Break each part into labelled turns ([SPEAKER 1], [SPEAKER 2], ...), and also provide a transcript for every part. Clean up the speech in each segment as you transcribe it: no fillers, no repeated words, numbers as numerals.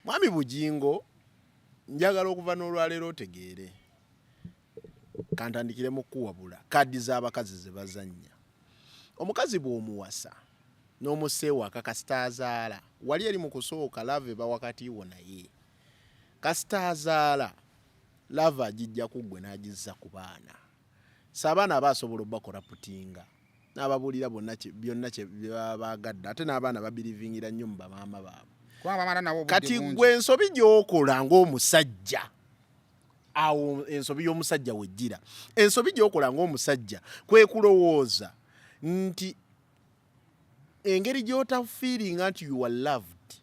[SPEAKER 1] Mwami Bugingo, njagala okuva n'olwaleero otegeere, kantandikire mu kukuwabula kaadi z'abakazi ze bazannya. Omukazi bw'omuwasa n'omussa ewaka kasita azaala, wali eri mu kusooka love eba wakati wo naye. Kasita azaala, love agijja ku ggwe n'agizza ku baana. So abaana aba asobola obakoraputinga n'ababuulira bonna byonna kye baba baagadde, ate n'abaana babirivingira nnyo mu bamaama baabwe. Kati ggwe ensobi gy'okola ng'omusajja, awo ensobi y'omusajja wejjira. Ensobi gy'okola ng'omusajja kwe kulowooza nti engeri gy'otafiiringa nti you are loved,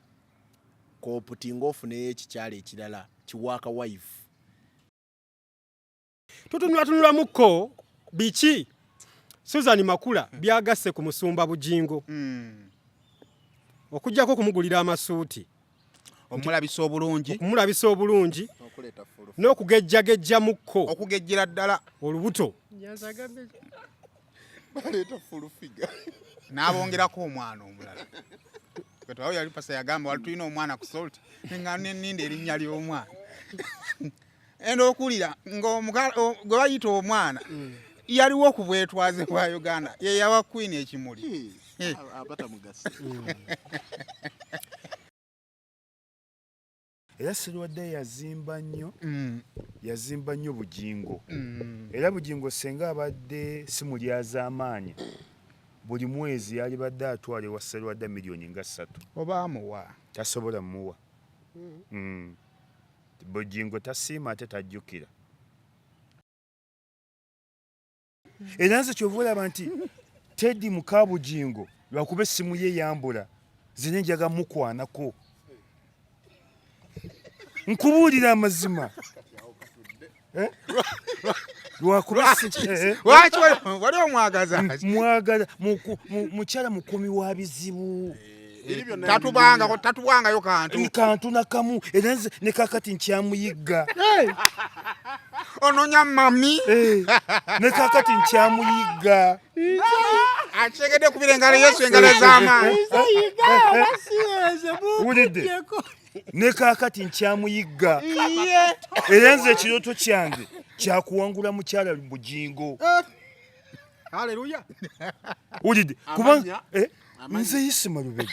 [SPEAKER 1] kooputinga ofuneyo ekikyala ekirala kiwaaka wife.
[SPEAKER 2] Tutunulatunulamuko biki Susan Makula byagasse ku musumba Bugingo okujjako okumugulira amasuuti,
[SPEAKER 3] omulabisa obulungi,
[SPEAKER 2] okumulabisa obulungi n'okugejjagejjamukko,
[SPEAKER 3] okugejjera ddala
[SPEAKER 2] olubuto,
[SPEAKER 1] baleeta full figure
[SPEAKER 3] n'abongerako omwana omulala. Kati yali pasa yagamba wali tulina omwana ku salt nga ninda erinnya ly'omwana enda okulira ng'gwe bayita omwana yaliwo ku bwetwaze bwa Uganda, ye yawa Queen ekimuli.
[SPEAKER 4] Era Sserwadda yazimba nnyo, yazimba nnyo Bugingo. Era Bugingo senga abadde si mulyazaamaanya, buli mwezi yalibadde atwala ewa Sserwadda miliyoni nga 3.
[SPEAKER 3] Oba amuwa?
[SPEAKER 4] Tasobola muwa. Bugingo tasiima ate tajjukira. Era nze kyova olaba nti Teddy muka Bugingo lwakuba essimu ye yambula, zine njaga mukwanako. Nkubuulira amazima. Eh? Lwakuba eh?
[SPEAKER 3] Lwaki wali omwagaza?
[SPEAKER 4] Mwagala mukyala mukumi wa bizibu.
[SPEAKER 3] Tatubangako, tatuwangayo kantu.
[SPEAKER 4] Kantu nakamu. Era nze ne kakati nkyamuyigga.
[SPEAKER 3] Ononya mami.
[SPEAKER 4] Ne kakati nkyamuyigga.
[SPEAKER 3] Akitegedde kubira engalo Yesu, engalo ez'amaanyi.
[SPEAKER 4] Wulidde? Ne kakati nkyamuyigga. Era nze ekirooto kyange kyakuwangula mukyala Bugingo.
[SPEAKER 2] Haleluya.
[SPEAKER 4] Wulidde? Kuba nze Isima Lubega.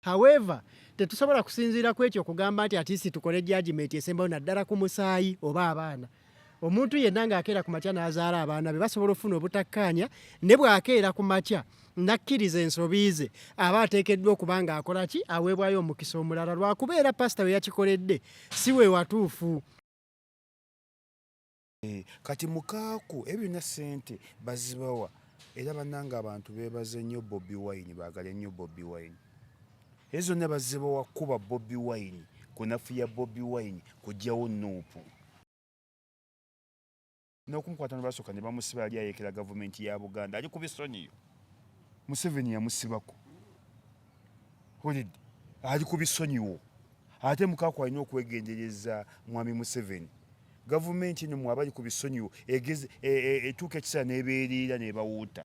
[SPEAKER 5] However, tetusobola kusinziira ku ekyo okugamba nti atisi tukole judgment esembayo naddala ku musaayi oba abaana. Omuntu yenna ng'akeera ku makya n'azaala abaana be basobola okufuna obutakkaanya, ne bw'akeera ku makya n'akkiriza ensobi ze aba ateekeddwa okuba ng'akola ki, aweebwayo omukisa omulala lwakubeera pasita we yakikoledde si we watuufu.
[SPEAKER 4] Kati mukaaku ebyo byonna ssente bazibawa. Era bannange abantu beebaze nnyo Bobi Wine, baagale nnyo Bobi Wine. Ezo zonna bazibawa kuba Bobi Wine, kunafuya Bobi Wine, kuggyawo Nuupu. N'okumukwata ne basooka ne bamusiba, yali ayeekera gavumenti ya Buganda, ali ku bisonyiyo. Museveni yamusibako. Hulidde, ali ku bisonyiwo. Ate mukaaku alina okwegendereza mwami Museveni. Gavumenti eno mwe abali ku bisonyiwo etuuka ekiseera n'ebeeriira n'ebawuuta.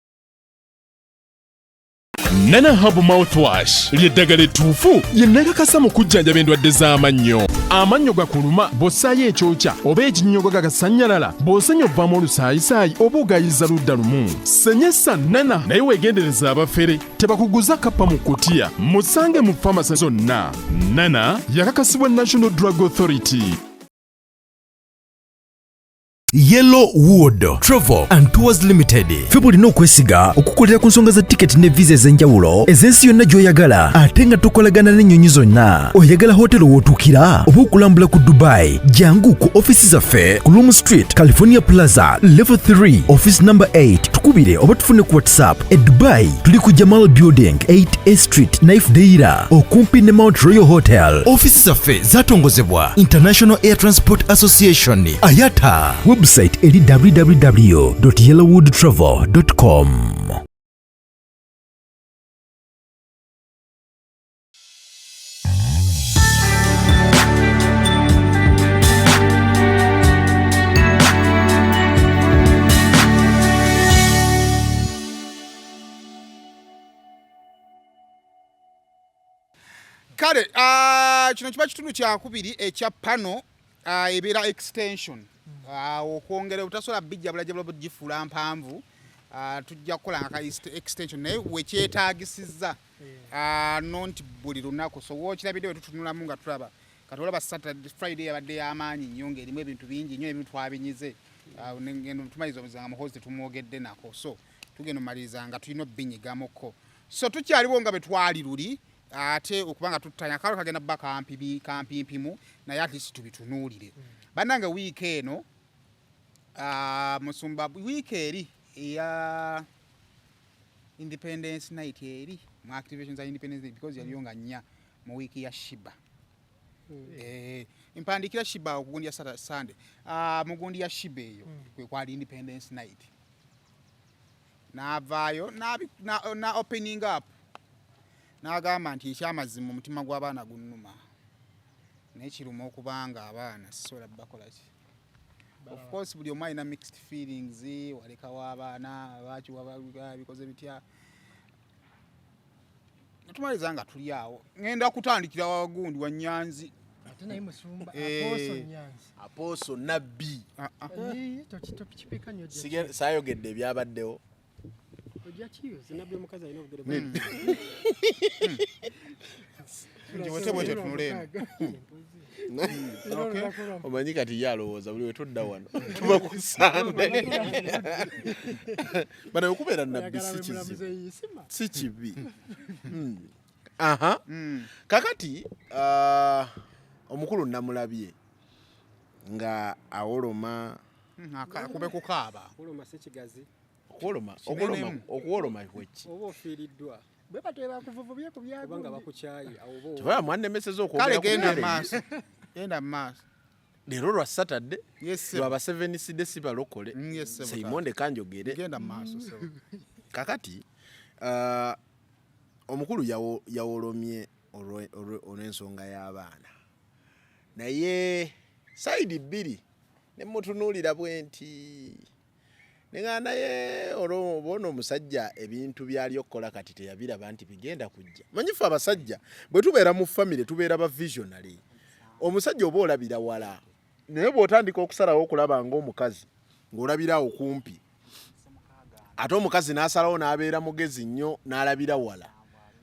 [SPEAKER 6] Nana Herb Mouthwash ly'eddagala ettuufu lye nakakasa mu kujjanjaba endwadde z'amannyo. Amannyo gakuluma bw'ossaayo ekyokya oba ekinnyogo gagasannyalala, bw'osenya ovaamu olusaayisaayi oba ogayiza ludda lumu. Senyesa Nana naye weegendereza abafere tebakuguza kappa mu kutiya. Musange mu famasi zonna. Nana yakakasibwa National Drug Authority.
[SPEAKER 7] Yellow Wood Travel and Tours Limited ffe bulina okwesiga okukolera ku nsonga za tiketi ne visa ez'enjawulo ez'ensi yonna gy'oyagala, ate nga tukolagana n'ennyonyi zonna. Oyagala hotelo w'otuukira oba okulambula ku Dubai? Jangu ku ofisi zaffe ku Loom Street, California Plaza, level 3, office number 8. Tukubire oba tufune ku WhatsApp. E Dubai tuli ku Jamal Building, 8A Street, Naif Deira, okumpi ne Mount Royal Hotel. Ofisi zaffe zatongozebwa International Air Transport Association, IATA. Website eri www.yellowwoodtravel.com.
[SPEAKER 3] Kale kino kiba kitundu kyakubiri ekya pano, ebeera extension. Okwongera obutasobola bijjabulajabula bugifuula mpanvu, tujja kukola nga ka extension, naye wekyetaagisizza, not buli lunaku. So wookirabidde we tutunulamu nga tulaba kati olaba Saturday, Friday yabadde y'amaanyi nnyo ng'erimu ebintu bingi nnyo, ebintu twabinyize. Ngendo tumaliriza omuzanga Muhoozi tetumwogedde nako, so tugenda omaliriza nga tulina obbinyigamuko. So tukyaliwo nga bwe twali luli, ate okuba nga tuttanya kalo kagenda bba kampimpimu, naye at least tubitunuulire. Bannange, wiiki eno, musumba, wiiki eri eya Independence Night, eri mu activation za Independence Day, because yaliyo nga nnya mu wiiki ya Shiba. Mpandiikira Shiba okugundi ya Saturday, Sunday. Mu gundi ya Shiba eyo kwe kwali Independence Night, n'avaayo na opening up n'agamba nti ekyamazima omutima gw'abaana gunnuma, naye kiruma okubanga abaana sisobola bakola ki. Of course buli omu alina mixed feelings, walekawo abaana lwaki bikoze bitya. Tumaliriza nga tuli awo, ŋŋenda kutandikira wagundi wa Nyanzi.
[SPEAKER 5] Ate naye musumba.
[SPEAKER 3] Apostle
[SPEAKER 5] Nyanzi.
[SPEAKER 1] Apostle nabbi.
[SPEAKER 3] Ah, ah.
[SPEAKER 5] Tokipika nnyo.
[SPEAKER 1] Saayogedde ebyabaddewo.
[SPEAKER 5] Ojja kiyuza.
[SPEAKER 2] Nabbi omukazi alina obugere.
[SPEAKER 3] Nti bwete bwete tunula eno. Okay.
[SPEAKER 1] Omanyi kati ye alowooza buli wetudda wano tuba ku Sande. Bana, okubeera nabbi si kizibu, si kibi. Aha. Kakati omukulu namulabye nga awoloma.
[SPEAKER 3] Akube kukaaba.
[SPEAKER 2] Oloma si kigazi.
[SPEAKER 1] Okuwoloma, okuwoloma, okuwoloma kweki?
[SPEAKER 2] Oba ofiiriddwa.
[SPEAKER 5] Bwe batyo bakuvuvubye ku
[SPEAKER 2] oba nga
[SPEAKER 5] byagundi.
[SPEAKER 2] bakukyaye awo oba
[SPEAKER 1] Tebala mwannemeseza
[SPEAKER 3] Kale
[SPEAKER 1] okwogera ku
[SPEAKER 3] genda
[SPEAKER 1] bigere.
[SPEAKER 3] maaso, genda maaso.
[SPEAKER 1] Leero lwa Saturday.
[SPEAKER 3] Yes, sir.
[SPEAKER 1] Lwa Baseventh-day, si balokole.
[SPEAKER 3] Yes, sir.
[SPEAKER 1] Seimonde kanjogere.
[SPEAKER 3] Genda maaso, sir.
[SPEAKER 1] Kakati omukulu yawolomye olw'ensonga y'abaana, naye side bbiri ne mutunuulira bwe nti neŋa, naye olwoba omusajja ebintu byali okukola kati teyabiraba nti bigenda kujja. Manyi ffe abasajja bwe tubeera mu famire tubeera ba visionary. Omusajja oba olabira wala, naye bw'otandika okusalawo okulaba ng'omukazi ng'olabirawo kumpi, ate omukazi n'asalawo n'abeera mugezi nnyo n'alabira wala,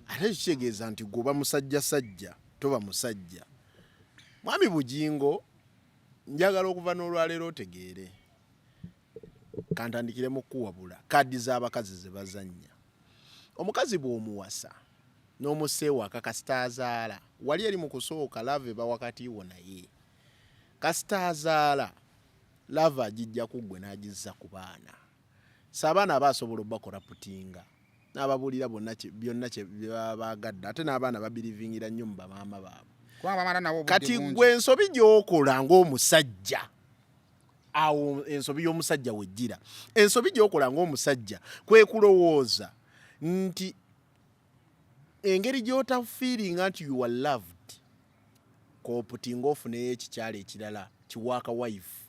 [SPEAKER 1] ate ekyo kitegeeza nti gwe oba musajjasajja, toba musajja. Mwami Bugingo, njagala okuva n'olwaleero otegeere, kantandikire mu kuwabula kaadi z'abakazi ze bazannya. Omukazi bw'omuwasa n'omussa ewaka, kasita azaala, wali eri mu kusooka love eba wakati wo, naye kasita azaala love agijja ku ggwe n'agizza ku baana. Si abaana aba asobola obacorruptinga n'ababuulira bonna byonna kye bye baba baagadde, ate n'abaana babelievingira nnyo mu bamaama baabwe.
[SPEAKER 3] Kubanga bamala nawo obudde
[SPEAKER 1] Kati
[SPEAKER 3] bungi.
[SPEAKER 1] gwe ensobi gy'okola ng'omusajja awo, ensobi y'omusajja wejjira, ensobi gy'okola ng'omusajja kwe kulowooza nti engeri gy'otafeelinga nti you are loved, koputinga ofuneyo ekikyalo ekirala kiwaaka wife.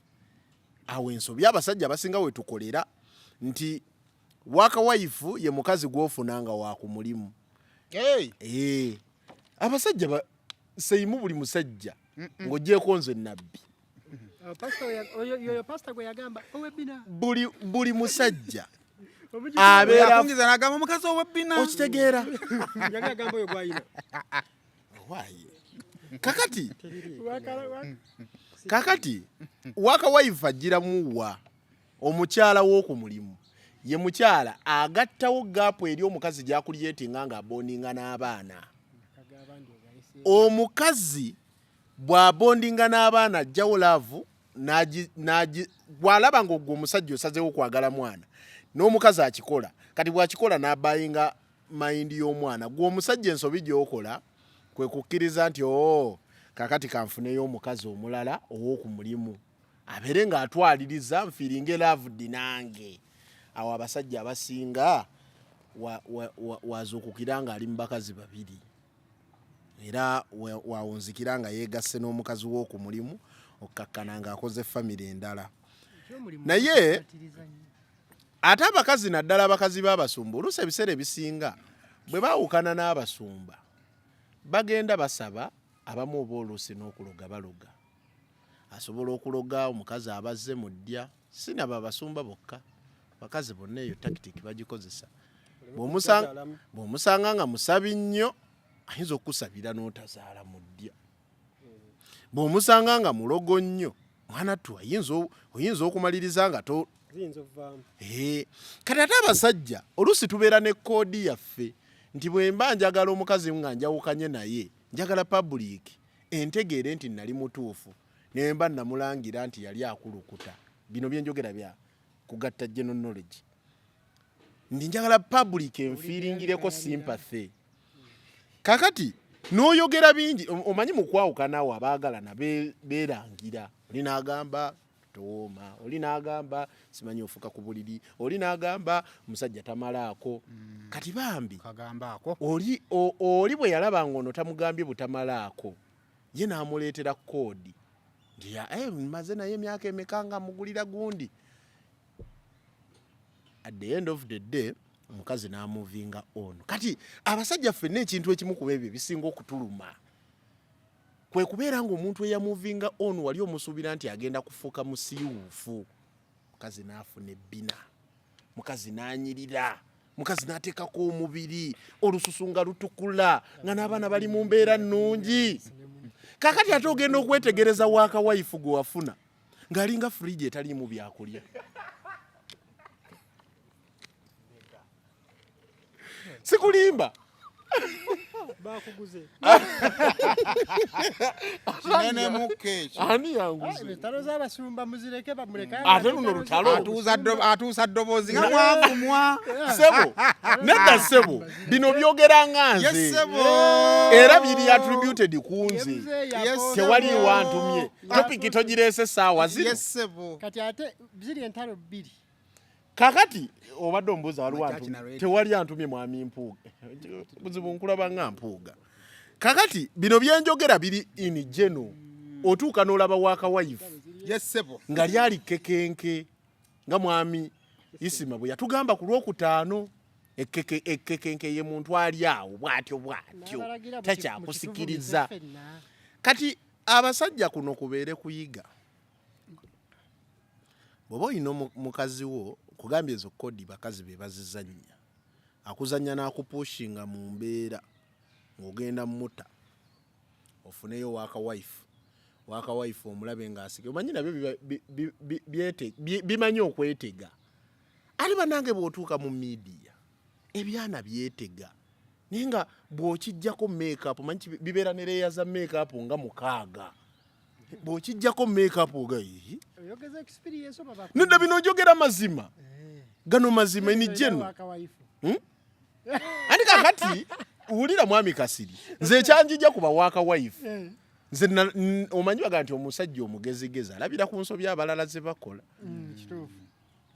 [SPEAKER 1] Awo ensobi abasajja abasinga wetukolera nti work wife ye mukazi gw'ofuna nga wa ku mulimu.
[SPEAKER 3] Hey!
[SPEAKER 1] Abasajja seimu buli musajja ng'ogyeko nze nabbi.
[SPEAKER 5] Yoyo pasita gwe yagamba owebbina.
[SPEAKER 1] Buli musajja
[SPEAKER 5] Omugi-
[SPEAKER 1] abeera
[SPEAKER 3] Yakungiza n'agamba omukazi ow'ebbina.
[SPEAKER 1] Okitegeera?
[SPEAKER 2] Yali agamba oyo gwayina.
[SPEAKER 1] Waaye kakati
[SPEAKER 5] Kakati
[SPEAKER 1] work wife agiramuwa omukyala w'oku mulimu, ye mukyala agattawo gap eri omukazi gy'acreatinga nga abondinga n'abaana. Omukazi bw'abondinga n'abaana ajjawo love bw'alaba ng'ogwo omusajja osazeewo kwagala mwana, n'omukazi akikola. Kati bw'akikola n'abuyinga mind y'omwana. Gwe omusajja ensobi gy'okola kwe kukkiriza nti oo kakati kanfuneyo omukazi omulala ow'oku mulimu abeere ng'atwaliriza nfeelinge loved nange. Awo abasajja abasinga wazuukukira ng'ali mu bakazi babiri, era wawunzikira nga yeegasse n'omukazi w'oku mulimu, okkakkana ng'akoze famire endala. Naye ate abakazi, naddala abakazi b'abasumba, oluusi ebiseera ebisinga bwe baawukana n'abasumba. Bagenda basaba abamu oba oluusi n'okuloga baloga. Asobola okuloga omukazi abazze mu ddya, si nabo abasumba bokka, bakazi bonna eyo tactic bagikozesa. Bw'omusanga nga musabi nnyo ayinza okukusabira n'otazaala mu ddya. Bw'omusanga nga mulogo nnyo mwana ttu oyinza okumaliriza nga to
[SPEAKER 2] Ziyinza okuvaamu.
[SPEAKER 1] Kati ate abasajja oluusi tubeera ne koodi yaffe nti bwe mba njagala omukazi nga njawukanye naye njagala public entegeere nti nali mutuufu ne mba namulangira nti yali akulukuta. Bino bye njogera bya kugatta general knowledge. Ndi njagala public enfiiringireko sympathy. Kakati n'oyogera bingi, omanyi mu kwawukana awo abaagalana beerangira. Oli n'agamba towooma, oli n'agamba simanyi ofuka ku buliri, oli n'agamba omusajja tamalaako. Kati bambi
[SPEAKER 3] Kagambaako.
[SPEAKER 1] oli bwe yalaba ng'ono tamugambye butamalaako, ye n'amuleetera koodi nti mmaze naye emyaka emeka nga mugulira gundi. At the end of the day omukazi n'amuvinga on. Kati abasajja ffenna ekintu ekimu ku ebyo ebisinga okutuluma kwe kubeera ng'omuntu eyamuvinga on wali omusuubira nti agenda kufuuka musiiwuufu. Mukazi n'afuna ebbina, mukazi n'anyirira, mukazi n'ateekako omubiri, olususu nga lutukula, nga n'abaana bali mu mbeera nnungi. Kaakati ate ogenda okwetegereza waakawayifu gwe wafuna ng'alinga fridge etaliimu byakulya. Sikulimba.
[SPEAKER 2] Bakuguze.
[SPEAKER 3] Kinene muko ekyo.
[SPEAKER 1] Ani yanguze?
[SPEAKER 5] Entalo z'abasumba muzireke bamuleke.
[SPEAKER 1] Ate luno lutalo.
[SPEAKER 3] Atuusa ddoboozi nga mwavumwa.
[SPEAKER 1] Ssebo, nedda ssebo, bino byogera nga nze.
[SPEAKER 3] Yes, ssebo.
[SPEAKER 1] Era biri attributed ku nze.
[SPEAKER 3] Yes,
[SPEAKER 1] Tewali wantumye. Topic togireese ssaawa zino.
[SPEAKER 3] Yes, ssebo.
[SPEAKER 5] Kati ate ziri entalo bbiri.
[SPEAKER 1] Kakati obadde ombuuza waliwo
[SPEAKER 3] Machachi
[SPEAKER 1] antumye.
[SPEAKER 3] na radio.
[SPEAKER 1] Tewali antumye mwami Mpuuga. Buzibu nkulaba nga Mpuuga. Kakati bino bye njogera biri in general. Otuuka n'olaba waakawayifu
[SPEAKER 3] Yes, ssebo.
[SPEAKER 1] nga lyali kekenke nga mwami Isima bwe yatugamba ku Lwokutaano. Ekkekenke ye muntu ali awo bw'atyo bw'atyo
[SPEAKER 5] N'abalagira
[SPEAKER 1] takyakusikiriza.
[SPEAKER 5] mukituvumize ffenna.
[SPEAKER 1] Kati abasajja kuno kubeere kuyiga. Bw'oba olina mukazi wo, kugambye ezo kodi bakazi be bazizannya. Akuzannya n'akupushinga mu mbeera ng'ogenda muta. Ofuneyo waakawayifu. Waakawayifu omulabe ng'asike. Omanyi nabyo bimanyi okwetega. Ate bannange bw'otuuka mu media, ebyana byetega. Naye nga bw'okiggyako make-up, omanyi bibeera ne layer za make-up nga 6. Bw'okiggyako make-up oga, Ii.
[SPEAKER 5] Oyogeza experience oba baku-
[SPEAKER 1] Nedda bino njogera mazima. Gano mazima ni jeno.
[SPEAKER 5] Waakawayifu.
[SPEAKER 1] Andi kakati wulira mwami Kasiri. Nze ekyanjija ku bawaakawayifu. Nze omanyi baga nti omusajja omugezigezi alabira ku nsobi abalala ze bakola.
[SPEAKER 5] Kituufu.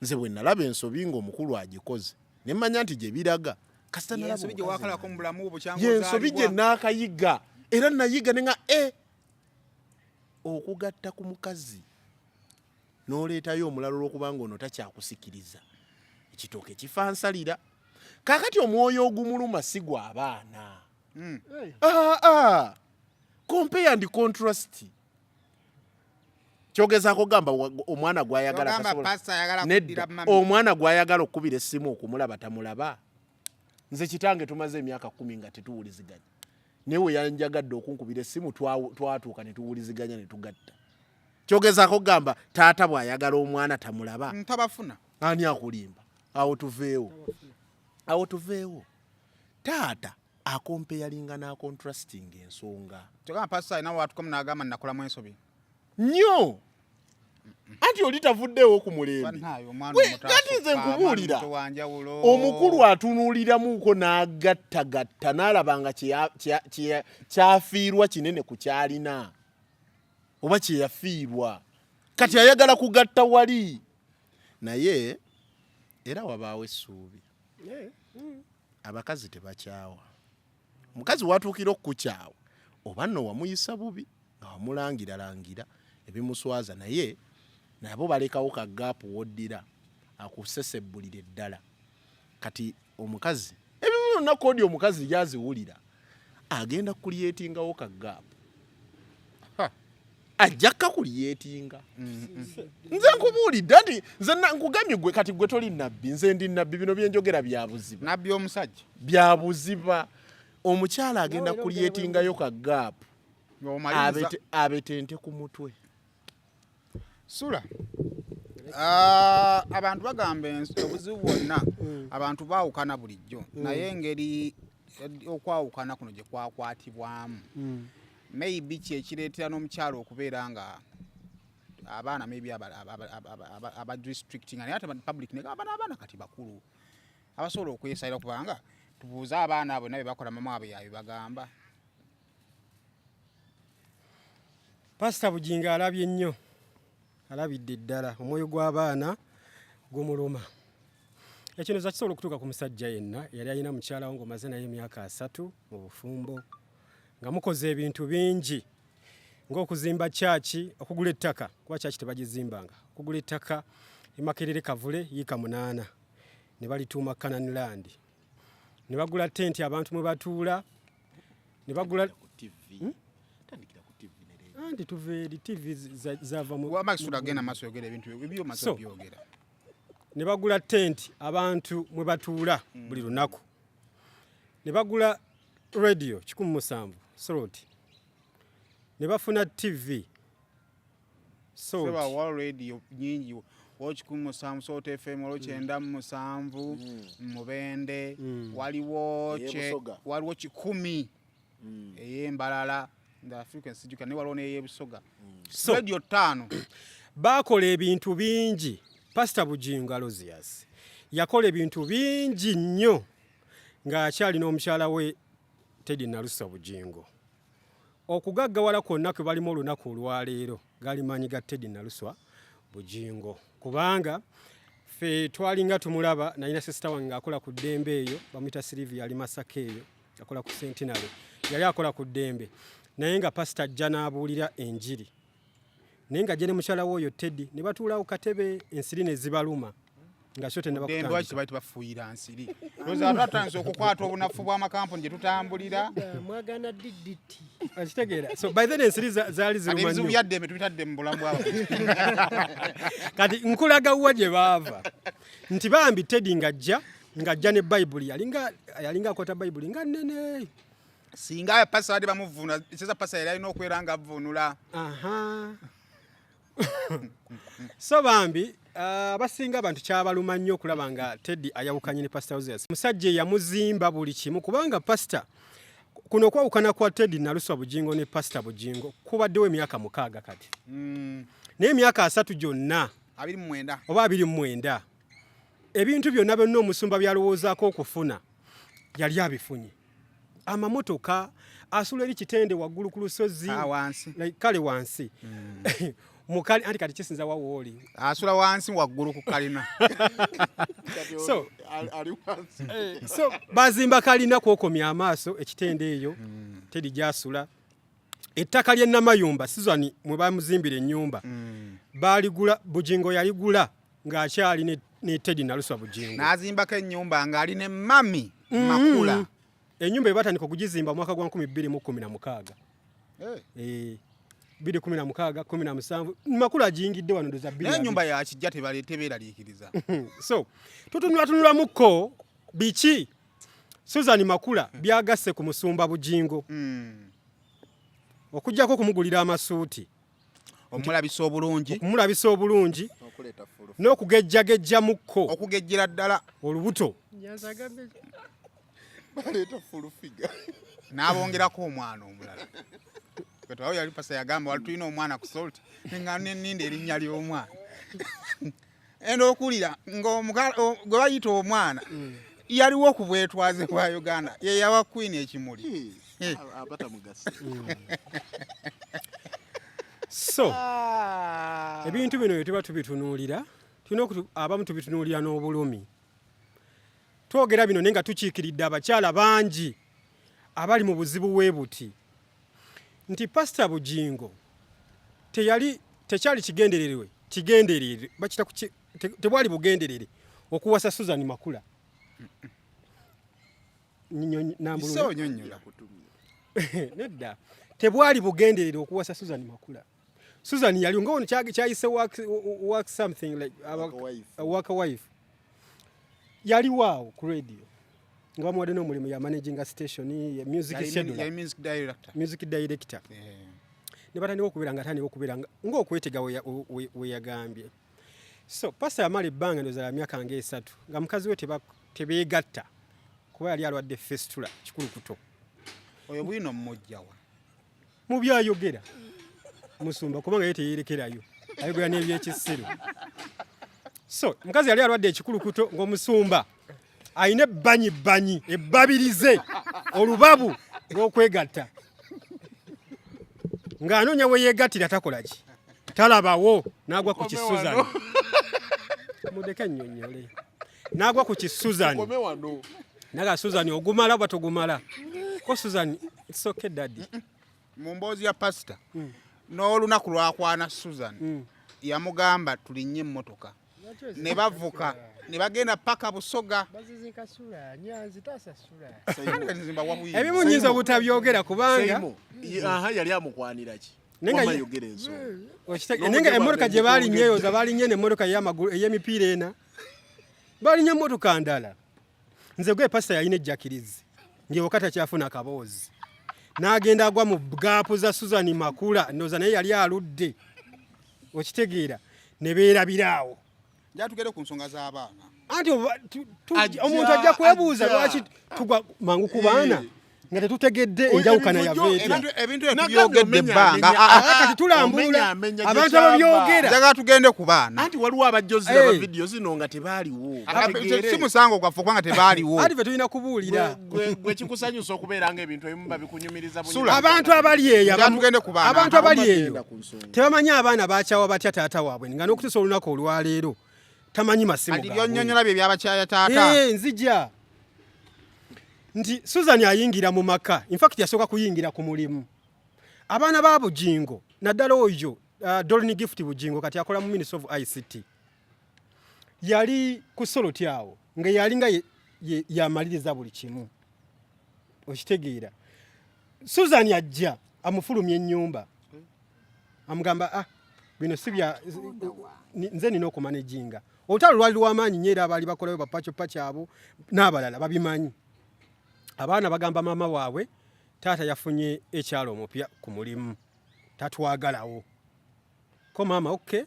[SPEAKER 1] Nze bwe nalaba ensobi ng'omukulu agikoze, ne mmanya nti gye biraga. Kasita nalaba
[SPEAKER 3] Ensobi gye
[SPEAKER 1] omukazi
[SPEAKER 3] wakalako mu bulamu bwo kyangu
[SPEAKER 1] Ye ensobi gye
[SPEAKER 3] ozaalibwa.
[SPEAKER 1] naakayiga. Era nayiga ne nga, okugatta ku mukazi n'oleetayo omulala olw'okubanga ono takyakusikiriza. Ekitooke kifansalira. Kaakati omwoyo ogumuluma si gwa abaana. Compare and contrast. Kyogezaako gamba omwana gw'ayagala
[SPEAKER 3] Kyogamba
[SPEAKER 1] tasobola-
[SPEAKER 3] pastor ayagala
[SPEAKER 1] Nedda.
[SPEAKER 3] kuddira mami.
[SPEAKER 1] Omwana gw'ayagala okukubira essimu okumulaba tamulaba. Nze kitange tumaze emyaka 10 nga tetuwuliziganya. Naye we yanjagadde okunkubira essimu twatuuka ne tuwuliziganya ne tugatta. Kyogezaako gamba taata bw'ayagala omwana tamulaba.
[SPEAKER 3] Ntabafuna.
[SPEAKER 1] Ani akulimba? Awo tuveewo. Awo tuveewo. Taata akompeyalinga n'akontrastinga ensonga.
[SPEAKER 3] Kyogamba pastor alina watukamu n'agamba nakolamu ensobi.
[SPEAKER 1] Nnyo. Anti oli tavuddeewo ku mulembe.
[SPEAKER 3] Bannaayo, omwana
[SPEAKER 1] We,
[SPEAKER 3] omuto
[SPEAKER 1] kati nze
[SPEAKER 3] asukka,
[SPEAKER 1] nkubuulira.
[SPEAKER 3] omwana omuto wa njawulo.
[SPEAKER 1] Omukulu atunuuliramuko n'agattagatta n'alaba nga kyafiirwa kinene ku kyalina. Oba kye yafiirwa. Kati ayagala kugatta wali. Naye era wabaawo essuubi. Abakazi tebakyawa. Omukazi watuukira okukukyawa oba nno wamuyisa bubi nga wamulangiralangira ebimuswaza, naye nabo balekawo ka gaapu w'oddira akusesebbulire ddala. Kati omukazi ebyo byonna koodi omukazi yaziwulira. Agenda kucreatingawo ka gap, ajja kacreatinga. Nze nkubuulidde nti nze nkugambye gwe kati gwe toli nabbi, nze ndi nabbi. Bino byenjogera bya buziba.
[SPEAKER 3] Nabbi omusajja.
[SPEAKER 1] Bya buziba. Omukyala agenda kucreatingayo ka gap.
[SPEAKER 3] Ng'omaliriza.
[SPEAKER 1] Abetente ku mutwe.
[SPEAKER 3] Sula. Ah, abantu bagamba obuzibu bwonna abantu baawukana bulijjo, naye engeri okwawukana kuno gye kwakwatibwamu maybe kyekireetera n'omukyalo okubeera nga abaana maybe aba restricting, naye ate public negamba n'abaana kati bakulu abasobola okwesalira, kubanga tubuuze abaana abo nabye bakola mama waabwe yabibagamba.
[SPEAKER 2] Pasita Bugingo alabye nnyo, alabidde ddala omwoyo gw'abaana gumuluma. Ekino kisobola okutuuka ku musajja yenna yali alina mukyala we ng'omaze naye emyaka 30 mu bufumbo, nga mukoze ebintu bingi ng'okuzimba kyaki, okugula ettaka, kuba kyaki tebagizimbanga, okugula ettaka e Makerere Kavule yiika 8 ne balituuma Canaan Land, ne bagula tenti abantu mwe batuula, ne bagula
[SPEAKER 1] ku TV. Tandikira ku TV ne leero.
[SPEAKER 2] Anti tuva eri TV zava mu
[SPEAKER 3] Wamakisula genda maaso, yogera ebintu ebyo maze byogera.
[SPEAKER 2] Ne bagula tenti abantu mwe batuula buli lunaku, ne bagula radio 107 Salt, ne bafuna TV Salt.
[SPEAKER 3] Seba wa radio nyingi wo 107 Salt FM, waliwo 97 Mubende, waliwo
[SPEAKER 1] Ey'Ebusoga.
[SPEAKER 3] Waliwo 100 ey'Embalala, the frequency sijjuka, naye waliwo n'ey'Ebusoga.
[SPEAKER 2] So
[SPEAKER 3] radio 5.
[SPEAKER 2] Baakola ebintu bingi. Pasita Bugingo Alozias yakola ebintu bingi nnyo ng'akyalina omukyala we Teddy Nalusa Bugingo. Okugaggawala kwonna kwe balimu olunaku olwaleero gaali maanyi ga Teddy Naluswa Bugingo, kubanga ffe twalinga tumulaba. Nalina sister wange ng'akola ku ddembe eyo, bamuyita Silivia, ali Masaka eyo, akola ku Centenary, yali akola ku ddembe, naye nga pasita ajja n'abuulira enjiri, naye nga ajja ne mukyala we oyo Teddy ne batuulawo katebe, ensiri ne zibaluma nga kyo tennaba
[SPEAKER 3] Dembe waki
[SPEAKER 2] kutandika.
[SPEAKER 3] tebali tebafuuyira nsiri? Lowooza abantu batandise okukwata obunafu bw'amakampuni gye tutambulira.
[SPEAKER 5] Mwagana DDT.
[SPEAKER 2] Okitegeera? So by then ensiri zaali
[SPEAKER 3] Kati
[SPEAKER 2] ziruma
[SPEAKER 3] ebizibu
[SPEAKER 2] nnyo.
[SPEAKER 3] bya ddembe tubitadde mu bulamu bw'abantu.
[SPEAKER 2] Kati nkulaga wa gye baava nti bambi Teddy ng'ajja ne Bayibuli, yalinga akwata Bayibuli nga nnene.
[SPEAKER 3] Singa pasa badde bamuvunula seza, pasa yali alina okubeera nga avvuunula.
[SPEAKER 2] Aha. So bambi abasinga abantu kyabaluma nnyo okulaba nga Teddy ayawukanye ne Pastor Ozias, musajja eyamuzimba buli kimu, kubanga pastor kuno okwawukana kwa Teddy Naluswa Bugingo ne Pastor Bugingo kubaddewo emyaka 6 kati, naye emyaka 30 gyonna
[SPEAKER 3] 29.
[SPEAKER 2] Oba 29, ebintu byonna byonna omusumba byalowoozaako okufuna yali abifunye. Amamotoka, asula eri Kitende waggulu ku lusozi.
[SPEAKER 3] Ah, wansi.
[SPEAKER 2] Like, kale wansi mukali anti kati kisinza wa wooli.
[SPEAKER 3] Asula wansi waggulu ku kalina.
[SPEAKER 2] So
[SPEAKER 1] ali wansi.
[SPEAKER 2] So bazimba kalina kwokomya amaaso ekitende eyo Teddy gyasula. Ettaka ly'e Namayumba Sizani mwe bamuzimbira ennyumba baligula, Bugingo yaligula ng'akyali ne Teddy Naluswa Bugingo.
[SPEAKER 3] N'azimbako ennyumba ng'ali ne mami Makula.
[SPEAKER 2] Ennyumba ebatandika okugizimba mu mwaka gwa 2016.
[SPEAKER 3] Eh.
[SPEAKER 2] 2016, 17, Makula agiyingidde wano ndoza bbiri
[SPEAKER 3] Naye
[SPEAKER 2] abiri.
[SPEAKER 3] ennyumba ya kijja tebeeraliikiriza.
[SPEAKER 2] So tutunulatunulamuko biki Susan Makula byagasse ku musumba Bugingo, okugyako okumugulira amasuuti,
[SPEAKER 3] omulabisa obulungi,
[SPEAKER 2] okumulabisa obulungi,
[SPEAKER 1] okuleeta fulu
[SPEAKER 2] n'okugejjagejjamukko
[SPEAKER 3] okugejjera ddala
[SPEAKER 2] olubuto.
[SPEAKER 5] Nyanza agambye
[SPEAKER 1] Baleeta full figure.
[SPEAKER 3] N'abongerako omwana omulala. Kati yali pasa yagamba wali tulina omwana ku Salt, nga neninda erinnya ly'omwana enda okuwulira gwe bayita omwana yaliwo ku bwetwaze bwa Uganda, ye yawa Queen ekimuli.
[SPEAKER 1] Abatamugasa.
[SPEAKER 2] So ebintu bino bye tuba tubitunuulira, tulina abamu tubitunuulira n'obulumi. Twogera bino naye nga tukiikiridde abakyala bangi abali mu buzibu bwe buti nti Pasita Bugingo teyali, tekyali kigendererwe, kigenderere bakita tebwali bugenderere okuwasa Susan Makula.
[SPEAKER 3] Nambulula.
[SPEAKER 2] Nedda, tebwali bugenderere okuwasa Susan Makula. Susan yali nga ono kyayise work something like a work wife. Yali waawo ku radio nga bamuwadde n'omulimu, ya managing station ya music scheduler,
[SPEAKER 3] music director,
[SPEAKER 2] music director. Ne batandika okubeera nga atandika okubeera ng'okwetega we yagambye. So pastor yamala ebbanga, ndowooza lya myaka ng'esatu, nga mukazi we tebeegatta kuba yali alwadde fistula, kikulukuto.
[SPEAKER 3] Oyo bwino mmujjawa?
[SPEAKER 2] Mu byayogera musumba, kubanga ye teyerekerayo, ayogera n'ebyekisiru. So mukazi yali alwadde ekikulukuto, ng'omusumba alina ebbanyi bbanyi ebbabirize olubabu lw'okwegatta, ng'anoonya we yeegattira, takola ki, talabawo, n'agwa ku kisuzani. Mudeke nnyonnyole. N'agwa ku kisuzani, naga Suzani ogumala oba togumala ko? Suzani, it's okay daddy.
[SPEAKER 3] Mu mboozi ya pasita, n'olunaku lwakwana Susan, yamugamba tulinnye emmotoka ne bavuka ne bagenda paka Busoga.
[SPEAKER 2] Ebimu nyinza obutabyogera kubanga
[SPEAKER 1] Aha, yali amukwanira ki? Yogera ensonga.
[SPEAKER 2] Naye emmotoka gye baalinnye, oza baalinnye nemmotoka ey'amagulu ey'emipiira ena, baalinnye emmotoka ndala. Nze gwe pasita yalina ejjakirizi ng'ewaka takyafuna kaboozi, n'agenda agwa mu gaapu za Susan Makula. Ndowooza naye yali aludde, okitegeera, ne beerabiraawo.
[SPEAKER 3] Njatugere ku nsonga z'abaana.
[SPEAKER 2] Anti omuntu ajja kwebuuza lwaki tugwa mangu ku baana nga tetutegedde enjawukana yava etya.
[SPEAKER 3] Ebintu ebyo tubyogedde ebbanga.
[SPEAKER 2] Kati tulambulula abantu ababyogera.
[SPEAKER 3] Njagala tugende ku baana.
[SPEAKER 1] Anti waliwo abajjozira ba vidiyo zino nga tebaaliwo.
[SPEAKER 3] Si musango gwaffe kubanga tebaaliwo.
[SPEAKER 2] Anti fe tulina kubuulira.
[SPEAKER 1] Gwe kikusanyusa okubeera nga ebintu ebimu babikunyumiriza.
[SPEAKER 2] Abantu abali eyo, abantu abali eyo tebamanyi abaana bakyawa batya taata waabwe, nga n'okutuusa olunaku olwaleero tamanyi masimu.
[SPEAKER 3] Kati byonnyonnyola bye byabakyaya taata.
[SPEAKER 2] Nzija nti Susan ayingira mu maka, infact yasooka kuyingira ku mulimu. Abaana ba Bujingo, naddala oyo Dolin Gift Bujingo, kati akola mu Ministry of ICT, yali ku Salt awo nga yali nga yamaliriza buli kimu, okitegeera. Susan ajja amufulumya ennyumba, amugamba, "Ah, bino si bya nze, nina okumanaginga." Olutalo lwali lwamaanyi nnyo, era abaali bakolayo bapacopaco abo n'abalala babimanyi. Abaana bagamba maama waabwe, "Taata yafunye ekyalo omupya ku mulimu, tatwagalawo." Ko maama, "Okay."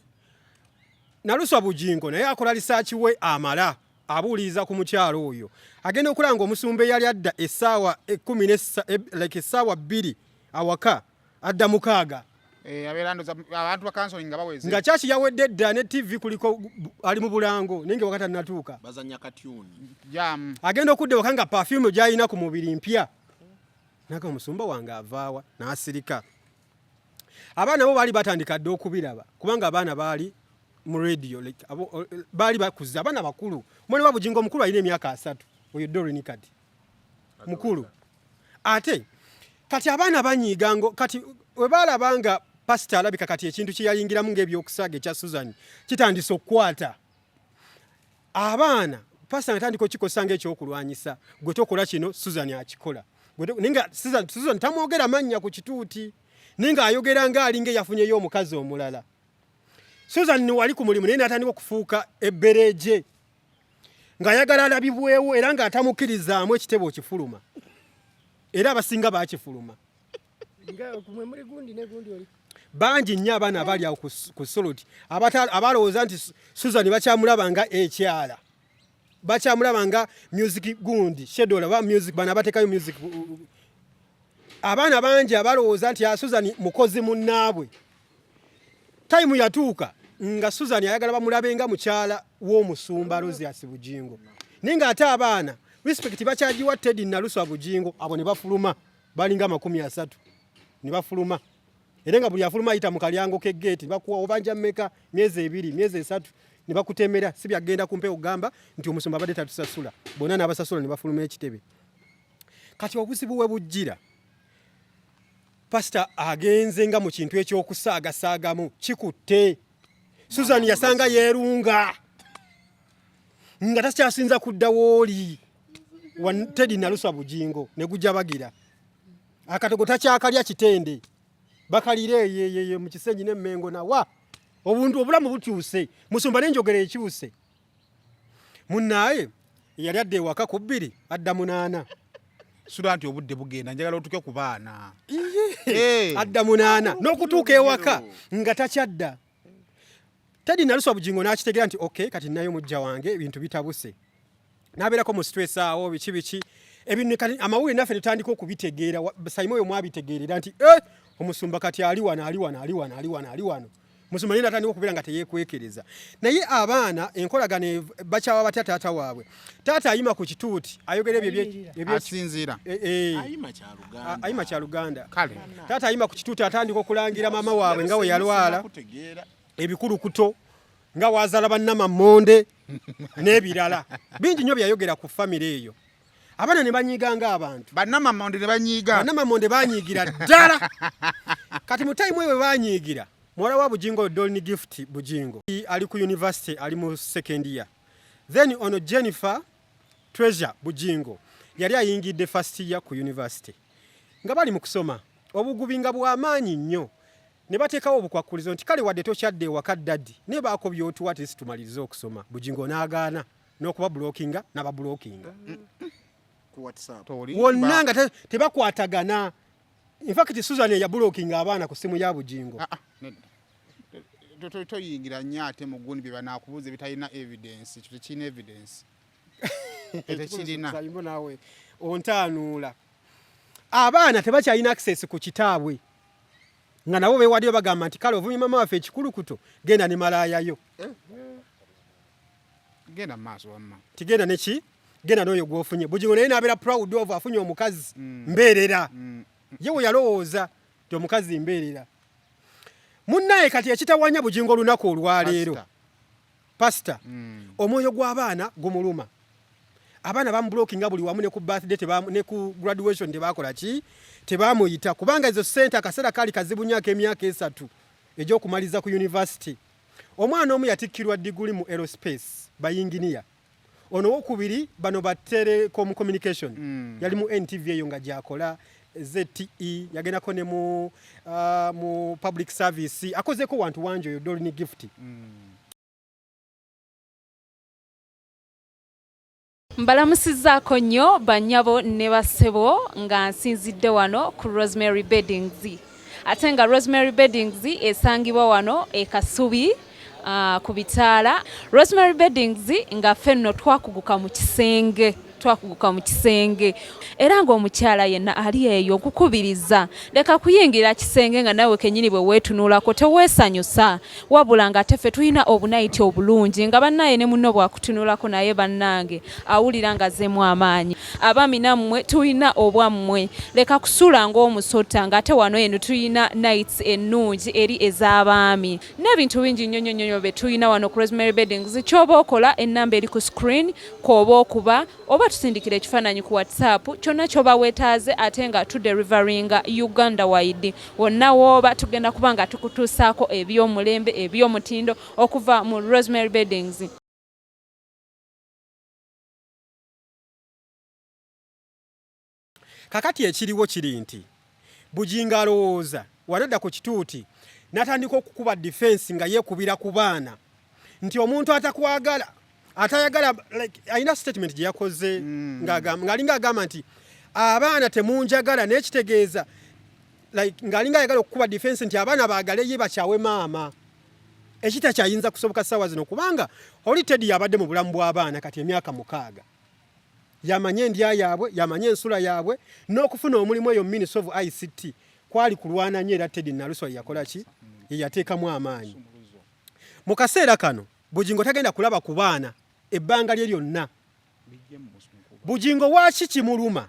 [SPEAKER 2] Naluswa Bujingo naye akola research we, amala abuuliriza ku mukyalo oyo, agenda okulaba nga omusumba eyali adda essaawa ekkumi, like essaawa 2 awaka, adda 6.
[SPEAKER 3] Eh, abeera ndoza abantu ba counseling nga baweze.
[SPEAKER 2] Nga kyaki yawedde dda ne TV kuliko, ali mu bulango, naye nga wakati annatuuka.
[SPEAKER 1] Bazanya katyuni.
[SPEAKER 3] Jam.
[SPEAKER 2] Agenda okudda ewaka nga perfume gy'alina ku mubiri mpya, naga omusumba wange avaawa n'asirika. Abaana bo baali batandika dda okubiraba, kubanga abaana baali mu radio, like, baali bakuze, abaana bakulu. Omwana wa Bugingo omukulu alina emyaka 30, oyo Dorin kati mukulu. Ate kati abaana banyiiga ngo kati we baalaba nga pasita alabika kati ekintu kye yayingiramu ng'ebyokusaaga ekya Susan kitandise okukwata abaana, pasita natandika okikosa ng'ekyokulwanyisa: "Gwe tokola kino, Susan akikola." Naye nga Susan tamwogera mannya ku kituuti, naye ng'ayogera ng'alinga eyafunyeyo omukazi omulala. Susan ni wali ku mulimu, naye n'atandika okufuuka ebbereje ng'ayagala alabibwewo, era ng'atamukkirizaamu ekitebe okifuluma, era abasinga baakifuluma.
[SPEAKER 5] Nga mwe muli gundi ne gundi oli.
[SPEAKER 2] Bangi nnyo abaana abali awo ku Salt abalowooza nti Susan bakyamulaba nga ekyala, bakyamulaba nga music gundi schedule oba music, bano abateekayo music. Abaana bangi abalowooza nti, "Ah, Susan mukozi munnaabwe." Time yatuuka nga Susan ayagala bamulabe nga mukyala w'omusumba Rosius Bujingo, naye ng'ate abaana respect bakyagiwa Teddy Naluswa Bujingo. Abo ne bafuluma, balinga 30 ne bafuluma, era nga buli afuluma ayita mu kalyango k'eggeeti, bakuwa obanja mmeka, myezi 2, myezi 3, ne bakutemera. Si byagenda kumpewo kugamba nti omusumba abadde tatusasula, bonna n'abasasula ne bafuluma ekitebe. Kati obuzibu we bujjira, pasita agenze nga mu kintu ekyokusaagasaagamu kikutte Susan, yasanga yeerunga nga takyasinza kudda wooli wa Teddy Naluswa Bujingo ne gujja bagira. Akatogo takyakalya kitende bakalira eyo mu Kisenyi ne Mengo nawa obuntu obulamu bukyuse musumba n'enjogera ekyuse munnaye yali adda ewaka ku bbiri adda munaana
[SPEAKER 3] sula nti obudde bugenda njagala otuke ku baana
[SPEAKER 2] adda munaana n'okutuuka ewaka nga takyadda Teddy Naluswa Bugingo n'akitegeera nti okay kati nnayo mujja wange ebintu bitabuse n'abeerako mu stress awo biki biki ebintu kati amawulire naffe tutandika okubitegeera Saimo oyo mwabitegeerera nti eh omusumba kati ali wano ali wano ali wano ali wano ali wano musumba naye natandika okubeera nga teyekwekereza naye abaana enkolagano bakyawa batya taata waabwe taata ayima ku kituuti ayogera ebyo
[SPEAKER 3] asinziira
[SPEAKER 2] eh, eh. ayima kya luganda taata ayima ku kituuti atandika okulangira maama waabwe nga we yalwala ebikulukuto nga wazala bannamammonde n'ebirala bingi nnyo byeyayogera ku famire eyo abaana ne banyiiga ng'abantu
[SPEAKER 3] bannamammonde ne banyiiga
[SPEAKER 2] bannamammonde banyiigira ddala kati mu tayimu eyo banyiigira muwala wa Bugingo Dolny Gift Bugingo ali ku university ali mu second year then ono Jennifer Treasure Bugingo yali ayingidde first year ku university nga bali mu kusoma obugubi nga bw'amaanyi nnyo ne bateekawo obukwakkulizo nti kale wadde tokyadde ewaka daddy naye baako by'otuwa at least tumalirize okusoma Bugingo n'agaana n'okuba bulokinga n'ababulokinga wonna nga tebakwatagana in fact Susan eyabulokinga abaana ku ssimu ya Bugingo
[SPEAKER 3] ah, ah, toyingira nnyo ate mu gundi bye banaakubuuza ebitalina evidence ekyo tekirina evidence tekirina
[SPEAKER 2] naawe ontaanuula abaana tebakyalina access ku kitaabwe nga nabo bewaddeyo bagamba nti kale ovumye mama waffe ekikulukuto genda ne malaayayo
[SPEAKER 3] eh, genda maaso wamma
[SPEAKER 2] tigenda neki genda n'oyo gwofunye Bugingo naye nabeera proud of afunye omukazi mm. mbeerera mm. ye we yalowooza nti omukazi mbeerera munnaye kati ekitawanya Bugingo olunaku olwaleero pasita mm. omwoyo gw'abaana gumuluma abaana bamubulokinga buli wamu ne ku birthday ne ku graduation tebakola ki tebamuyita kubanga ezo sente akaseera kaali kazibu nnyo ak'emyaka esatu egy'okumaliza ku university omwana omu yatikkirwa diguli mu aerospace bayinginiya ono owokubiri bano ba telecom communication mm. yali mu NTV eyo nga gyakola ZTE yagendako ne mu, mu public service akozeko wantu wangi oyo Dolny Gift mm.
[SPEAKER 8] Mbalamusizzaako nnyo bannyabo ne bassebo nga nsinzidde wano ku Rosemary Beddings ate nga Rosemary Beddings esangibwa wano e Kasubi ku bitaala. Rosemary Beddings nga ffe nno twakuguka mu kisenge twakuguka mu kisenge era ng'omukyala yenna ali eyo nkukubiriza leka kuyingira kisenge nga nawe kenyini bwe weetunulako teweesanyusa wabula nga ate ffe tulina obunayiti obulungi nga bannaye ne munno bwakutunulako naye bannange awulira nga azzeemu amaanyi abaami nammwe tulina obwammwe leka kusula ng'omusota ng'ate wano eno tulina nights ennungi eri ez'abaami n'ebintu bingi nnyo nnyo nnyo bye tulina wano ku Rosemary Beddings ky'oba okola ennamba eri ku screen kw'oba okuba oba tusindikira ekifaananyi ku WhatsApp kyonna ky'oba weetaaze ate nga tuderivaringa Uganda wide wonna wooba tugenda kuba nga tukutuusaako eby'omulembe eby'omutindo okuva mu Rosemary Beddings.
[SPEAKER 2] Kakati ekiriwo kiri nti Bugingo alowooza wanadda ku kituuti natandika okukuba defense nga yekubira ku baana nti omuntu atakwagala atayagala like, alina statement gye yakoze mm. ng'alinga agamba nti abaana temunjagala naye kitegeeza like, ng'alinga ayagala okukuba defense nti abaana baagale ye bakyawe maama ekitakyayinza kusoboka ssaawa zino kubanga oli Teddy yabadde mu bulamu bw'abaana kati emyaka mukaaga yamanye endya yaabwe yamanye ensula yaabwe n'okufuna omulimu eyo Ministry of ICT kwali kulwana nnyo era Teddy Naluswa yakola ki ye yateekamu amaanyi mu kaseera kano Bugingo tagenda kulaba ku baana ebbanga lye lyonna Bugingo waaki kimuluma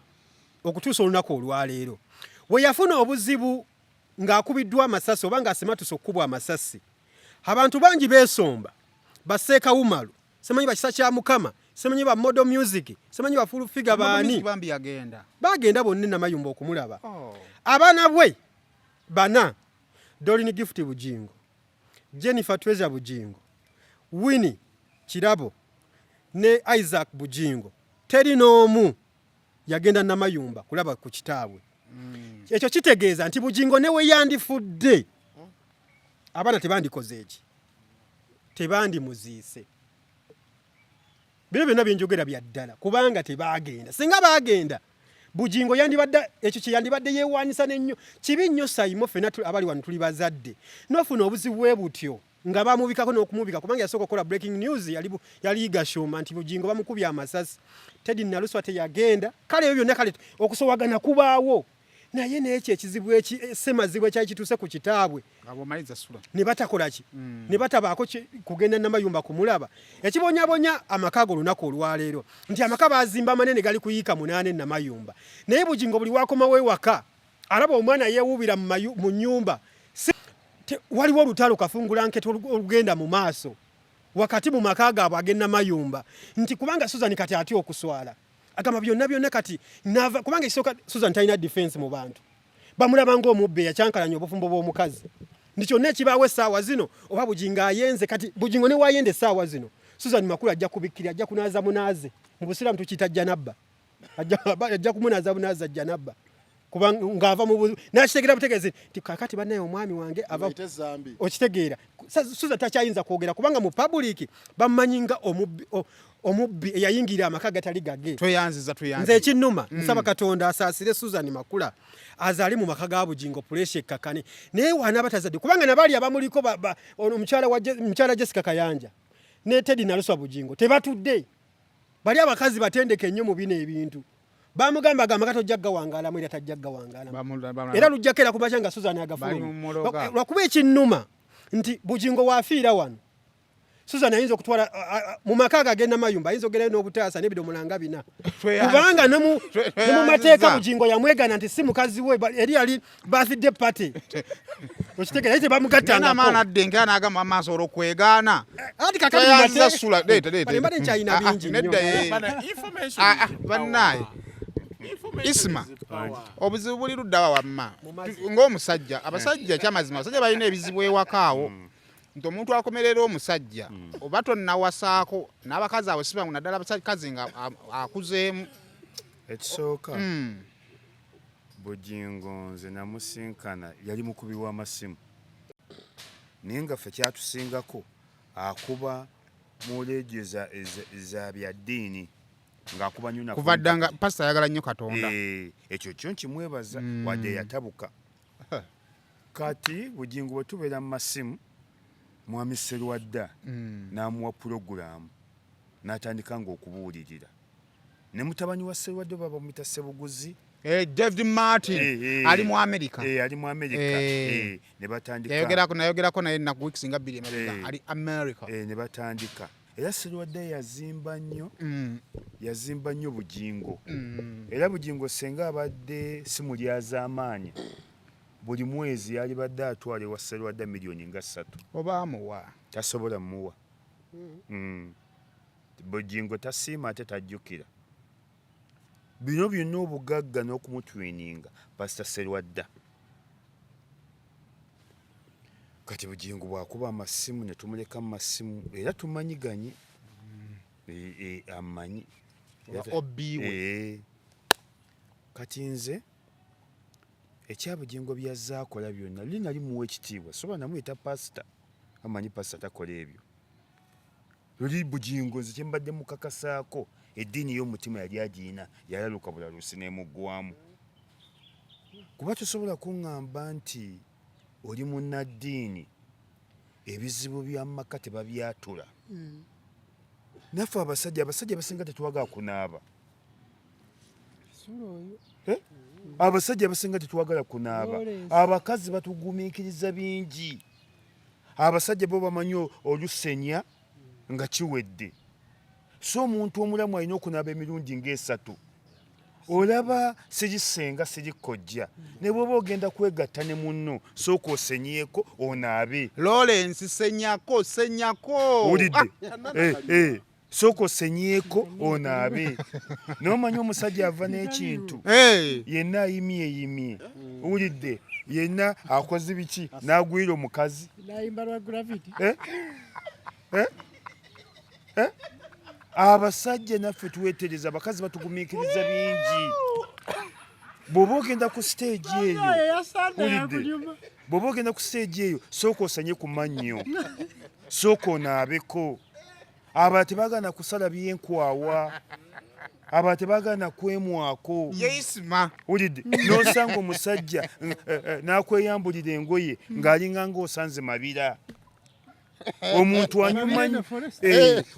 [SPEAKER 2] okutuusa olunaku olwaleero we yafuna obuzibu ng'akubiddwa amasasi oba ng'asimatuse okukubwa amasasi abantu bangi beesomba baseeka Umaru simanyi bakisa kya Mukama simanyi ba model music simanyi ba full figure baani bagenda bonna Namayumba okumulaba oh. Abaana bwe bana Dolin Gift Bugingo Jennifer Treasure Bugingo Winnie Kirabo ne Isaac Bugingo teri n'omu yagenda Namayumba kulaba ku kitaabwe. Ekyo kitegeeza nti Bugingo ne we yandifudde abaana tebandikoze eki, tebandimuziise. Bino byonna byenjogera bya ddala kubanga tebaagenda. Singa baagenda Bugingo yandibadde ekyo kye yandibadde yeewaanyisa n'ennyo. Kibi nnyo Sayimo, ffenna abali wano tuli bazadde, n'ofuna obuzibu bwe butyo nga bamubikako n'okumubika, kubanga yasooka okukola breaking news yali, yali Gashumba nti Bugingo bamukubye amasasi. Teddy Naluswa teyagenda. Kale ebyo byonna kale okusowagana kubaawo, naye n'ekyo ekizibu eki eh, semazibu ekyali kituuse ku kitaabwe ne batakola ki mm. ne batabaako kugenda Namayumba kumulaba, ekibonyabonya amaka ago olunaku olwaleero nti amaka bazimba manene gali kuyiika munaana e Namayumba, naye Bugingo buli wakomawo ewaka alaba omwana yeewuubira mu nnyumba. Waliwo olutalo kafungulankete olugenda mu maaso wakati mu maka gaabwe ag'e Namayumba, nti kubanga Susan kati atya okuswala, agamba byonna byonna kati nava, kubanga ekisooka Susan talina defense mu bantu, bamulaba ng'omubbi eyakyankalanya obufumbo bw'omukazi, nti kyonna ekibaawo essaawa zino oba Bugingo ayenze. Kati Bugingo ne wayenda essaawa zino, Susan Makula ajja kubikkira, ajja kunaaza munaaze. Mu Busiraamu tukiyita janabba, ajja kumunaaza bunaaza janabba, kuba ng'ava mu n'akitegeera butegeezi nti kakati bannaye omwami wange ava. Okitegeera, Susan takyayinza kwogera kubanga mu public bamumanyi nga omubbi, omubbi eyayingira amaka gatali gage.
[SPEAKER 3] Tweyanziza, tweyanziza.
[SPEAKER 2] Nze ekinnuma mm. nsaba Katonda asaasire Susan Makula azaale mu maka ga Bugingo, puresha ekkakane, naye wanaaba tazadde, kubanga nabali abamuliko omukyala Jessica Kayanja ne Teddy Naluswa Bugingo tebatudde. Bali abakazi batendeke nnyo mu bino ebintu. Bamugamba agamba kati ojja gawangaalamu, era tajja gawangaalamu, era lujjako era kumakya nga Susan agafuluma. Lwakuba ekinnuma nti Bugingo waafiira wano, Susan ayinza okutwala mu maka ago agenda Mayumba, ayinza okugerayo n'obutaasa n'ebidomola nga bina, kubanga ne mu mateeka Bugingo yamwegana nti si mukazi we, eri yali birthday party, okitegeera, naye tebamugattangako.
[SPEAKER 3] Nadde nkera n'agamba amaaso olwokwegaana.
[SPEAKER 2] Anti kakati mbadde nkyalina bingi nnyo.
[SPEAKER 3] Bannaye Isma, obuzibu buli luddawa wamma ng'omusajja? Abasajja kyamazima, abasajja balina ebizibu ewaka awo mm. nti omuntu akomerera omusajja mm. oba tonnawasaako n'abakazi abo sibangu, naddala abakazi nga akuzeemu.
[SPEAKER 4] Ekisooka mm. Bugingo nze namusinkana yali mukubi w'amasimu, naye nga ffe kyatusingako akuba mu leediyo za bya ddiini ng'akuba nnyo.
[SPEAKER 3] Kuva dda nga pasita ayagala nnyo Katonda.
[SPEAKER 4] Eh, ekyo kyo nkimwebaza mm. wadde yatabuka. Kati Bugingo bwe tubeera mu masimu, Mwami Sserwadda mm. n'amuwa pulogulaamu n'atandika ng'okubuulirira ne mutabani wa Sserwadda oba bamuyita Ssebuguzi.
[SPEAKER 3] Eh, David Martin
[SPEAKER 4] eh, eh,
[SPEAKER 3] ali mu America.
[SPEAKER 4] Eh, ali mu America.
[SPEAKER 3] Eh.
[SPEAKER 4] Eh, ne batandika.
[SPEAKER 3] Yayogerako, nayogerako naye ennaku weeks nga bbiri emabega
[SPEAKER 4] eh.
[SPEAKER 3] ali America.
[SPEAKER 4] Eh, ne batandika era Sserwadda yazimba nnyo mm. yazimba nnyo Bugingo mm. era Bugingo senga abadde si mulyazaamaanyi, buli mwezi yalibadde atwala ewa Sserwadda miliyoni nga 3.
[SPEAKER 3] Oba amuwa.
[SPEAKER 4] Tasobola muwa mm. mm. Bugingo tasiima ate tajjukira bino byonna, obugagga n'okumutwininga Pasita Serwadda. Kati Bugingo bwakuba amasimu ne tumuleka mu masimu, era tumanyiganye mm. e, e, amanyi
[SPEAKER 3] obiwe.
[SPEAKER 4] E, kati nze ekyabugingo byazze akola byonna luli nali muwa ekitiibwa, soba namuyita pasita, amanyi pasita takola ebyo. Luli Bugingo nze kyembadde mukakasaako, eddiini y'omutima yali agiyina, yalaluka bulalusi n'emuggwamu, kuba tosobola kuŋŋamba nti oli munnaddiini ebizibu by'amaka tebabyatula mm. Naffe abasajja, abasajja abasinga tetwagala kunaaba eh? Abasajja abasinga tetwagala kunaaba. Abakazi batugumiikiriza bingi, abasajja bo bamanyi olusenya nga kiwedde. So omuntu omulamu alina okunaaba emirundi ng'esatu. Olaba siri ssenga, siri kojja, ne bwoba ogenda kwegatta ne munno, sooka osenyeeko onaabe.
[SPEAKER 3] Lawrence, senyako, senyako.
[SPEAKER 4] Owulidde? Eh, eh, sooka osenyeeko onaabe. Naye omanyi omusajja ava n'ekintu yenna ayimyeyimye, owulidde, yenna akoze biki n'agwira omukazi.
[SPEAKER 5] Nayimba lwa gravity.
[SPEAKER 4] Eh? Eh? Eh? Abasajja naffe twetereza, abakazi batugumiikiriza bingi. Bw'oba ogenda ku siteegi eyo, wulidde, bw'oba ogenda ku siteegi eyo, sooka osanye ku mannyo, sooka onaabeko. Abalala tebaagala kusala byenkwawa, abalala tebaagala kwemwako.
[SPEAKER 3] Yeisima.
[SPEAKER 4] Wulidde, n'osanga omusajja n'akweyambulira engoye ng'alinga ng'osanze mabira. Omuntu anyuma nnyo,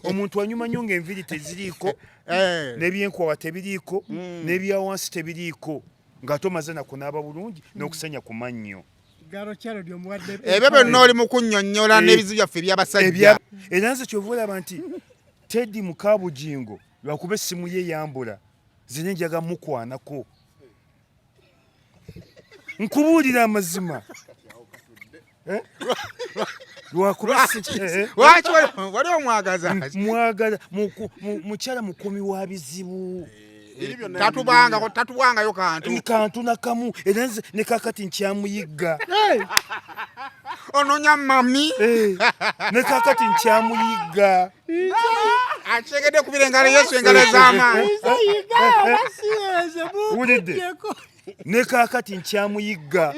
[SPEAKER 4] omuntu anyuma nnyo ng'enviiri teziriiko, n'ebyenkwawa tebiriiko, n'ebyawansi tebiriiko, ng'ate omaze na kunaaba bulungi n'okusenya ku mannyo.
[SPEAKER 3] Ebyo byonna oli mu kunnyonnyola n'ebizibu byaffe eby'abasajja.
[SPEAKER 4] Era nze kyova olaba nti Teddy Mukabugingo lwakuba essimu ye yambula, zine njaga mukwanako. Nkubuulira amazima. Lwakuba
[SPEAKER 3] lwaki wali omwagaza?
[SPEAKER 4] Mwagala mukyala mukuumi wa bizibu.
[SPEAKER 3] Tatubangayo kantu.
[SPEAKER 4] Kantu nakamu, era nze ne kakati nkyamuyigga.
[SPEAKER 3] Ononya mami.
[SPEAKER 4] Ne kakati nkyamuyigga.
[SPEAKER 3] Akyegedde kubira engalo Yesu, engalo ez'amaanyi.
[SPEAKER 4] Wulidde. Ne kakati nkyamuyigga.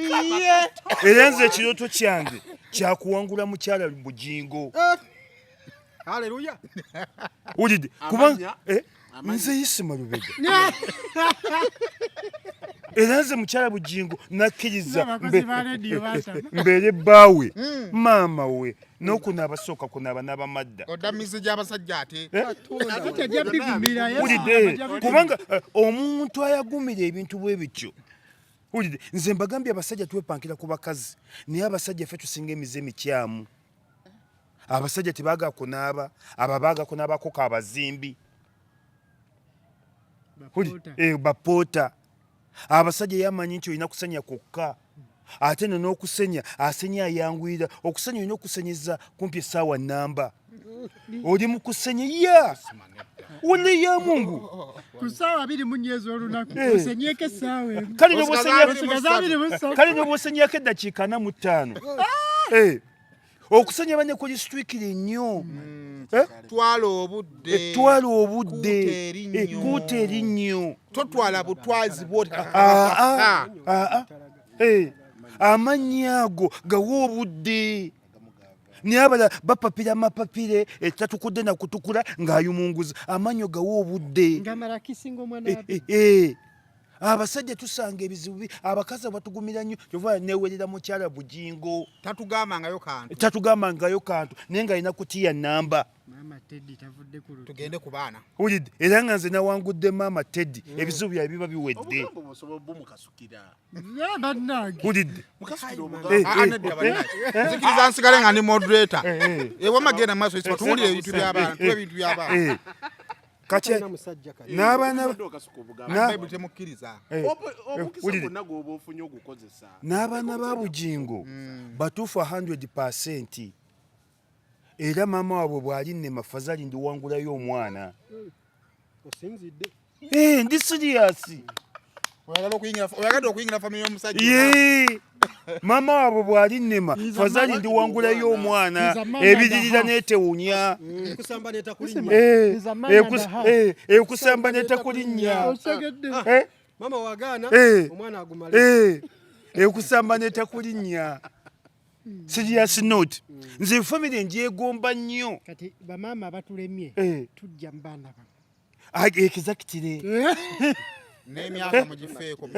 [SPEAKER 4] Era nze ekirooto kyange kyakuwangula mukyala Bugingo.
[SPEAKER 2] Haleluya.
[SPEAKER 4] Wulidde. Kubanga nze Isima Lubega. Era nze mukyala Bugingo nakkiriza mbeere bbaawe, maama we, n'okunaaba sooka kunaaba n'abamadda.
[SPEAKER 3] Odda mizi gy'abasajja ate.
[SPEAKER 4] Wulidde, kubanga omuntu ayagumira ebintu bwe bityo. Wulidde, nze mbagambye abasajja twepankira ku bakazi, naye abasajja ffe tusinga emize emikyamu. Abasajja tebaagala kunaaba, ababaaga kunaabako kabazimbi. Bapoota. Abasajja yamanyi nti olina kusenya kwokka, ate no n'okusenya asenya ayanguyira. Okusenya olina okusenyeza kumpi essaawa nnamba. Oli mu kusenya ya wole ya Mungu
[SPEAKER 5] ku ssaawa 24 ez'olunaku osenyeeko essaawa emu.
[SPEAKER 4] Kale n'obwosenyako eddakiika 45. Okusenya bane kuli sitwikire nnyo.
[SPEAKER 3] Twala obudde.
[SPEAKER 4] Twala obudde. Kuuta erinnyo.
[SPEAKER 3] Totwala butwazi bw'oti.
[SPEAKER 4] Amannya ago gawa obudde. Naye abalala bapapira amapapire etatukudde na kutukula ng'ayumunguza. Amannyo gawa obudde. Abasajja tusanga ebizibu, abakazi batugumira nnyo. Kyova neewerera mukyala Bugingo.
[SPEAKER 3] Tatugambangayo kantu.
[SPEAKER 4] Tatugambangayo kantu, naye ng'alina kutiya nnamba.
[SPEAKER 5] Maama Teddy tavudde ku luti.
[SPEAKER 3] Tugende ku baana.
[SPEAKER 4] Wulidde, era nga nze nawangudde maama Teddy, ebizibu byabe biba biwedde. Wulidde.
[SPEAKER 3] Nzikiriza nsigale nga ndi moderator. Ewamma genda maaso, tuwulire ebintu by'abaana, tuwe ebintu by'abaana.
[SPEAKER 4] Kati n'abaana n'abaana ba Bugingo batuufu 100%. Era maama waabwe bw'ali nnema fazali ndiwangulayo omwana. Ndi serious.
[SPEAKER 3] Oyagadde okuyingira family y'omusajja.
[SPEAKER 4] Maama waabwe bw'ali nnema fazali ndiwangulayo omwana ebiririra n'etewunya. Ekusamba n'etakulinnya.
[SPEAKER 2] Mama wagaana omwana agumale.
[SPEAKER 4] Ekusamba n'etakulinnya. Serious note. Nze family ngyegomba nnyo.
[SPEAKER 5] Kati bamaama abatulemye tujja mu baana bano.
[SPEAKER 4] Exactly.
[SPEAKER 3] N'emyaka mugifeeko,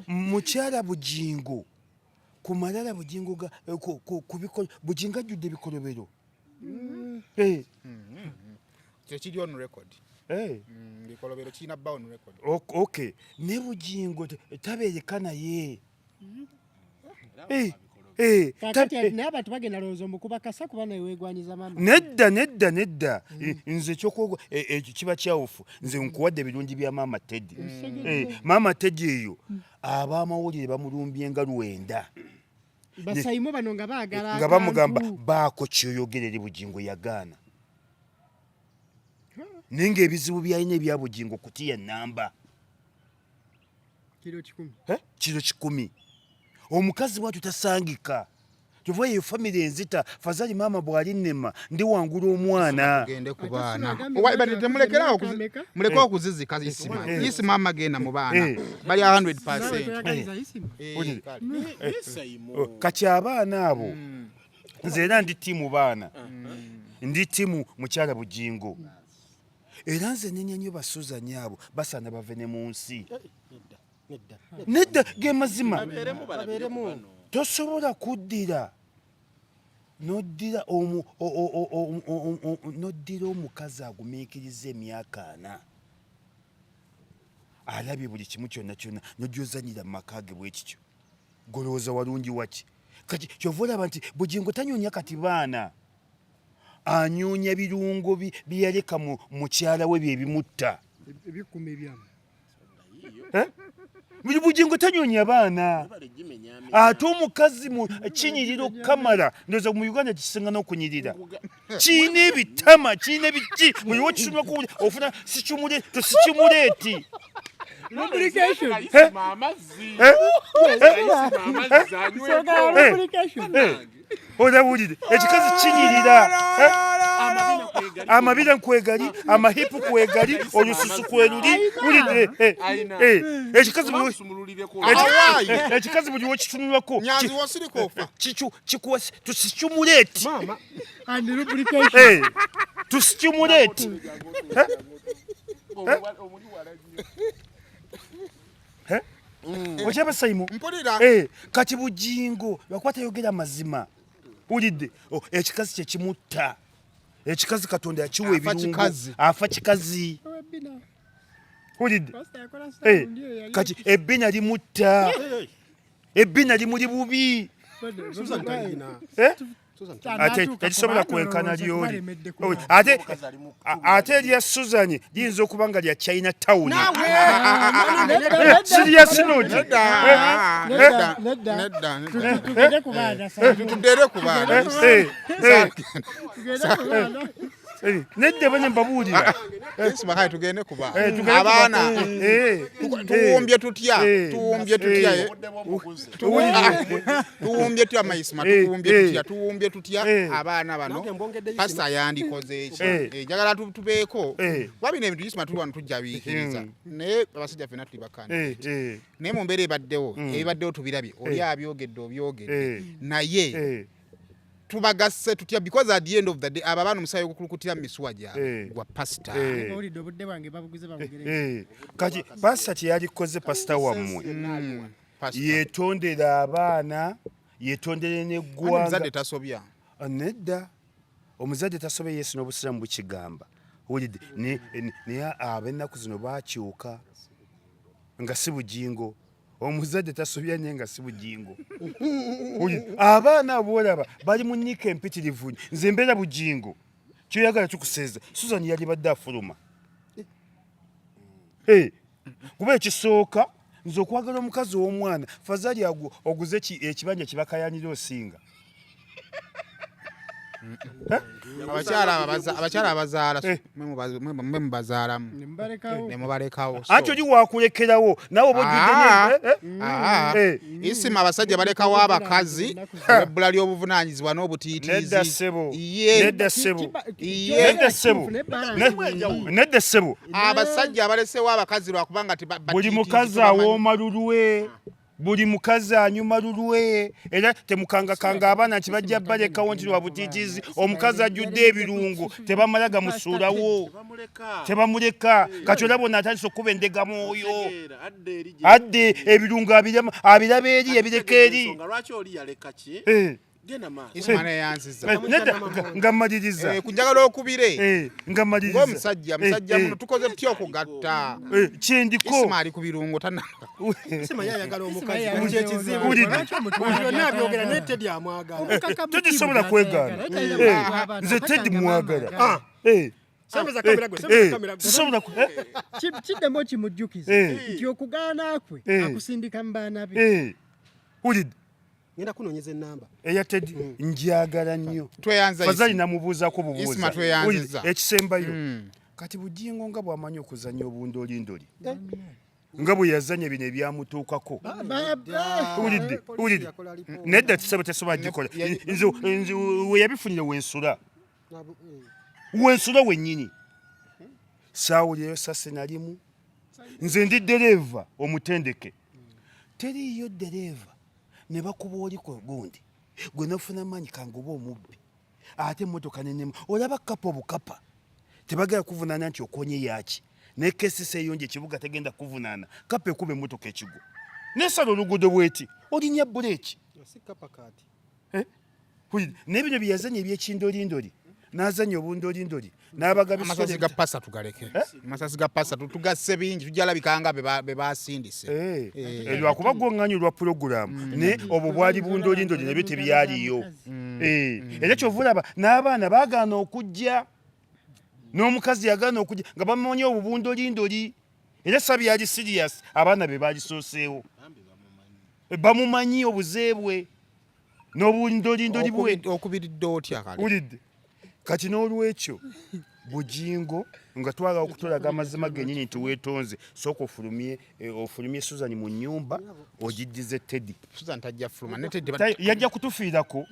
[SPEAKER 4] Mukyala Bugingo ku malala Bugingo ga ku bikolo Bugingo ajjudde ebikolobero.
[SPEAKER 3] Kiri on record. Bikolobero kirina bba on record.
[SPEAKER 4] Okay. Ne Bugingo tabeereka naye.
[SPEAKER 5] Naye abantu bagenda lowooza omukubakasa kuba naye weegwanyiza maama.
[SPEAKER 4] Nedda, nedda, nedda. Nze ekyokwogwa ekyo kiba kyawufu. Nze nkuwadde ebirungi bya maama Teddy. Maama Teddy eyo ab'amawulire bamulumbye nga lwenda.
[SPEAKER 5] Basayimo bano nga baagala
[SPEAKER 4] nga bamugamba baako kyoyogera eri Bugingo yagaana. Naye ng'ebizibu by'alina ebya Bugingo kutiya nnamba.
[SPEAKER 5] Kiro 1.
[SPEAKER 4] Kiro 1. Omukazi bw'atyo tasangika. Kyova eyo famire enzita fazali maama bwali nnema ndi wangula omwana.
[SPEAKER 3] Tugende ku baana. Temulekerawo muleke okuzizika Isima.
[SPEAKER 4] Eh.
[SPEAKER 3] Isima amagenda mu baana.
[SPEAKER 4] Eh.
[SPEAKER 3] Bali 100%.
[SPEAKER 4] Eh. Oh, kati abaana abo hmm. nze era ndi tiimu baana hmm. ndi tiimu mukyala Bugingo era nze nenya nnyo basuzanyi abo basaana bave ne mu nsi. Nedda ge mazima tosobola kuddira noddira noddira omukazi agumiikiriza emyaka ana alabye buli kimu kyonna kyonna nojozanyira mu maka ge bwekityo golowooza walungi waki kati kyova olaba nti Bugingo tanyonya kati baana anyuunya birungo byeyaleka mu mukyala we byebimutta Eh? Bugingo tanyonya baana ate omukazi kinyirira okukamala ndoza mu Uganda kisinga n'okunyirira kirina ebitama kirina biki buli wokisumako ofuna sikimule tosikimuleeti eh? Eh? Olawulire ekikazi kinyirira amabira nkwegali amahipu kwegali olususu kweruli wulidde ekikazi buli wekitunulako tusikimuleeti tusikimuleeti Mm. Okyaba Saimo?
[SPEAKER 3] Mpulira.
[SPEAKER 4] Eh, kati Bugingo lwakuba tayogera mazima. Wulidde oh, ekikazi kye kimutta. Ekikazi Katonda yakiwa ebirungo. Afa kikazi. Wulidde. Eh, kati ebbina limutta. Ebbina limuli bubi. Eh? Ate tekisobola kwenkana lyoli ate ate erya Susan liyinza okuba nga lya China Town si lya Sinodi. Nedda bane mbabuulira
[SPEAKER 3] eh, tugende ku baana eh, abaana eh, tuwumbye tutya tuwumbye tutya tuwumbye tutya maisima tuwumbye tutya tuwumbye tutya abaana bano pasita yandikoze eki njagala tubeeko kuba bino ebintu isima tuli wano tujja biikiriza hmm. naye abasajja fena tuli bakana naye mu mbeera ebaddewo hmm. ebibaddewo tubirabye oli abyogedde obyogedde naye tubagasse tutya because at the end of the day abo abaana omusaayi ogukulukutira mu misuwa gyabwe eh. gwa pasita
[SPEAKER 4] eh. eh. kati pasita kyeyalikoze pasita wammwe hmm, yetondera abaana yetondere neggwanga
[SPEAKER 3] omuzadde tasobya
[SPEAKER 4] ah, nedda omuzadde tasobya yesu n'obusiraamu bukigamba wulidde naye ab'ennaku zino bakyuka nga si Bugingo omuzadde tasobya nye nga si Bugingo abaana abo olaba bali mu nyiika empitirivu nze mbeera Bugingo kyoyagala kikuseeza Susan yalibadde afuluma kuba ekisooka nze okwagala omukazi ow'omwana fazali oguze ekibanja kibakayanira osinga
[SPEAKER 3] abakyala abazaala eh. mwe mubazaalamu ne mubalekawo
[SPEAKER 4] anti oli wakulekerawo nawe oba ojjudde
[SPEAKER 3] ah, eh, eh. ah, isima abasajja balekawo abakazi ebbula ly'obuvunaanyizibwa n'obutiitiizi
[SPEAKER 4] nedda ssebo nedda ssebo nedda ssebo nedda ssebo
[SPEAKER 3] abasajja abalesewo abakazi lwakubanga
[SPEAKER 4] buli mukazi awooma lulwe buli mukazi anyuma lulwe era temukangakanga abaana nti bajja balekawo nti lwa butiitiizi omukazi ajjudde ebirungo tebamala gamusuulawo tebamuleka kati olaba ono atandise okukuba endega mwoyo adde ebirungo abiraba eri ebireka eri
[SPEAKER 3] Eh.
[SPEAKER 4] Nedda nga mmaliriza
[SPEAKER 3] eh, kunjagala okubire
[SPEAKER 4] eh, nga mmaliriza
[SPEAKER 3] ng'omusajja musajja muno tukoze tutya okugatta
[SPEAKER 4] kyendiko
[SPEAKER 3] Isma ali ku birungo tana
[SPEAKER 2] Isma yayagala omukazi kyekizibu byonna abyogera naye Teddy amwagala
[SPEAKER 4] Teddy sobola kwegaana nze Teddy mwagala
[SPEAKER 2] ah.
[SPEAKER 5] Kiddemu okimujjukiza nti okugaana kwe akusindika mu baana be
[SPEAKER 4] wulidde
[SPEAKER 2] ngenda kunonyeza enamba
[SPEAKER 4] eya Teddy mm. njagala nnyo fazali namubuuzaako bubuuza ekisembayo mm. kati Bugingo nga bwamanyi okuzanya obundolindoli eh. Nga bwe yazanya bino ebyamutuukako. Owulidde, owulidde. Nedda tusaba tesobola gikola. Nze nze we yabifunira wensula. Wensula wennyini. Saawulirayo sasi nalimu. Nze ndi ddereeva omutendeke. Teriiyo ddereeva ne bakuba oli ku gundi. Gwe nofuna maanyi kangobe omubbi. Ate emmotoka nenema. Olaba kapa obukapa. Tebagala kuvunaana nti okonye yaki. Ne KCC eyonja ekibuga tegenda kuvunaana. Kapa ekuba emmotoka ekigwo. Nesala oluguudo bweti. Olinya buleeki.
[SPEAKER 5] Si kapa kati.
[SPEAKER 4] Eh? Naye bino bye yazanya ebyekindolindoli n'azanya obundolindoli n'abaga
[SPEAKER 3] amasasi ga pasa tugaleke eh? Amasasi ga pasa tugasse bingi tujalabika nga be basindise.
[SPEAKER 4] Eh. Eh. Lwakuba gwo ŋŋanyi olwa pulogulaamu mm. Ne obwo bwali bundolindoli nabyo tebyaliyo mm. Mm. Era kyova olaba n'abaana baagaana okujja n'omukazi yagaana okujja nga bamanyi obwo bundolindoli era sabyali sirias abaana be baalisooseewo bamumanyi obuzeebwe n'obundolindoli bwe
[SPEAKER 3] okubiridde otya
[SPEAKER 4] kale ulidde kati n'olwekyo Bugingo nga twagala okutulaga amazima genyini nti weetonze sooka ofulumye eh, ofulumye Susan mu nnyumba ogiddize Teddy.
[SPEAKER 3] Susan tajja fuluma ne Teddy
[SPEAKER 4] yajja kutufiirako.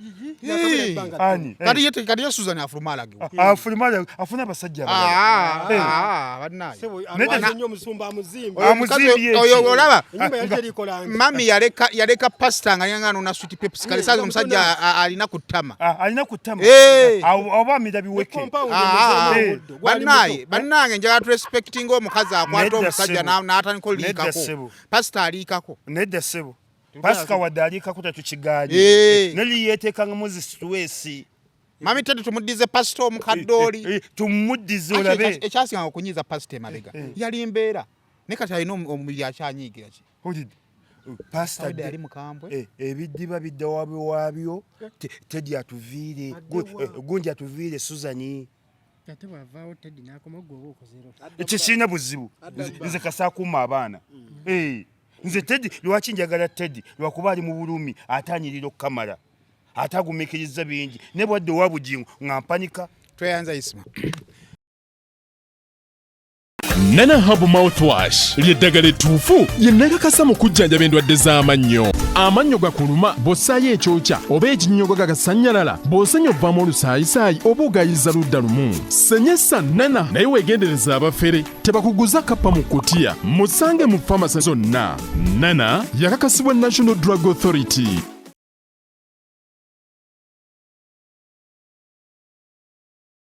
[SPEAKER 3] Ani kati ye kati ye Susan afuluma alagiwa
[SPEAKER 4] ah, afuluma alagiwa afuna abasajja
[SPEAKER 3] abalala. Ah, ah, bannaye
[SPEAKER 2] Nedda nnyo omusumba amuzimba.
[SPEAKER 4] Amuzimbye
[SPEAKER 3] oyo olaba mami yaleka yaleka pastor nga yanga nona sweet peps kale sazi omusajja alina kuttama.
[SPEAKER 4] Alina kuttama. Oba amira biweke.
[SPEAKER 3] Bannaye bannange njagala tu respecting omukazi akwata omusajja n'atandika oliikako. Pastor aliikako.
[SPEAKER 4] Nedda ssebo. Pastor wadde aliikako tetukigaanye. Neli yeeteekangamu zi stress.
[SPEAKER 3] Mami Teddy tumuddize pastor omukadde oli.
[SPEAKER 4] Eh, eh, tumuddize olabe.
[SPEAKER 3] Ekyasinga okunyiiza pastor emabega. Eh, yali mbeera. Naye kati alina omubiri akyanyiigira ki?
[SPEAKER 4] Owulidde? Pastor
[SPEAKER 3] yali mukambwe.
[SPEAKER 4] Ebidiba bidda waabwe waabyo. Teddy atuviire. Gundi atuviire Susan.
[SPEAKER 5] Ate bw'avaawo Teddy n'akoma gwe oba okozeero.
[SPEAKER 4] Ekyo kirina buzibu. Nze kasaakuuma abaana. Nze Teddy lwaki njagala Teddy lwakuba ali mu bulumi ate anyirira okukamala. Ate agumiikirizza bingi ne bwadde owa Bugingo nga mpanika.
[SPEAKER 3] Tweyanza Isma.
[SPEAKER 6] Nana Herbal Mouthwash ly'eddagala ettuufu lye nakakasa mu kujjanjaba endwadde z'amannyo. Amannyo gakuluma bw'ossaayo ekyokya oba ekinnyogo gagasannyalala, bw'osenya ovaamu olusaayisaayi oba ogayiza ludda lumu. Senyesa Nana naye weegendereze abafere tebakuguza kappa mu kutiya. Musange mu famasi zonna. Nana yakakasibwa National Drug Authority.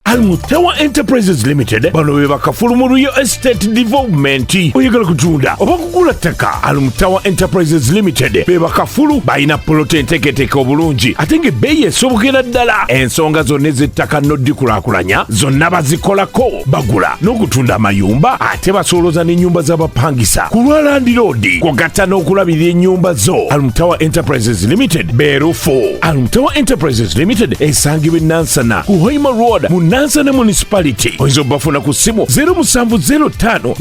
[SPEAKER 9] Almutawa Enterprises Limited bano be bakafulu mu Real Estate Development. Oyagala kutunda oba kugula ttaka? Almutawa Enterprises Limited be bakafulu, balina polota enteeketeeke obulungi ate ng'ebbeeyi esobokera ddala. Ensonga zonna ez'ettaka n'oddikulaakulanya zonna bazikolako, bagula n'okutunda amayumba ate basooloza n'ennyumba z'abapangisa ku lwa landiroodi kw'ogatta n'okulabirira ennyumba zo. Almutawa Enterprises Limited beerufu. Almutawa Enterprises Limited esangibwa e Nansana ku Hoima Road mu Nansana Municipality. Oyinza obafuna ku ssimu 0705 4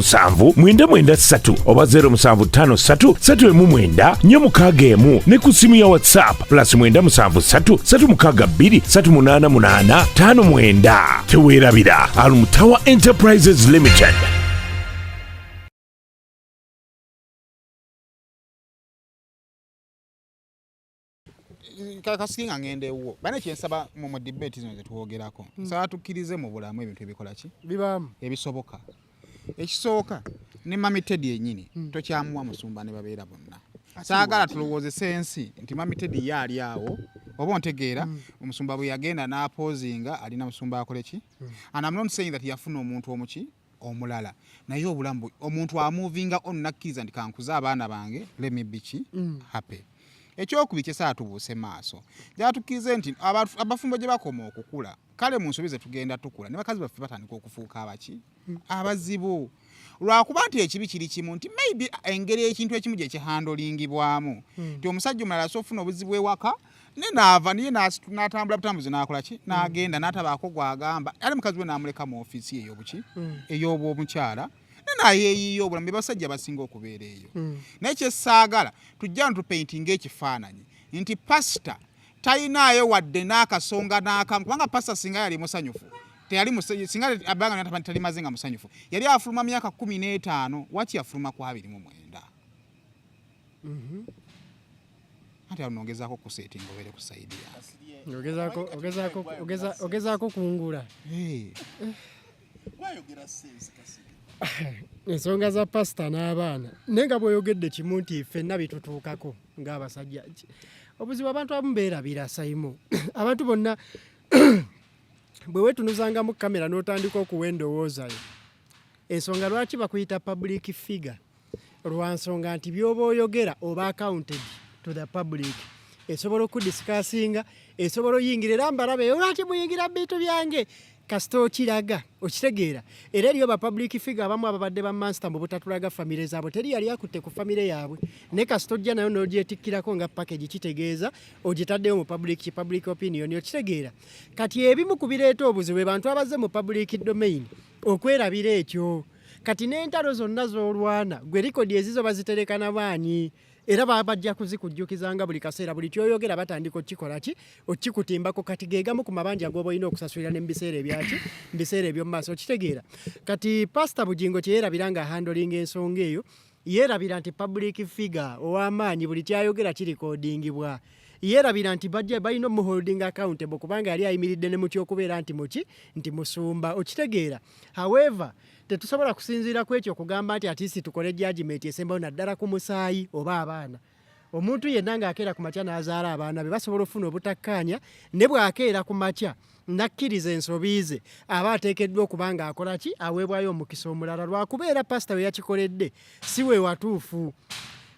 [SPEAKER 9] 7 993 oba 0753 319 461 ne ku ssimu ya WhatsApp plus 973 362 388 59. Teweerabira Almutawa Enterprises Limited.
[SPEAKER 3] Kasiki nga ngenda ewuwo bane kyensaba mu debate zino zetwogerako nsaba tukkirize mu bulamu ebintu ebikola ki
[SPEAKER 5] bibaamu
[SPEAKER 3] ebisoboka. Ekisooka ne Mami Teddy yennyini tokyamuwa musumba ne babeera bonna. Saagala tulowoozese ensi nti Mami Teddy ye ali awo oba ontegeera omusumba bwe yagenda n'apoozinga alina musumba akole ki. And I'm not saying that yafuna omuntu omuki omulala naye obulamu omuntu amovinga on nakkiriza nti kankuze abaana bange let me be ki happy. Ekyokubiri kyesaa tubuuse maaso gyatukkirize nti abafumbo gye bakoma okukula kale mu nsobi ze tugenda tukula ne bakazi baffe batandika okufuuka abaki abazibu lwakuba nti ekibi kiri kimu nti maybe engeri ekintu ekimu gye kihandolingibwamu nti omusajja omulala asobola okufuna obuzibu ewaka ne naava niye n'atambula butambuzi n'akola ki n'agenda n'atabaako gw'agamba ate mukazi we n'amuleka mu ofiisi ye ey'obuki ey'obwomukyala ne nayeeyiiya obulamu be basajja basinga okubeera eyo. Naye kye saagala tujja no tupaintinga ekifaananyi nti pasita talinaayo wadde n'akasonga n'akamu kubanga pasita singa yali musanyufu Teyali singa abbanga talimaze nga musanyufu, yali afuluma myaka 15, waki yafuluma ku 29? Anti awo nongezaako kusetinga obeere ku side yange.
[SPEAKER 5] Ogezaako kungula.
[SPEAKER 3] Hey.
[SPEAKER 1] Gwayogera sense, Kasirye.
[SPEAKER 5] Ensonga za pasita n'abaana, naye nga bw'oyogedde kimu nti ffenna bitutuukako ng'abasajja. Obuzibu abantu abamu beerabira, Saimu, abantu bonna bwe weetunuzangamu kamera n'otandika okuwa endowooza yo, ensonga lwaki bakuyita public figure lwa nsonga nti by'oba oyogera oba accounted to the public, esobola okudiscussinga, esobola oyingira era mbalabe lwaki muyingira bintu byange kasita okiraga okitegeera. Era eriyo ba public figure abamu ababadde ba master mu butatulaga famire zaabwe, teri yali akutte ku famire yaabwe, naye kasita ojja nayo n'ogyetikkirako nga package, kitegeeza ogitaddeyo mu public opinion, okitegeera. Kati ebimu ku bireeta obuzibu be bantu abazze mu public domain okwerabira ekyo. Kati n'entalo zonna z'olwana gwe, record ezizo bazitereka na baani, era baba bajja kuzikujjukizanga buli kaseera. Buli kyoyogera batandika okukikola ki, okikutimbako. Kati gegamu ku mabanja g'oba olina okusasulira ne mu biseera ebyaki, mu biseera eby'omu maaso, okitegeera. Kati Pasita Bugingo kye yeerabira nga handlinga ensonga eyo, yeerabira nti public figure ow'amaanyi buli kyayogera kirecordingibwa. Yeerabira nti bajja balina omuholding accountable kubanga yali ayimiridde ne mu kyokubeera nti muki, nti musumba, okitegeera. However, tetusobola kusinziira ku ekyo okugamba nti at least tukole judgment esembayo naddala ku musaayi oba abaana. Omuntu yenna ng'akeera ku makya n'azaala abaana be basobola okufuna obutakkaanya, ne bw'akeera ku makya n'akkiriza ensobi ze, aba ateekeddwa okuba ng'akola ki, aweebwayo omukisa omulala. Lwakubeera pasita we yakikoledde si we watuufu.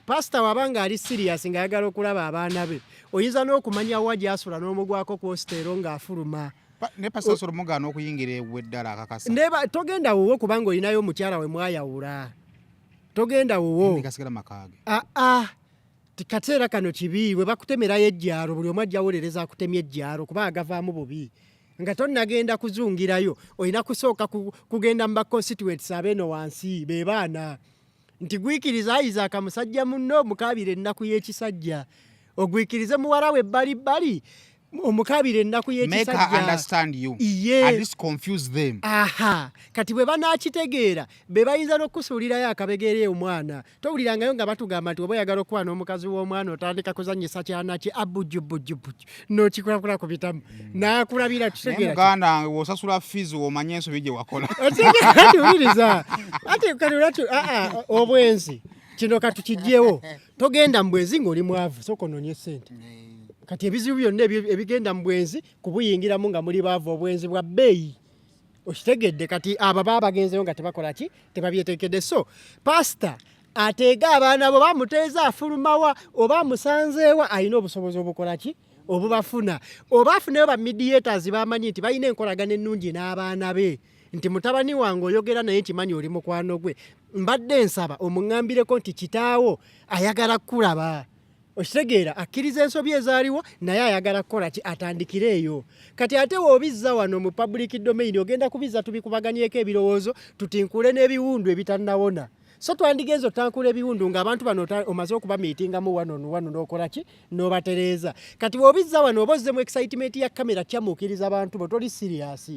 [SPEAKER 5] Pasita waba ng'ali serious ng'ayagala okulaba abaana be, oyinza n'okumanya wa gy'asula n'omugwako ku hostel ng'afuluma.
[SPEAKER 3] Ne pasita osobola omugaana okuyingira ewuwe ddala akakasa.
[SPEAKER 5] Neba togenda wuwo kubanga olinayo omukyala we mwayawula, togenda wuwo.
[SPEAKER 3] Gasigala maka ge.
[SPEAKER 5] Aa, kaseera kano kibi bwe bakutemerayo ejjaalo, buli omu ajja wolereza akutemya ejjaalo kuba agavaamu bubi. Nga tonnagenda kuzungirayo olina kusooka kugenda mu ba constituents abeeno wansi be baana nti gwikiriza Isaac musajja munno omukaabira ennaku y'ekisajja, ogwikirize muwala we ebbalibbali omukaabira ennaku
[SPEAKER 3] Make her
[SPEAKER 5] y'ekisajja.
[SPEAKER 3] understand you.
[SPEAKER 5] Ye.
[SPEAKER 3] At least confuse them.
[SPEAKER 5] Aha, kati bwe banakitegeera be bayinza n'okusuulirayo akabegere omwana. Towulirangayo nga batugamba nti oba oyagala okuba n'omukazi w'omwana otandika kuzannyisa kyana kye abujubujubujju n'okikulakula ku bitamu n'akulabira
[SPEAKER 3] Naye
[SPEAKER 5] kitegeera.
[SPEAKER 3] muganda wange, w'osasula fees w'omanya ensobi gye wakola.
[SPEAKER 5] Ati wuliriza, ati kati olwaki aa obwenzi kino katukijjewo. Togenda mu bwenzi ng'oli mwavu, sooka onoonye ssente. Kati ebizibu byonna ebigenda mu bwenzi kubuyingiramu nga muli baavu, obwenzi bwa bbeeyi, okitegedde. Kati abo baba bagenzeyo nga tebakola ki, tebabyetekedde. So pasita ateega abaana bo bamuteeza afulumawa oba amusanzeewa, alina obusobozi obukola ki, obubafuna, oba afuneyo ba mediators bamanyi nti balina enkolagana ennungi n'abaana be, nti mutabani wange oyogera naye nkimanyi oli mukwano gwe, mbadde nsaba omuŋŋambireko nti kitaawo ayagala kukulaba, okitegeera, akkiriza ensobi ezaaliwo naye ayagala kukola ki, atandikire eyo. Kati ate woobizza wano mu public domain ogenda kubizza tubikubaganyeko ebirowoozo, tutinkule n'ebiwundu ebitannawona. So twandigenza otankula ebiwundu ng'abantu bano omaze okubamiitingamu wano wano n'okola ki, n'obatereeza. Kati bw'obizza wano oba ozzemu excitement ya kamera kyamuukiriza abantu bo, toli serious.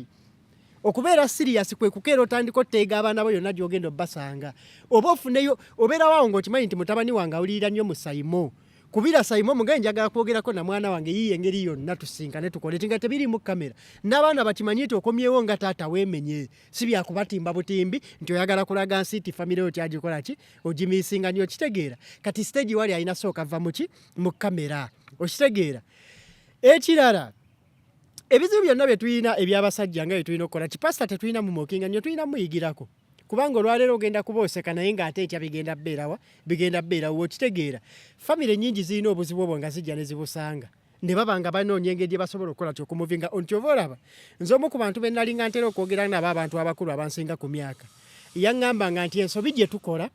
[SPEAKER 5] Okubeera serious kwe kukeera otandika oteega abaana bo yonna gy'ogenda obbasanga, oba ofuneyo obeerawo awo ng'okimanyi nti mutabani wange awulirira nnyo mu Saimo, kubira Saimo mugaye njagala kwogerako na mwana wange, yiye engeri yonna tusinkane tukole ti nga tebirimu kamera, n'abaana bakimanyi nti okomyewo nga taata weemenye, si byakubatimba butimbi nti oyagala kulaga nsi nti famire yo kyagikola ki, ogimiisinga nnyo, okitegeera. Kati stage wali alina sooka va muki, mu kamera, okitegeera. Ekirala, ebizibu byonna bye tulina eby'abasajja nga bye tulina okukola kipasita tetulina mumockinga nnyo, tulina muyigirako kubanga olwaleero ogenda kuba oseka naye ng'ate enkya bigenda bbeerawa, bigenda bbeerawo, okitegeera. Famire nnyingi zirina obuzibu obwo nga zijja ne zibusanga ne baba nga banoonya engeri gye basobola okukola ki okumuvinga on. Kyova olaba nze omu ku bantu be nali nga ntera okwogera nabo, abantu abakulu abansinga ku myaka, yaŋŋambanga nti ensobi gye tukola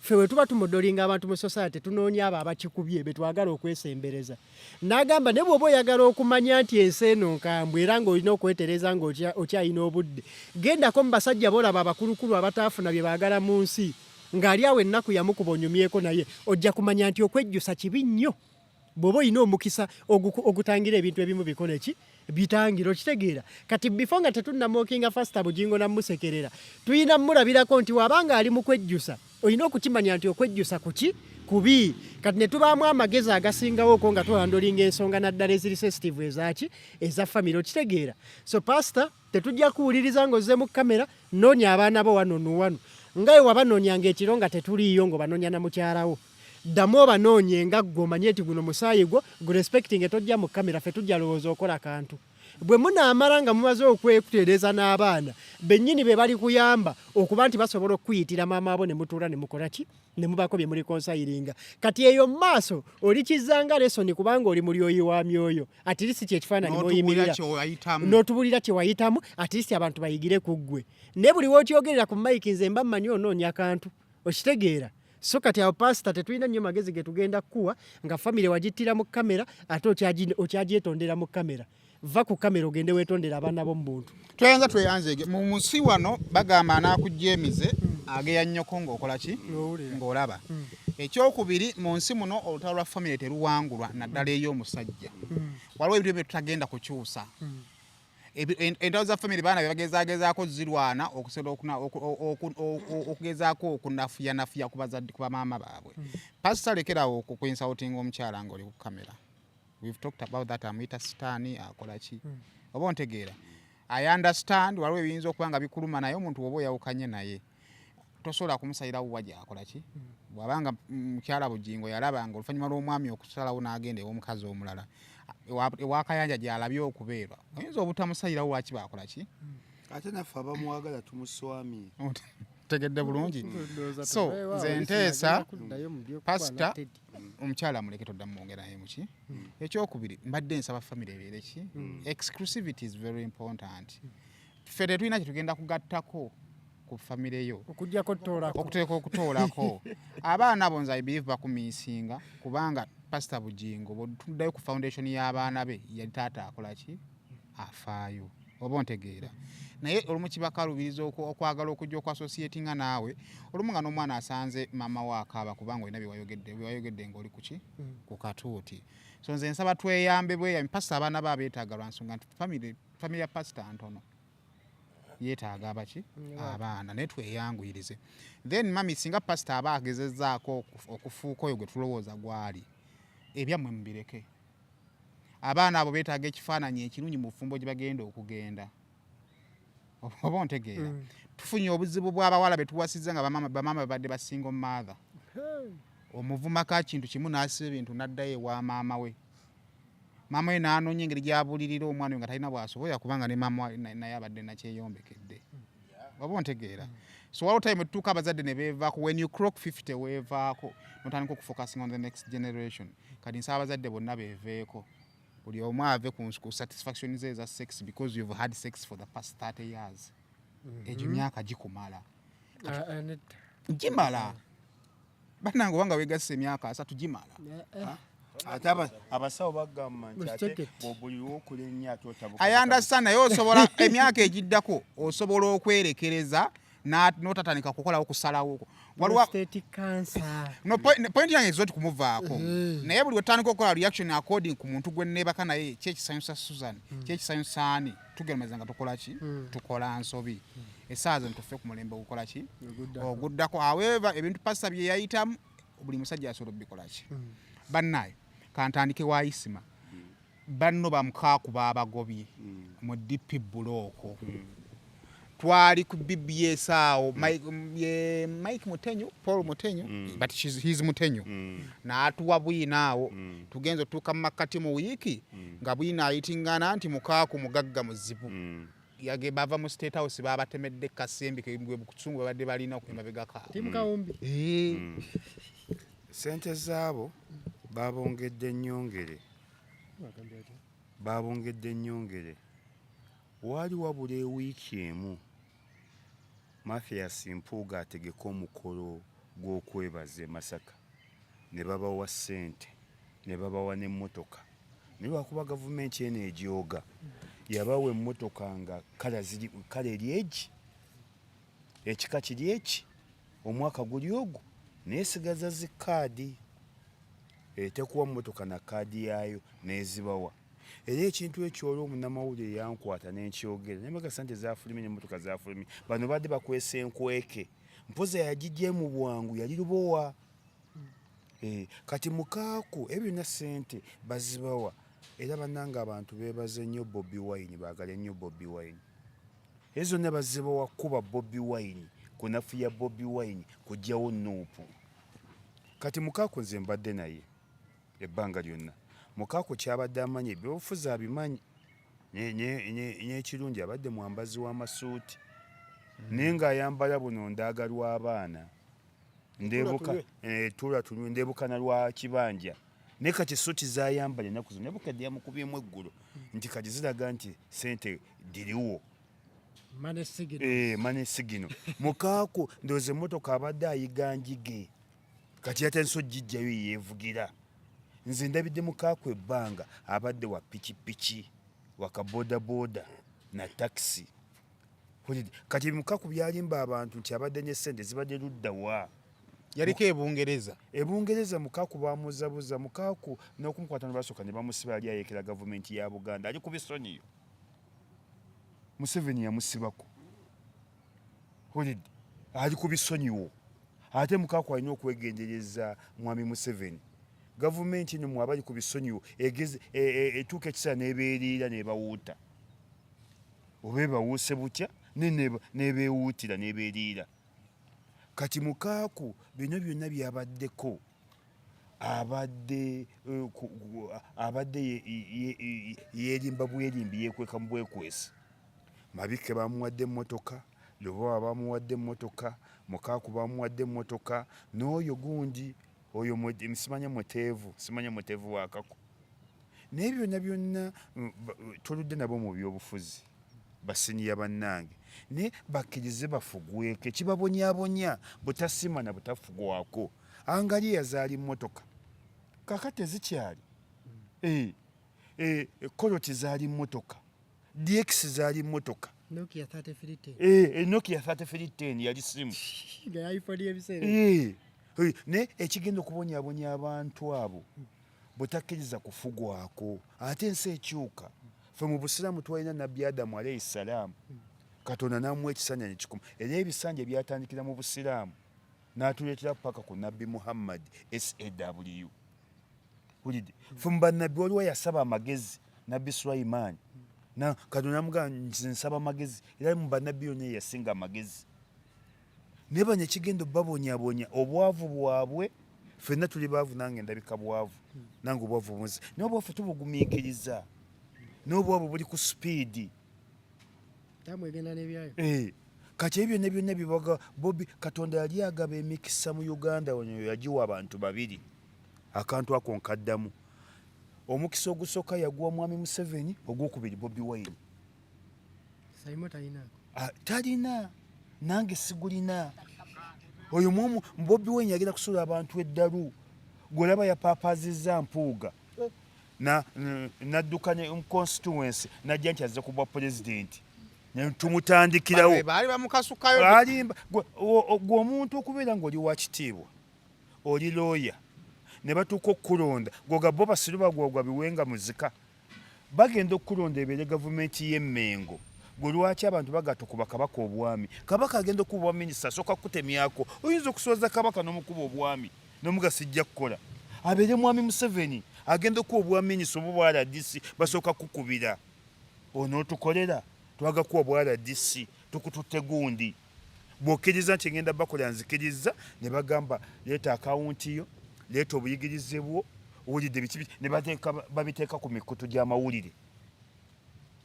[SPEAKER 5] ffe bwe tuba tumodelinga abantu mu society, tunoonya abo abakikubye be twagala okwesembereza. N'agamba ne bw'oba oyagala okumanya nti ensi eno nkambwe era ng'olina okwetereza ng'okyalina obudde, gendako mu basajja b'olaba abakulukulu abataafuna bye baagala mu nsi, ng'ali awo ennaku yamukuba onyumyeko naye, ojja kumanya nti okwejjusa kibi nnyo. Bw'oba olina omukisa ogutangira ebintu ebimu bikole ki. Bitangire, okitegeera? Kati before nga tetunnamockinga Pastor Bugingo namusekerera, tulina mulabirako nti wabanga ali mu kwejjusa, olina okukimanya nti okwejjusa kuki kubi. Kati ne tubaamu amagezi agasingawo okwo nga tuhandlinga ensonga naddala eziri sensitive ezaki eza family, okitegeera? So pastor, tetujja kuwuliriza ng'ozze mu kamera. Noonya abaana bo wano nuwano nga we wabanoonyanga ekiro nga tetuliiyo, ng'obanoonya na mukyalawo. Ddamu obanoonye nga ggwe omanye nti guno musaayi gwo, gurespecting. Tojja mu kamera, ffe tujja lowooza okola kantu. Bwe munaamala nga mumaze okwetereeza n'abaana bennyini be bali kuyamba okuba nti basobola okukuyitira maama abo ne mutuula ne mukola ki ne mubaako bye mureconcilinga. Kati eyo mu maaso olikizanga lesson, kubanga oli mulyoyi wa myoyo. At least kyekifaananyi
[SPEAKER 3] N'otubuulira
[SPEAKER 5] mw'oyimirira.
[SPEAKER 3] Kyewayitamu.
[SPEAKER 5] N'otubuulira kye wayitamu, at least abantu bayigire ku ggwe. Naye buli w'okyogerera ku mike, nze mba mmanyi onoonya kantu, okitegeera? So kati awo pasita, tetulina nnyo magezi ge tugenda kukuwa nga famire wagittira mu kamera, ate okyagyetondera mu kamera. Va ku kamera ogende weetondera abaana bo mu buntu.
[SPEAKER 3] Tweyanza, tweyanzege. Mu nsi wano bagamba anaakujja emize ageya nnyoko ng'okola ki, ng'olaba. Ekyokubiri, mu nsi muno olutalo lwa famire teruwangulwa, naddala ey'omusajja. Waliwo ebintu bye tutagenda kukyusa. Entalo za famire baana bebagezagezaako zirwana okusobola okugezaako okunafuyanafuya ku bazadde, ku bamaama baabwe. Pasita, lekerawo okuinsultinga omukyala ng'oli ku kamera. We've talked about that. Amuyita sitaani, akola ki, oba ontegeera? I understand waliwo ebiyinza okuba nga bikuluma, naye omuntu woba oyawukanye naye tosobola kumusalirawo wa gyakola ki. Bw'abanga mukyala Bugingo yalaba nga oluvannyuma lw'omwami okusalawo n'agenda ew'omukazi omulala ewakayanja gy'alabye okubeerwa, oyinza obutamusalirawo waki bakola ki.
[SPEAKER 4] Ate naffe abamwagala tumuswamye.
[SPEAKER 3] Tegedde bulungi. So nze nteesa, pasita, omukyala muleke, toddamu mwongera naye muki. Ekyokubiri, mbadde nsaba famire ebeere ki, exclusivity is very important. Ffe tetulina kyetugenda kugattako ku famire yo.
[SPEAKER 5] Okugjako toolako.
[SPEAKER 3] Okuteeka okutoolako abaana abo, nze I believe bakumissinga, kubanga Pasita Bugingo bwetuddayo ku foundation y'abaana be, yali taata akola ki, afaayo, oba ontegeera? Naye olumu kibakalubiriza okwagala okujja okuassociatinga naawe, olumu nga n'omwana asanze maama we akaaba kubanga olina byewayogedde ng'oli kuki, ku katuuti. So nze nsaba tweyambe bweyambi. Pasita abaana be abeetaaga lwa nsonga nti family ya pasita ntono, yeetaaga abaki abaana, naye tweyanguyirize. Then mami, singa pasita aba agezezzaako okufuuka oyo gwe tulowooza gwali, ebyammwe mubireke. Abaana abo beetaaga ekifaananyi ekirungi mu bufumbo gye bagenda okugenda, oba ontegeera? Tufunye obuzibu bw'abawala betuwasizza nga bamaama babadde ba single mother. Omuvumako kintu kimu n'asiba ebintu n'addayo ewa maama we, maama we n'anoonya engeri gy'abulirira omwana we nga talina bw'asobola, kubanga ne maama we naye abadde nakyeyombekedde, oba ontegeera? So waliwo time etutuuka abazadde ne beevaako. When you clock 50, weevaako notandika okufocusing on the next generation. Kati nsaba abazadde bonna beeveeko, buli omu ave ku satisfaction ze eza sex, because you've had sex for the past 30 years. Egyo myaka gikumala.
[SPEAKER 5] Ah, ah, nedda.
[SPEAKER 3] Gimala bannange, obanga wegasse emyaka 30 gimala.
[SPEAKER 4] Ate abasawo bagamba nti ate
[SPEAKER 5] Mukitegedde.
[SPEAKER 4] buli lwokola ennyo ate otabuka.
[SPEAKER 3] I understand, naye osobola emyaka egiddako osobola okwerekereza n'otatandika kukolawo kusalawo okwo. Waliwo
[SPEAKER 5] Prostate cancer.
[SPEAKER 3] No, point yange is not kumuvaako, naye buli wetandika okukola reaction according ku muntu gwe neebaka naye, kyekisanyusa Susan, kyekisanyusa ani, tugeremeza nga tukola ki, tukola nsobi. Essaawa zino tufe ku mulembe ogukola ki, oguddako. However, ebintu pasita bye yayitamu, buli musajja asobola obikola ki. Bannaye, kantandike wa Isima. Banno bamukaaku babagobye mu DP block. Twali ku BBS awo, Mike, ye Mike Mutenyu, Paul Mutenyu, but he's Mutenyu, n'atuwa bwino awo. Tugenze otuuka mu makkati mu wiiki nga bwino ayitingana nti mukaaku mugagga muzibu. Yage bava mu State House, babatemedde kasembi busungu babadde balina emabega kaabwe.
[SPEAKER 5] Team Kawumbi.
[SPEAKER 3] Eh,
[SPEAKER 4] Sente zaabo babongedde ennyongere, babongedde ennyongere. Waali wabula ewiiki emu Mathias Mpuuga ategeke omukolo gw'okwebaza e Masaka, ne babawa ssente ne babawa n'emmotoka, naye lwakuba gavumenti eno ejooga, yabawa emmotoka nga kala ziri kala eri egi, ekika kiri eki, omwaka guli ogwo, naye sigaza zi kaadi, etekuwa mmotoka na kaadi yaayo n'ezibawa. Era ekintu ekyo olwo omunnamawulire yankwata ne nkyogera ne mbaga ssente zaafulumye n'emmotoka zaafulumye, bano badde bakwese nkweke, mpoza yagiggye mu bwangu yali Lubowa. Eh, kati mukaaku ebyo byonna ssente bazibawa era bannange abantu beebaze nnyo Bobi Wine, baagale nnyo Bobi Wine. Ezo zonna bazibawa kuba Bobi Wine, kunafuya Bobi Wine, kuggyawo Nuupu. Kati mukaaku nze mbadde naye ebbanga lyonna. Mukaaku ky'abadde amanyi ebyobufuzi abimanyi n'ekirungi abadde mwambazi w'amasuuti naye ng'ayambala buno ndaaga lw'abaana ndebuka eh, tula tunywe ndebuka na lwa kibanja naye kati suuti z'ayambala ennaku zino nebukedde yamukubyemu eggulo nti kati ziraga nti ssente diriwo mane sigino eh, mukaaku ndowooza emmotoka abadde ayiga njige Kati yatandise ogijjayo yeevugira. Nze ndabidde mukaaku ebbanga abadde wa pikipiki, wa kabodaboda na takisi. Kati mukaku byalimba abantu nti abadde ne ssente zibadde ludda wa?
[SPEAKER 3] Yaliko e Bungereza.
[SPEAKER 4] E Bungereza mukaku bamuzabuza mukaku n'okumukwata ne basooka ne bamusiba yali ayekera gavumenti ya Buganda ali ku bisonyiyo. Museveni yamusibako. Hulidde ali ku bisonyiwo. Ate Mukaaku alina okwegendereza Mwami Museveni. Gavumenti eno mwe abali ku bisonyiwo etuuka ekiseera n'ebeeriira n'ebawuuta. Oba ebawuuse butya n'ebeewuutira n'ebeeriira. Kati Mukaaku bino byonna by'abaddeko abadde eh, abadde yeerimba bwerimbi yeekweka mu bwekwesi. Mabikke bamuwadde emmotoka, Lubowa bamuwadde emmotoka, Mukaaku bamuwadde emmotoka n'oyo gundi oyo simanya Muteevu, simanya Muteevu wa Kako. Naye byonna byonna mm, tuludde nabo mu byobufuzi basiniya bannange naye bakkirize bafugweko ekibabonyabonya butasiima na butafugwako. Angalia zaali mmotoka kaakati tezikyali. Eh, eh, Koloti zaali mmotoka. DX zaali mmotoka.
[SPEAKER 5] Nokia 3310.
[SPEAKER 4] Eh, eh, Nokia 3310 yali simu.
[SPEAKER 5] Nga iPhone y'ebiseera.
[SPEAKER 4] Eh, eh, naye ekigenda okubonyabonya abantu abo butakkiriza kufugwako ate ensi ekyuka. Ffe mu Busiraamu twalina Nabbi Adamu alayhi salaamu. Katonda n'amuwa ekisanja ne kikoma. Era ebisanja byatandikira mu Busiraamu n'atuleetera paka ku Nabbi Muhammad SAW. Wulidde? Ffe mu bannabbi waliwo yasaba amagezi Nabbi Sulaiman. Na Katonda namugamba nze nsaba amagezi era mu bannabbi yonna yasinga amagezi. Naye bano ekigenda obabonyabonya obwavu bwabwe ffenna tuli baavu nange ndabika bwavu nange obwavu bunzi naye obwavu tubugumiikiriza naye obwavu buli ku sipiidi.
[SPEAKER 5] Tamu egenda n'ebyayo.
[SPEAKER 4] Eh, kati ebyo byonna byonna bibaga Bobi Katonda yali agaba emikisa mu Uganda wano yagiwa abantu babiri. Akantu ako nkaddamu. Omukisa ogusooka yaguwa Mwami Museveni, ogwokubiri Bobi Wine.
[SPEAKER 5] Saimo talinaako.
[SPEAKER 4] Ah, talina nange sigulina. Oyo mwomu Bobi Wine yagenda kusuula abantu eddalu. Gw'olaba yapaapazizza Mpuuga n'adduka ne constituency n'ajja nti azze ku bwa pulezidenti. Ne tumutandikirawo.
[SPEAKER 3] Baali bamukasukayo.
[SPEAKER 4] Alimba gwe omuntu okubeera ng'oli wa kitiibwa. Oli lawyer ne batuuka okukulonda gwoga bo basiru bagwogwa biwenga muzika bagenda okukulonda ebeere gavumenti y'e Mmengo gwe lwaki abantu bagatta okuba kabaka obwami kabaka agenda okuba obwa minisita asooka kukutemyako oyinza okuswaza kabaka n'omukuba obwami nomuga sijja kukola abeere mwami Museveni agenda okuba obwa minisita oba obwa RDC basooka kukubira onootukolera twagakuwa obwa RDC tukututte gundi Bw'okkiriza nti ngenda bakola nzikirizza ne bagamba leeta akawunti yo, leeta obuyigirize bwo, owulidde biki biki ne bateeka babiteeka ku mikutu gy'amawulire.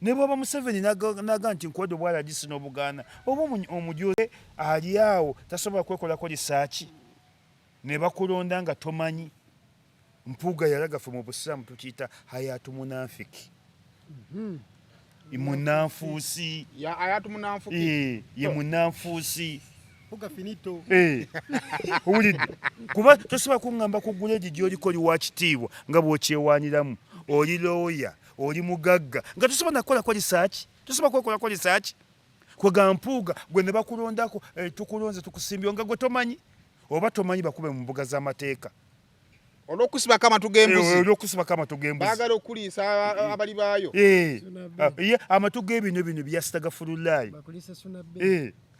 [SPEAKER 4] Ne bw'aba Museveni n'aga nti nkuwadde obwa RDC n'obugaana oba omujuzi ali awo tasobola kwekolako lisaaki ne bakulonda nga tomanyi. Mpuuga yalaga ffe mu Busiraamu tukiyita hayatu munanfiki. Mhm. Munanfuusi.
[SPEAKER 3] Ya hayatu munanfuki.
[SPEAKER 4] Eh, ye munanfuusi.
[SPEAKER 5] Mpuuga finito.
[SPEAKER 4] Eh. Owulidde. Kuba tosobola kuŋŋamba ku guleedi gy'oliko oli wa kitiibwa nga bw'okyewaaniramu. Oli looya, oli mugagga nga tosobola na kukolako lisaaki. Tosobola kwekolako lisaaki. Kwega Mpuuga gwe ne bakulondako eh, tukulonze tukusimbye nga gwe tomanyi oba tomanyi bakube mu mbuga z'amateeka.
[SPEAKER 3] Olw'okusibako amatu g'embuzi.
[SPEAKER 4] Olw'okusibako amatu g'embuzi.
[SPEAKER 3] Baagala okuliisa abali baayo.
[SPEAKER 4] Ah, ye amatu g'ebino bino byasitagafululayi.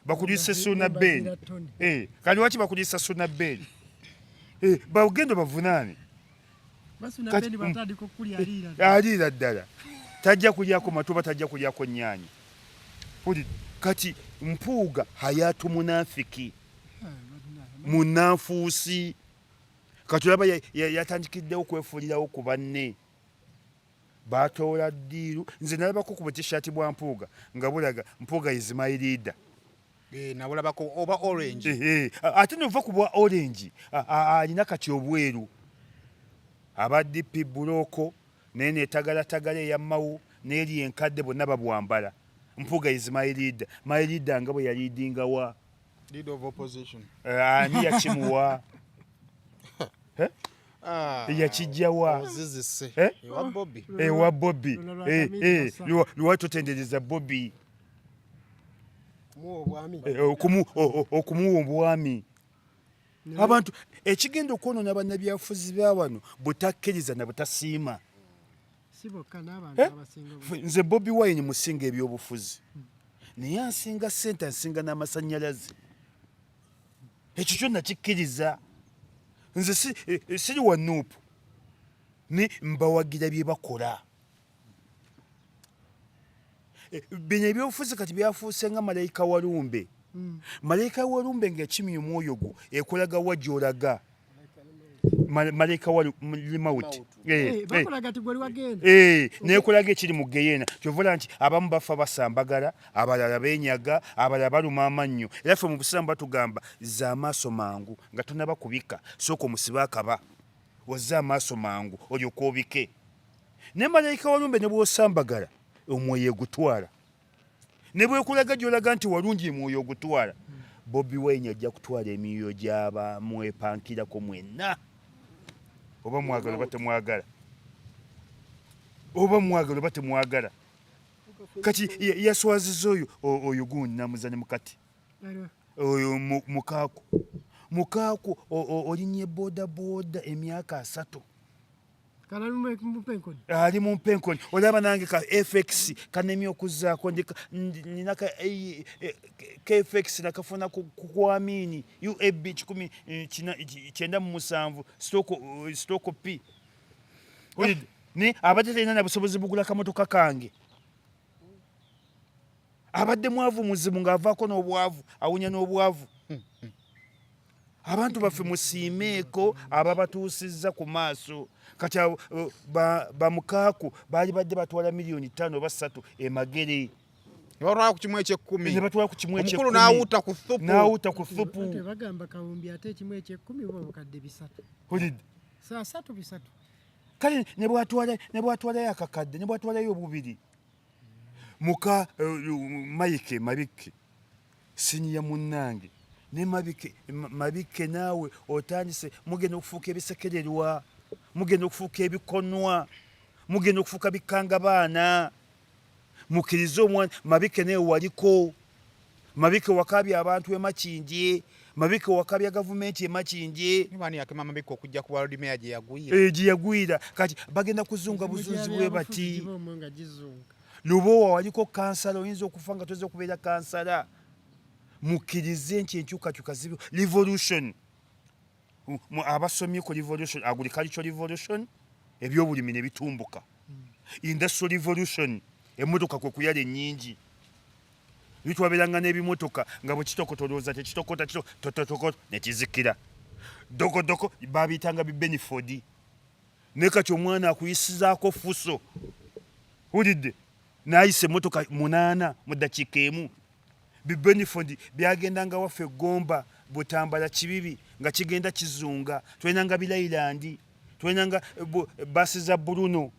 [SPEAKER 4] Bakuliise Ssuuna Ben. Kati lwaki bakuliisa Ssuuna Ben? Bagenda bavunaane. Aliira ddala. Tajja kulyako matu oba tajja kulyako nnyaanya. Kati Mpuuga hayatu munafiki. Munnanfuusi. Kati olaba yatandikiddewo kwefuulirawo ku banne. Batoola ddiiru. Nze nalabako ku butishaati bwa Mpuuga nga bulaga Mpuuga is my leader.
[SPEAKER 3] Nabulabako oba orange.
[SPEAKER 4] Ate nova ku bwa orange alina kati obweru. Aba DP bulooko naye netagalatagala eya Mao n'eri enkadde bonna babwambala. Mpuuga is my leader. My leader nga bwe yaliidinga wa?
[SPEAKER 3] Leader of opposition.
[SPEAKER 4] Ani yakimuwa? Yakijjawa?
[SPEAKER 3] Ozizise. Ewa Bobi.
[SPEAKER 4] Ewa Bobi. Lwaki totendereza Bobi? Okumuwa obwami. Abantu ekigenda okwonoona bannabyabufuzi ba wano butakkiriza na butasiima. Nze Bobi Wine musinga ebyobufuzi. Naye ansinga ssente, ansinga n'amasannyalaze. Ekyo kyo nakikkiriza. Nze siri wa Nuupu, ne mbawagira bye bakola. Bino ebyobufuzi kati byafuuse nga malayika walumbe. Malayika walumbe ng'ekimya omwoyo gwo ekulaga wa gy'olaga. Malayika wa limauti. Nekulaga ekiri mu geyeena. Kyova olaba nti abamu bafa basambagala, abalala beenyaga, abalala baluma amannyo. Era ffe mu Busiraamu batugamba zza amaaso mangu nga tonnaba kubika, sooka omusibe akaba. Ozze amaaso mangu olyoke obike. Ne malayika walumbe ne bw'osambagala omwoyo egutwala. Ne bwekulaga gy'olaga nti walungi omwoyo ogutwala. Bobi Wine ajja kutwala emyoyo gy'abamwepankirako mwenna. Oba mwagala oba temwagala. Oba mwagala oba temwagala. Kati yaswazizza oyo oyo gundi namuzanye mukati. Oyo mukaaku. Mukaaku olinnye boda boda emyaka 3. Ali mu mpenkoni. Olaba nange ka FX kanemye okuzzaako nina ka KFX nakafuna ku Amini UAB 197 stock P. Ni abadde talina na busobozi bugula kamotoka kange. Abadde mwavu muzibu ng'avaako n'obwavu, awunya n'obwavu. Abantu baffe musiimeeko ababatuusizza ku maaso. Kati bamukaaku baali badde batwala miliyoni 5 oba 3 e Magere.
[SPEAKER 3] Ne batwala ku kimu eky'ekkumi.
[SPEAKER 4] Ne batwala ku kimu eky'ekkumi.
[SPEAKER 3] Omukulu n'awuuta ku thupu.
[SPEAKER 4] N'awuuta ku thupu.
[SPEAKER 5] Ate bagamba kawumbi ate ekimu eky'ekkumi buba bukadde 3.
[SPEAKER 4] Hulidde.
[SPEAKER 5] Saa 3 3.
[SPEAKER 4] Kale ne bw'atwalayo akakadde, ne bw'atwalayo obubiri. Muka Mike Mabike siniya munnange ne Mabike naawe otandise mugenda okufuuka ebisekererwa, mugenda okufuuka ebikonwa, mugenda okufuuka bikanga baana. Mukkirize omwana Mabike naye waliko. Mabike wakaabya abantu e Makindye, Mabike wakaabya gavumenti e Makindye.
[SPEAKER 3] Ni bani yakema Mabike okujja ku World Mayor gye yagwira?
[SPEAKER 4] Gye yagwira. Kati bagenda kuzunga buzunzi bwe bati. Lubowa waliko kansala, oyinza okufa nga toze kubeera kansala. Mukkirize nti enkyukakyuka zibi. Revolution. Abasomye ku revolution, agricultural revolution, ebyobulimi ne bitumbuka. Industrial revolution, emmotoka kwe kuyala ennyingi. Bitwabeeranga n'ebimotoka nga bwe kitokota olowooza tekitokota, tototoko ne kizikira. Dokodoko babiyitanga bi Benford. Naye kati omwana akuyisizaako fuso. Wulidde? N'ayisa emmotoka 8 mu ddakiika emu. Bi Benford byagendanga waffe Gomba, Butambala, Kibibi nga kigenda kizunga. Twalinanga bi Leyland, twalinanga baasi za Bruno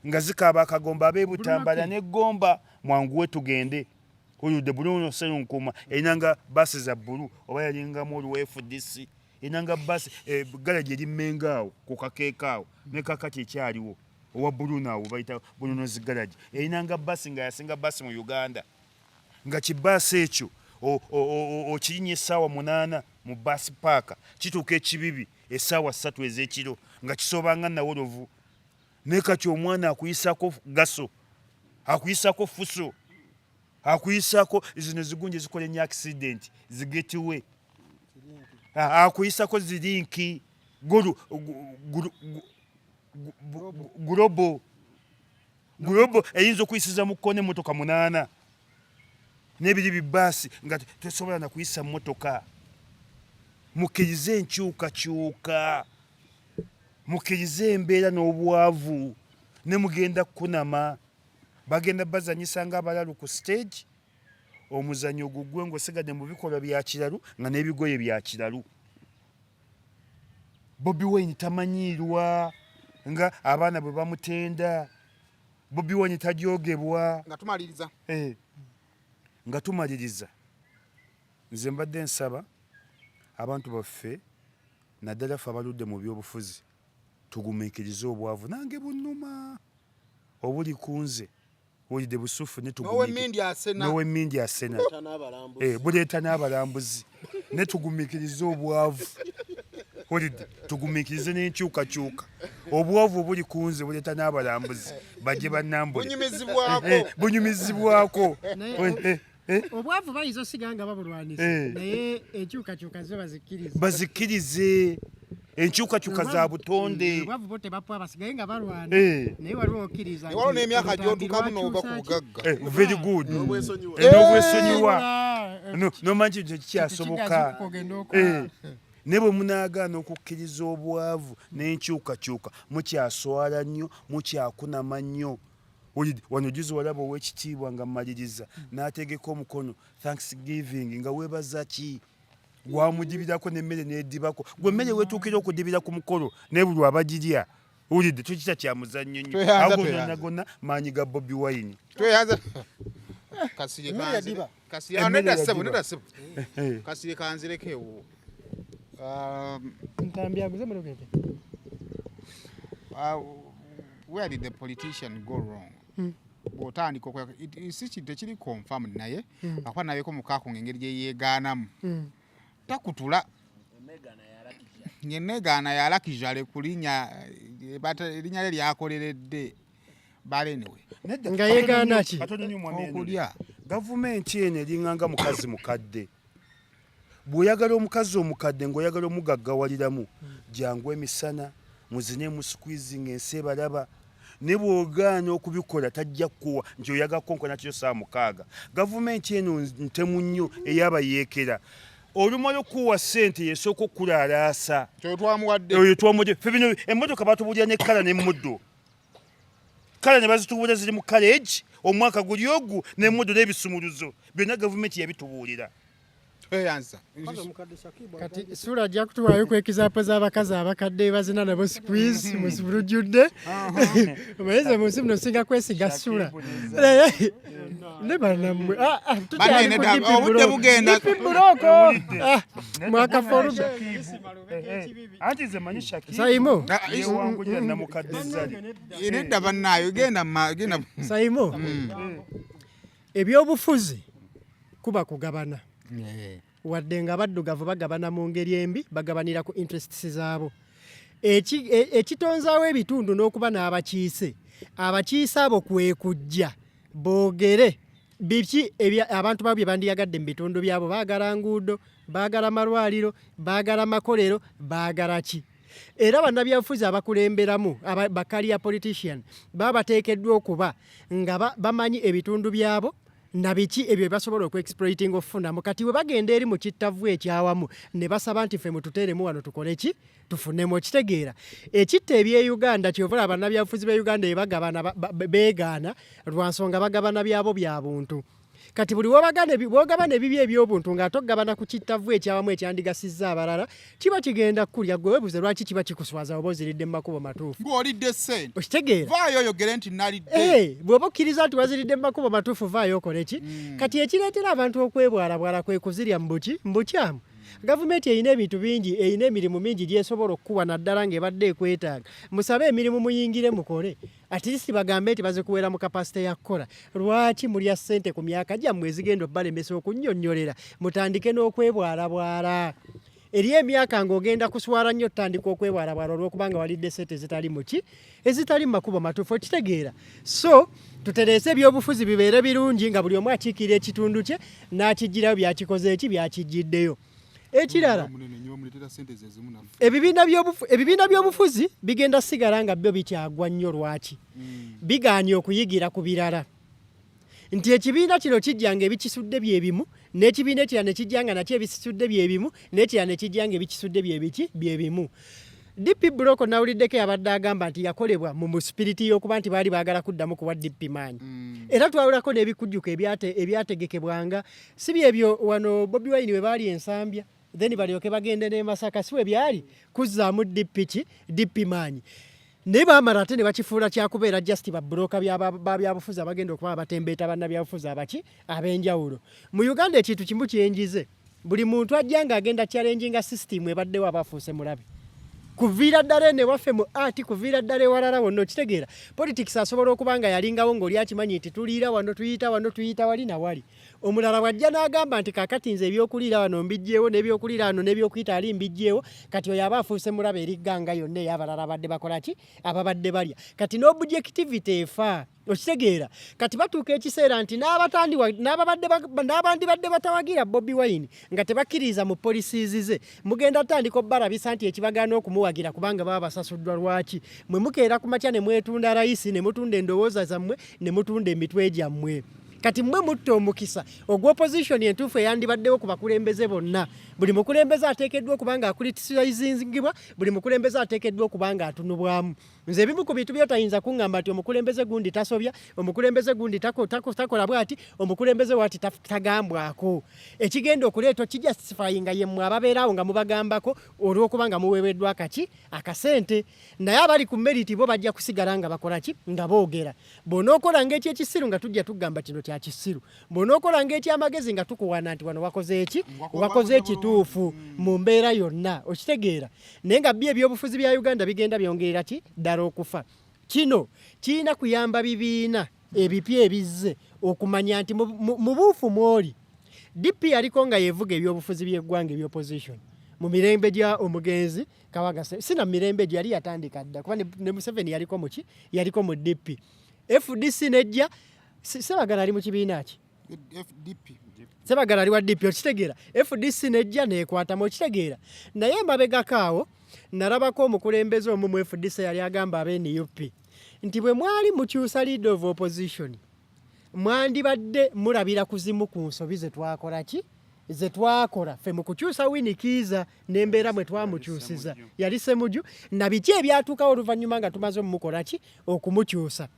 [SPEAKER 4] nga zikaaba akagomba ab'e Butambala ne Gomba mwanguwe tugende. Oludde Bruno Sserunkuma yalinanga baasi za bbulu oba yalingamu oluwa FDC. Yalinanga baasi garagi eri Mmengo awo ku kakeeka awo ne kaakati ekyaliwo owa Bruno awo bayita Bruno's garage. Yalinanga baasi nga yasinga baasi mu Uganda. Nga kibaasi ekyo okirinnya essaawa 8 mu baasi paaka kituuka e Kibibi Essaawa 3 ez'ekiro nga kisoobanga nawolovu. Naye kati omwana akuyisako gaso, akuyisako fuso, akuyisako zino zigunje zikola ennyo accident, zigetiwe, akuyisako zirinki gulobo gulobo eyinza okuyisiza mu kkoona emmotoka 8 n'ebiri bibaasi nga tesobola na kuyisa mmotoka. Mukkirize enkyukakyuka, mukkirize embeera n'obwavu, ne mugenda kukunama. Bagenda bazanyisa ng'abalalu ku stage, omuzannyo gugwe ng'osigadde mu bikolwa bya kiralu nga n'ebigoye bya kiralu. Bobi Wine tamanyiirwa nga abaana bwe bamutenda. Bobi Wine tajoogebwa.
[SPEAKER 3] Nga tumaliriza.
[SPEAKER 4] Nga tumaliriza, nze mbadde nsaba abantu baffe naddala ffe abaludde mu byobufuzi tugumiikirize obwavu. Nange bunnuma obuli ku nze wulidde busufu n'owemmindi asena buleeta n'abalambuzi ne tugumiikirize obwavu wulidde tugumiikirize n'enkyukakyuka. Obwavu obuli ku nze buleeta n'abalambuzi bajje bannambule. Bunyumizibwako.
[SPEAKER 5] Obwavu bayinza osiga nga babulwanisa, naye enkyukakyuka zo bazikkirize.
[SPEAKER 4] Bazikkirize. Enkyukakyuka za butonde.
[SPEAKER 5] Obwavu bo tebapwa, basigaye nga balwana. Naye waliwo okkiriza.
[SPEAKER 3] Waliwo n'emyaka gy'otuukamu n'ova ku bugagga.
[SPEAKER 4] Very good. N'obwesonyiwa. N'omanyi nti kikyasoboka. Ne bwe munaagaana okukkiriza obwavu n'enkyukakyuka, mukyaswala nnyo, mukyakunama nnyo. Wano juzi walaba ow'ekitiibwa nga mmaliriza n'ategeka omukono Thanksgiving nga weebaza ki? Gwamudibirako n'emmere n'edibako. Gwe emmere weetuukira okudibira ku mukolo n'ebulwa abagirya. Wulidde tukita kya muzannyo nnyo. Ago gonna gonna maanyi ga Bobi Wine.
[SPEAKER 3] Tweyanza. Kasirye kanzire. Kasirye neda ssebo, neda ssebo. Kasirye kanzireko ewo.
[SPEAKER 5] Ntambi aguze mu lugende.
[SPEAKER 3] Where did the politician go wrong? Bw'otandika okola si kintu tekiri confirmed naye akuba nabeko mukaako ng'engeri gye yeegaanamu. Takutula. Ng'enneegaana ya luxury ku linnya erinnya lye lyakoleredde. But anyway.
[SPEAKER 5] Nga yeegaana ki?
[SPEAKER 3] Okulya.
[SPEAKER 4] Gavumenti eno eringa nga mukazi mukadde. Bw'oyagala omukazi omukadde ng'oyagala omugaggawaliramu, jangu emisana, muzine mu squeezing ensi ebalaba. Ne bw'ogaana okubikola tajja kukuwa nti oyagala kukonkona kiro ssaawa 6. Gavumenti eno ntemu nnyo ey'abayeekera. Olumala okukuwa ssente y'esooka okukulaalaasa.
[SPEAKER 3] Oyo twamuwadde.
[SPEAKER 4] Oyo twamuwadde. Ffe bino emmotoka baatubuulira ne kkala n'emmuddo. Kkala ne bazitubuulira ziri mu kaleegi omwaka guli ogwo n'emmuddo n'ebisumuluzo byonna gavumenti yabitubuulira.
[SPEAKER 3] Tweyanza.
[SPEAKER 5] Kati Sula ajja kutuwaayo ku example z'abakazi abakadde bazina nabo squeeze mu lujjudde. Omanyize mu nsi muno singa kwesiga Sula. Ne bannammwe. Tukyali ku DP
[SPEAKER 3] Obudde bugenda.
[SPEAKER 5] DP Block. Mwaka foruga.
[SPEAKER 4] Anti nze manyi Shakib.
[SPEAKER 5] Saimo.
[SPEAKER 4] Yewangulira namukadde Zari.
[SPEAKER 3] Nedda bannaayo genda genda.
[SPEAKER 5] Saimo. Ebyobufuzi kuba kugabana. Wadde nga abaddugavu bagabana mu ngeri embi, bagabanira ku interests zaabo. Ekitonzaawo ebitundu n'okuba n'abakiise, abakiise abo kwe kujja boogere biki abantu baabwe bye bandiyagadde mu bitundu byabo. Baagala nguudo, baagala malwaliro, baagala makolero, baagala ki? Era bannabyabufuzi abakulemberamu, ba career politician, baba bateekeddwa okuba nga bamanyi ebitundu byabo na biki ebyo bye basobola okuexploiting okufunamu. Kati bwe bagenda eri mu kittavu ekyawamu ne basaba nti ffe mututeeremu wano tukole ki, tufunemu. Okitegeera ekitta eby'e Uganda kyova olaba bannabyabufuzi b'e Uganda ebagabana beegaana lwa nsonga bagabana byabo bya buntu. Kati buli w'ogabana ebibi eby'obuntu ng'ate ogabana ku kittavu ekyawamu ekyandigasizza abalala, kiba kigenda kukulya. Gwe weebuuze lwaki kiba kikuswaza oba oziridde mu makubo matuufu.
[SPEAKER 3] Ng'olidde ssente.
[SPEAKER 5] Okitegeera?
[SPEAKER 3] Vaayo oyogere nti nalidde.
[SPEAKER 5] Bw'oba okkiriza nti waziridde mu makubo matuufu, vaayo okole ki? Kati ekireetera abantu okwebwalabwala kwe kuzirya mu buki? Mu bukyamu. Gavumenti erina ebintu bingi, erina emirimu mingi gy'esobola okukuwa naddala ng'ebadde ekwetaaga. Musabe emirimu muyingire mukole. At least bagambe nti bazikuweera mu capacity ya kukola. Lwaki mulya ssente ku myaka gyammwe ezigenda obbalemesa okunnyonnyolera? Mutandike n'okwebwalabwala. Eriyo emyaka ng'ogenda kuswala nnyo otandika okwebwalabwala olw'okubanga walidde ssente ezitali muki ezitali mu makubo matuufu okitegeera. So tutereeze ebyobufuzi bibeere birungi nga buli omu akiikirira ekitundu kye n'akiggyirayo byakikoze eki byakiggyiddeyo. Ekirala ebibiina by'obufuzi bigenda sigala nga byo bikyagwa nnyo lwaki bigaanye okuyigira ku birala. Nti ekibiina kino kijja nga ebikisudde bye bimu n'ekibiina ekirala ne kijja nga nakyo ebisisudde bye bimu n'ekirala ne kijja nga ebikisudde bye biki bye bimu. DP Block nawuliddeko yabadde agamba nti yakolebwa mu sipiriti y'okuba nti baali baagala kuddamu kuwa DP maanyi. Era twawulako n'ebikujjuko ebyategekebwanga si byebyo wano Bobi Wine we baali ensambya then balyoke bagende n'e Masaka si we byali kuzzaamu DP ki DP maanyi. Naye baamala ate ne bakifuula kyakubeera just babbulooka ba byabufuzi abagenda okuba abatembeeta bannabyabufuzi abaki ab'enjawulo. Mu Uganda ekintu kimu kyenjize buli muntu ajja ng'agenda challenginga system ebaddewo aba afuuse mulabe. Kuviira ddala eno ewaffe mu art kuviira ddala ewalala wonna okitegeera. Politics asobola okuba nga yalingawo ng'oli akimanyi nti tuliira wano tuyita wano tuyita wali na wali. Omulala bw'ajja n'agamba nti kaakati nze ebyokuliira wano mbiggyewo n'ebyokuliira wano n'ebyokuyita ali mbiggyewo, kati oyo aba afuuse mulabe eri gganga yonna ey'abalala abadde bakola ki? Ababadde balya. Kati n'objectivity efa. Okitegeera? Kati batuuka ekiseera nti n'abandibadde batawagira Bobi Wine nga tebakkiririza mu policies ze, mugenda tandika obalabisa nti ekibagaana okumuwagira kubanga baba basasuddwa lwaki? Mwe mukeera ku makya ne mwetunda layisi, ne mutunda endowooza zammwe, ne mutunda emitwe gyammwe. Kati mmwe mutta omukisa ogw'opposition entuufu eyandibaddewo ku bakulembeze bonna. Buli mukulembeze ateekeddwa okuba nga acriticizingibwa, buli mukulembeze ateekeddwa okuba nga atunubwamu. Nze ebimu ku bintu by'otayinza kuŋŋamba nti omukulembeze gundi tasobya, omukulembeze gundi takola bw'ati, omukulembeze wati tagambwako. Ekigenda okuleeta okijustifyinga ye mmwe ababeera awo nga mubagambako olw'okuba nga muweeweddwa akaki akasente. Naye abali ku merit bo bajja kusigala nga bakola ki? Nga boogera. Bw'onookola ng'ekyekisiru nga tujja tugamba kino kya kisiru. Bw'onookola ng'ekyamagezi nga tukuwaana nti wano wakoze eki? Wakoze ekituufu mu mbeera yonna. Okitegeera? Naye nga byo ebyobufuzi bya Uganda bigenda byongerera ki? Ddala okufa. Kino kirina kuyamba bibiina ebipya ebizze okumanya nti mu buufu mw'oli. DP yaliko nga yevuga ebyobufuzi by'eggwanga eby'opposition mu mirembe gya omugenzi Kawaga sina mirembe egyo yali yatandika dda kuba ne Museveni yaliko muki yaliko mu DP. FDC nejja Sebagala ali mu kibiina ki?
[SPEAKER 3] FDP.
[SPEAKER 5] Sebagala ali wa DP okitegeera. FDC nejja neekwatamu okitegeera. Naye emabegako awo nalabako omukulembeze omu mu FDC yali agamba abe NUP nti bwe mwali mukyusa leader of opposition mwandibadde mulabira ku zimu ku nsobi ze twakola ki ze twakola ffe mu kukyusa Winnie Kiiza n'embeera mwe twamukyusiza yali Ssemuju na biki ebyatuukawo oluvannyuma nga tumaze omumukola ki okumukyusa.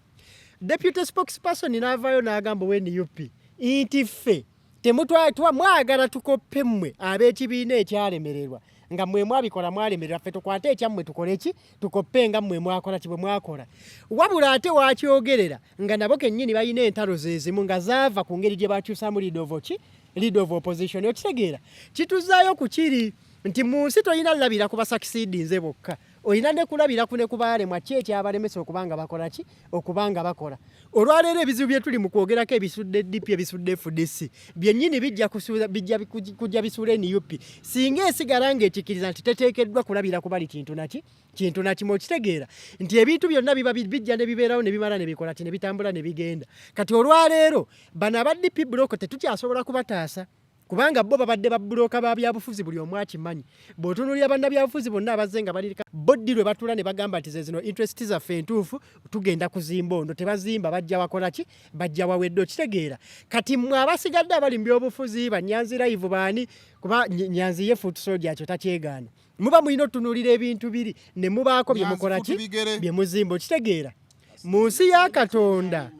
[SPEAKER 5] Deputy spokesperson n'avaayo n'agamba owa NUP nti ffe temutwatwa mwagala tukoppe mmwe ab'ekibiina ekyalemererwa nga mmwe mwabikola mwalemererwa ffe tukwate ekyammwe tukole ki tukoppe nga mmwe mwakola ki bwe mwakola. Wabula ate wakyogerera nga nabo kennyini balina entalo ze zimu nga zaava ku ngeri gye bakyusaamu leader of ki leader of opposition. Okitegeera? Kituzaayo ku kiri nti mu nsi tolina labira ku basucceedinze bokka, olina ne kulabira ku ne ku baalemwa ki ekyabalemesa okuba nga bakola ki okuba nga bakola. Olwaleero ebizibu bye tuli mu kwogerako ebisudde DP ebisudde FDC byennyini bijja kujja bisuula NUP singa esigala ng'ekikiriza nti teteekeddwa kulabira ku bali kintu naki kintu na kimu. Okitegeera nti ebintu byonna biba bijja ne bibeerawo ne bimala ne bikola ki ne bitambula ne bigenda. Kati olwaleero bano aba DP block tetukyasobola kubataasa kubanga bo babadde babbulooka ba byabufuzi buli omu akimanyi. Bw'otunuulira bannabyabufuzi bonna abazze nga bali bo ddi lwe batuula ne bagamba nti ze zino interest zaffe entuufu tugenda kuzimba ono tebazimba bajja wakola ki bajja wawedde. Okitegeera? Kati mmwe abasigadde abali mu byobufuzi banyanzi live baani kuba Nyanzi ye foot soldier kyo takyegaana. Muba mulina otunuulira ebintu biri ne mubaako bye mukola ki bye muzimba. Okitegeera? Mu nsi ya Katonda,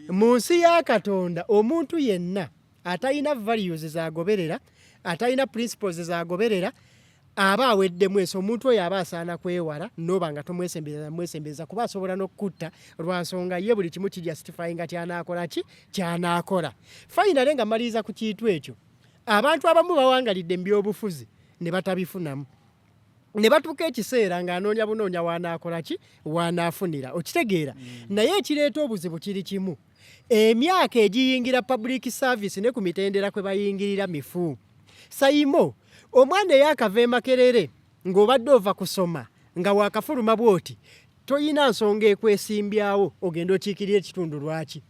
[SPEAKER 5] mu nsi ya Katonda omuntu yenna atalina values z'agoberera, atalina principles z'agoberera aba aweddemu ensi. Omuntu oyo aba asaana kwewala n'oba nga tomwesembereza mwesembereza kuba asobola n'okukutta lwa nsonga ye buli kimu kijustifyinga ky'anaakola ki ky'anaakola. Finally nga mmaliriza ku kintu ekyo, abantu abamu bawangalidde mu byobufuzi ne batabifunamu ne batuuka ekiseera ng'anoonya bunoonya w'anaakola ki w'anaafunira. Okitegeera? Naye ekireeta obuzibu kiri kimu, emyaka egiyingira public service ne ku mitendera kwe bayingirira mifu. Sayimo Omwana eyakava e Makerere ng'obadde ova kusoma nga wakafuluma bw'oti, toyina nsonga ekwesimbyawo ogenda okiikirira ekitundu. Lwaki?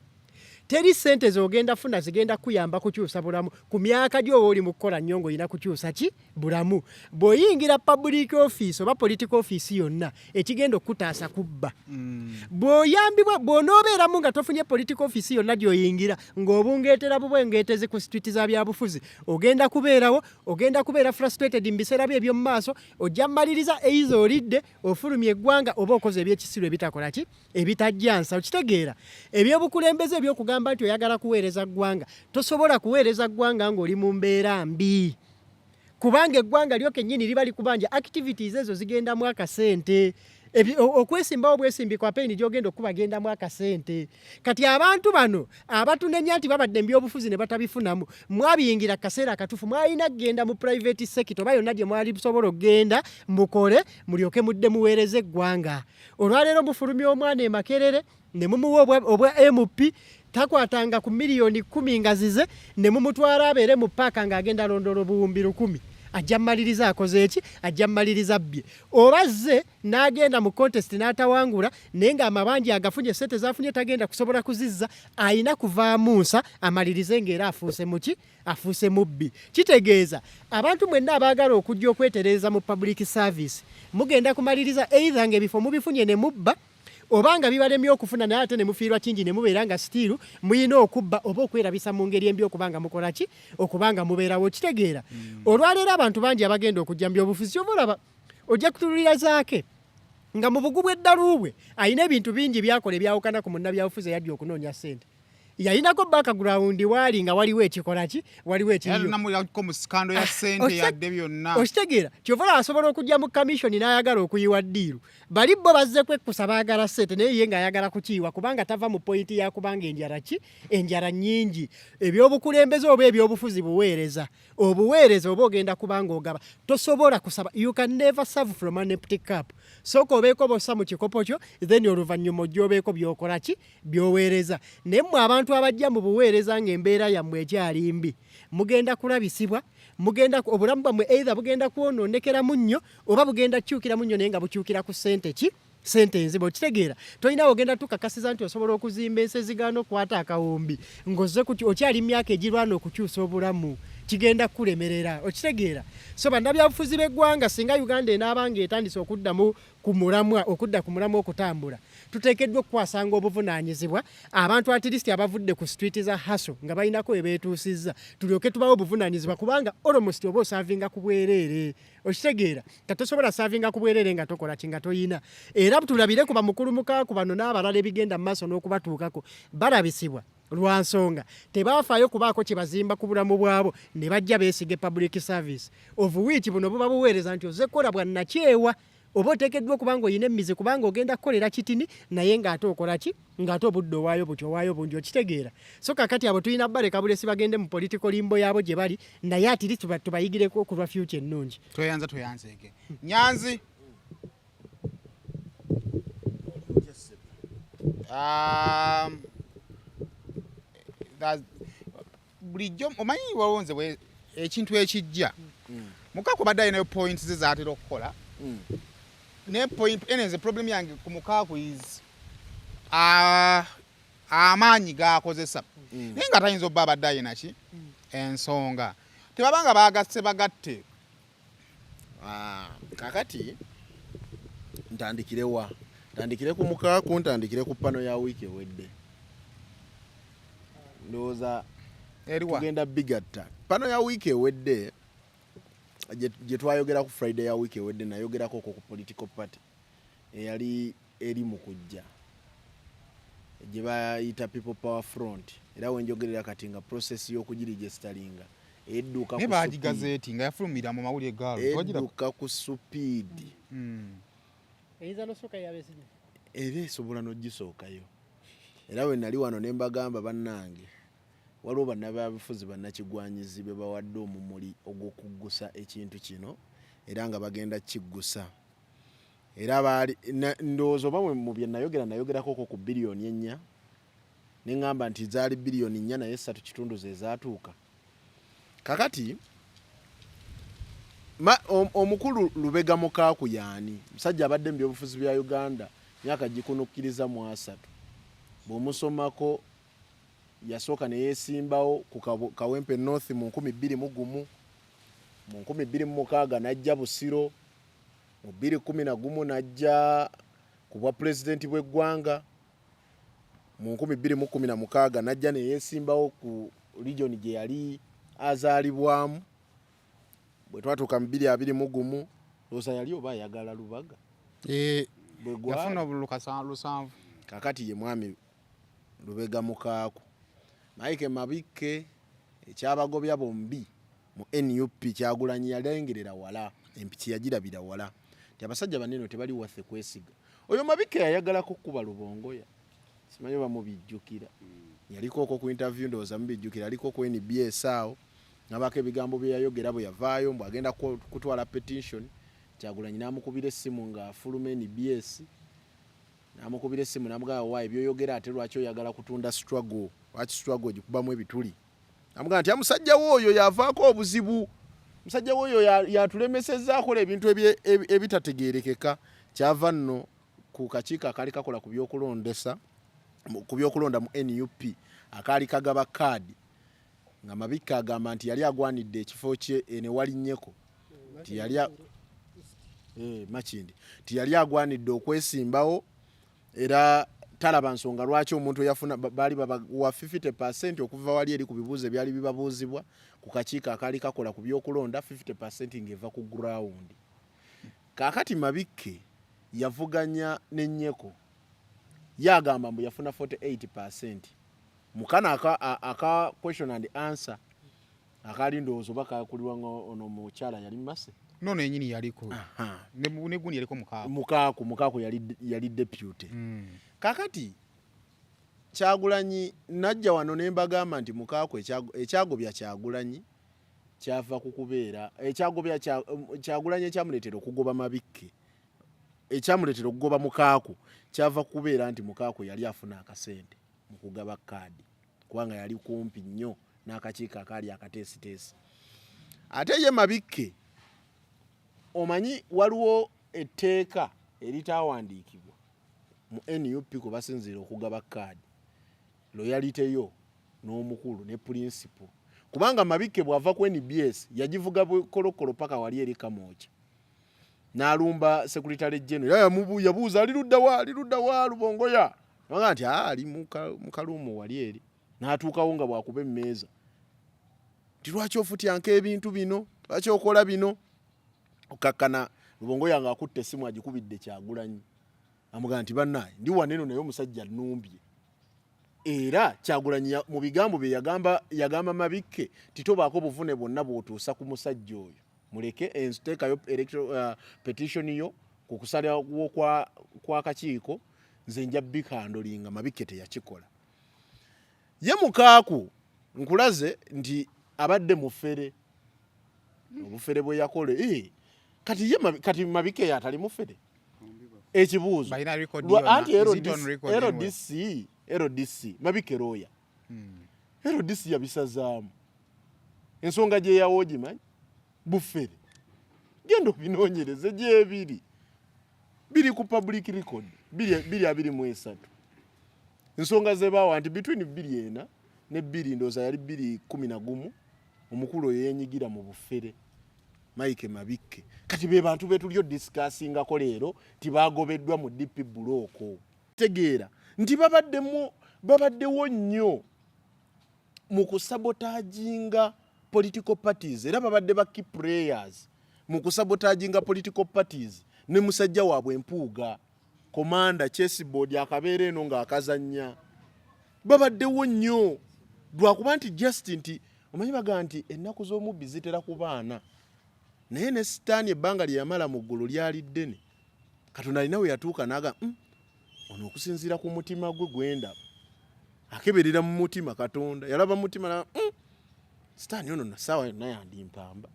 [SPEAKER 5] Teri ssente z'ogenda funa zigenda kukuyamba kukyusa bulamu ku myaka gyo. Oba oli mu kukola nnyo ng'olina kukyusa ki bulamu. Bw'oyingira public office oba political office yonna, ekigenda okukutaasa kubba. Bw'oyambibwa, bw'onoobeeramu nga tofunye political office yonna gy'oyingira, ng'obungeetera bubwengeetezi ku street za byabufuzi, ogenda kubeerawo, ogenda kubeera frustrated mu biseera byo eby'omu maaso. Ojja mmaliriza eiza olidde, ofulumya eggwanga, oba okoze ebyekisiru ebitakola ki, ebitajja nsa. Okitegeera? Ebyobukulembeze ebyokugamba nti oyagala kuweereza ggwanga, tosobola kuweereza ggwanga ng'oli mu mbeera mbi, kubanga eggwanga lyo kennyini liba likubanja. Activities ezo zigendamu akasente. Okwesimbawo bwesimbi kwa peni gyogenda okuba gendamu akasente. Kati abantu bano abatunenya nti babadde mu byobufuzi ne batabifunamu, mwabiyingira kaseera akatuufu? Mwalina kugenda mu private sector oba yonna gye mwali busobola okugenda mukole, mulyoke mudde muweereze eggwanga. Olwaleero mufulumya omwana e Makerere ne mumuwa obwa MP, takwatanga ku miliyoni 10 nga zize, ne mumutwala abeere mu paaka ng'agenda londoola obuwumbi 1,000. Ajja mmaliriza akoze eki? Ajja mmaliriza bbye, oba azze n'agenda mu contest n'atawangula, naye ng'amabanja agafunye, sente zafunye tagenda kusobola kuzizza, ayina kuvaamu nsa amalirize ng'era afuuse muki? Afuuse mubbi. Kitegeeza abantu mwenna abaagala okujja okwetereeza mu public service mugenda kumaliriza either ng'ebifo mubifunye ne mubba, oba nga bibalemye okufuna naye ate ne mufiirwa kingi, ne mubeera nga still muyina okubba oba okwerabisa mu ngeri embi okuba nga mukola ki, okuba nga mubeerawo. Kitegeera olwaleero abantu bangi abagenda okujja mu byobufuzi, kyova olaba ojja kutunulira Zaake nga mu bugu bw'eddalu bwe alina ebintu bingi byakola ebyawukana ku munnabyabufuzi eyajja okunoonya ssente. Yalinako background, waali nga waliwo ekikola ki, waliwo ekiriyo.
[SPEAKER 3] Namulako mu scandal ya ssente yadde byonna.
[SPEAKER 5] Okitegeera? Kyova olaba asobola okujja mu commission n'ayagala okuyiwa deal. Bali bo bazze kwekkusa, baagala ssente, naye ye ng'ayagala kukiyiwa kubanga tava mu point ya kubanga enjala ki, enjala nnyingi. Ebyobukulembeze oba ebyobufuzi buweereza. Obuweereza oba ogenda kubanga ogaba, tosobola kusaba. You can never serve from an empty cup. Sooka obeeko bossa mu kikopo kyo, then oluvannyuma ojja obeeko byokola ki, byoweereza. Naye mmwe abantu abajja mu buweereza ng'embeera yammwe ekyali mbi, mugenda kulabisibwa, mugenda obulamu bwammwe either bugenda kwonoonekeramu nnyo oba bugenda kukyukiramu nnyo, naye nga bukyukira ku ssente ki, sente enzibu. Okitegeera? Tolina ogenda tukakasiza nti osobola okuzimba ensi ezigaana okukwata akawumbi ng'ozze kuti okyali myaka egirwana okukyusa obulamu, kigenda kukulemerera. Okitegeera? So bannabyabufuzi b'eggwanga, singa Uganda enaaba nga etandise okuddamu ku mulamwa, okudda ku mulamwa okutambula, tuteekeddwa okukwasanga obuvunaanyizibwa abantu at least abavudde ku street za hustle nga balinako we beetuusizza, tulyoke tubawo obuvunaanyizibwa, kubanga almost oba oservinga ku bwereere. Okitegeera? Nga tosobola servinga ku bwereere nga tokola ki, nga toyina. Era tulabire ku bamukulu mukaaku bano n'abalala ebigenda mu maaso n'okubatuukako, balabisibwa lwa nsonga tebaafaayo kubaako kye bazimba ku bulamu bwabo, ne bajja beesiga public service, of which buno buba buweereza nti ozze kukola bwannakyewa, oba oteekeddwa okuba nga oyina emizi, kubanga ogenda kukolera kitini, naye ng'ate okola ki, ng'ate obudde owaayo buti, owaayo bungi. Okitegeera? So kakati abo tulina baleka bulesi bagende mu political limbo yaabo gye bali, naye atiri tubayigireko okulwa future ennungi.
[SPEAKER 3] Tweyanza, tweyanzeege Nyanzi. Bulijjo omanyi waliwo nze ekintu ekijja Mukaaku badde alinayo points ze zaatera okukola, ne point ene nze problem yange ku Mukaaku is amaanyi gakozesa, naye nga tayinza obba abadde ayina ki ensonga tebabanga bagasse bagatte.
[SPEAKER 1] Ah, kakati ntandikire wa? Ntandikire ku Mukaaku, ntandikire ku panel ya wiiki ewedde? Ndowooza
[SPEAKER 3] Eriwa?
[SPEAKER 1] tugenda bigatta. Panel ya wiiki ewedde gye twayogera ku Friday ya wiiki ewedde, nayogerako okwo ku political party eyali eri mu kujja gye bayita People Power Front, era wenjogerera kati nga process y'okugiregisteringa edduka
[SPEAKER 3] naye
[SPEAKER 1] ku
[SPEAKER 3] bagigazeeti nga yafulumira mu mawulire gaalo.
[SPEAKER 1] Edduka ku speed.
[SPEAKER 5] Eyinza nosooka yabesigye.
[SPEAKER 1] Era esobola n'ogisookayo. Era bwe nali wano ne mbagamba, bannange, waliwo bannabyabufuzi bannakigwanyizi be bawadde omumuli ogw'okuggusa ekintu kino, era nga bagenda kiggusa. Era baali ndowooza oba mu bye nayogera, nayogerakoko ku biliyoni 4, ne ŋŋamba nti zaali biliyoni 4 naye 3.5 ze zaatuuka. Kakati Omukulu Lubega Mukaaku yaani? Musajja abadde mu byobufuzi bya Uganda myaka gikunukkiriza mu 30. Bw'omusomako, yasooka ne yeesimbawo ku Kawempe North mu 2001, mu 2006 n'ajja Busiro, mu 2011 n'ajja ku bwa pulezidenti bw'eggwanga, mu 2016 n'ajja ne yeesimbawo ku region gye yali azaalibwamu. Bwe twatuuka mu 2021, lowooza yali oba ayagala Lubaga.
[SPEAKER 3] Eh, yafuna obululu 7.
[SPEAKER 1] Kakati ye mwami Lubega Mukaaku. Mike Mabikke, ekyabagobya bombi mu NUP, Kyagulanyi yalengerera wala, empiki yagirabira wala nti abasajja banene tebali waffe kwesiga. Oyo Mabikke yayagalako kuba Lubongoya, simanyi oba mubijjukira. Yaliko okwo ku interview, ndowooza mubijjukira, aliko ku NBS awo nabaako ebigambo bye yayogera bwe yavaayo mbu agenda kutwala petition. Kyagulanyi n'amukubira essimu ng'afuluma NBS, n'amukubira essimu n'amugamba, "Wa ebyoyogera ate lwaki oyagala kutunda struggle? Lwaki struggle ogikubamu ebituli?" Amugamba nti musajja we oyo yavaako obuzibu, musajja we oyo yatulemesezza akola ebintu ebitategeerekeka. Kyava nno ku kakiiko akaali kakola ku byokulondesa, ku byokulonda mu NUP, akaali kagaba kaadi, nga Mabikke agamba nti yali agwanidde ekifo kye ene walinnyeko, nti yali Makindi, nti yali agwanidde okwesimbawo era talaba nsonga lwaki omuntu eyafuna baali babawa 50% okuva wali eri ku bibuuzo ebyali bibabuuzibwa ku kakiiko akaali kakola ku byokulonda, 50% ng'eva ku ground. Kaakati Mabikke yavuganya ne Nyeko, ye agamba mbu yafuna 48% mukano aka question and answer akaali, ndowooza oba kakulirwa nga ono mukyala yali Mase.
[SPEAKER 3] Nono yenyini yaliko ne gundi yaliko Mukaaku.
[SPEAKER 1] Mukaaku yali deputy. Kakati Kyagulanyi najja wano ne mbagamba nti Mukaaku ekyagobya Kyagulanyi kyava ku kubeera ekyagobya Kyagulanyi, ekyamuleetera okugoba Mabikke, ekyamuleetera okugoba Mukaaku kyava ku kubeera nti Mukaaku yali afuna akasente mu kugaba kaadi, kubanga yali kumpi nnyo n'akakiiko akaali akateesiteesi. Ate ye Mabikke, omanyi waliwo etteeka eritaawandiikibwa mu NUP kwe basinziira okugaba kaadi, loyalty yo n'omukulu ne principle, kubanga Mabikke bw'ava ku NBS yagivuga bukolokolo paka wali eri Kamwokya n'alumba secretary general. Era yabuuza ali ludda wa, ali ludda wa Lubongoya? Naga nti, "Ah, ali mu kaluumu wali eri." N'atuukawo nga bw'akuba emmeeza nti, "Lwaki ofutyanka ebintu bino? Lwaki okola bino?" Okakkana Lubongoya ng'akutte essimu agikubidde Kyagulanyi, amugamba nti, "Bannaaye, ndi waneno naye omusajja nnumbye." Era Kyagulanyi mu bigambo bye yagamba Mabikke titobaako buvune bwonna bw'otuusa ku musajja oyo, muleke enteekayo petition yo ku kusalawo kwa kakiiko, nze nja bikandolinga. Mabikke teyakikola. Ye Mukaaku nkulaze nti abadde mufere, obufere bwe yakola. Kati ye kati Mabike atali mufere, ekibuuzo
[SPEAKER 3] Balina record
[SPEAKER 1] Lwa-
[SPEAKER 3] yonna.
[SPEAKER 1] Anti
[SPEAKER 3] Is it on record anyway?
[SPEAKER 1] LDC, Mabike lawyer, LDC yabisazaamu ensonga gye yawa, ogimanyi? Bufere. Genda obinoonyereze gyebiri, biri ku public record, 2023, ensonga zebaawa nti between 2004 ne bbiri, ndowooza yali 2011, omukulu oyo yenyigira mu bufere, Mike Mabikke. Kati be bantu betuli odiscussingako leero tibagobeddwa mu DP bloc. Tegeera nti babaddewo nnyo mu kusabotaginga political parties, era babadde ba key players mu kusabotaginga political parties, ne musajja waabwe Mpuuga, commander chessboard akabeera eno ng'akazannya. Babaddewo nnyo, lwakuba nti just nti omanyi bagaa nti ennaku z'omubbi zitera ku baana, naye ne Sitaani ebbanga lye yamala mu ggulu lyali ddene. Katonda alina we yatuuka n'aga, ono okusinziira ku mutima gwe gwendaba, akeberera mu mutima." Katonda yalaba mu mutima na Sitaani ono nasaawa yonna yandimpamba.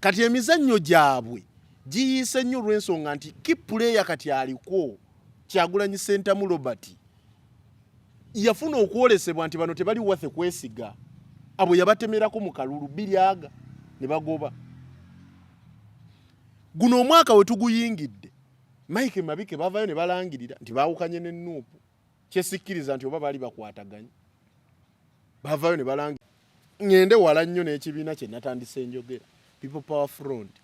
[SPEAKER 1] Kati emizannyo gyabwe giyiise nnyo olw'ensonga nti key player kati aliko Kyagulanyi Sentamu Robert yafuna okwolesebwa nti bano tebali waffe kwesiga. Abo yabatemerako mu kalulu biri aga ne bagoba. Guno omwaka we tuguyingidde, Mike Mabike bavayo ne balangirira nti baawukanye ne NUP, kyesikkiriza nti oba baali bakwataganye. Bavayo ne balangirira. Ŋŋende wala nnyo n'ekibiina kye natandise njogera, People Power Front.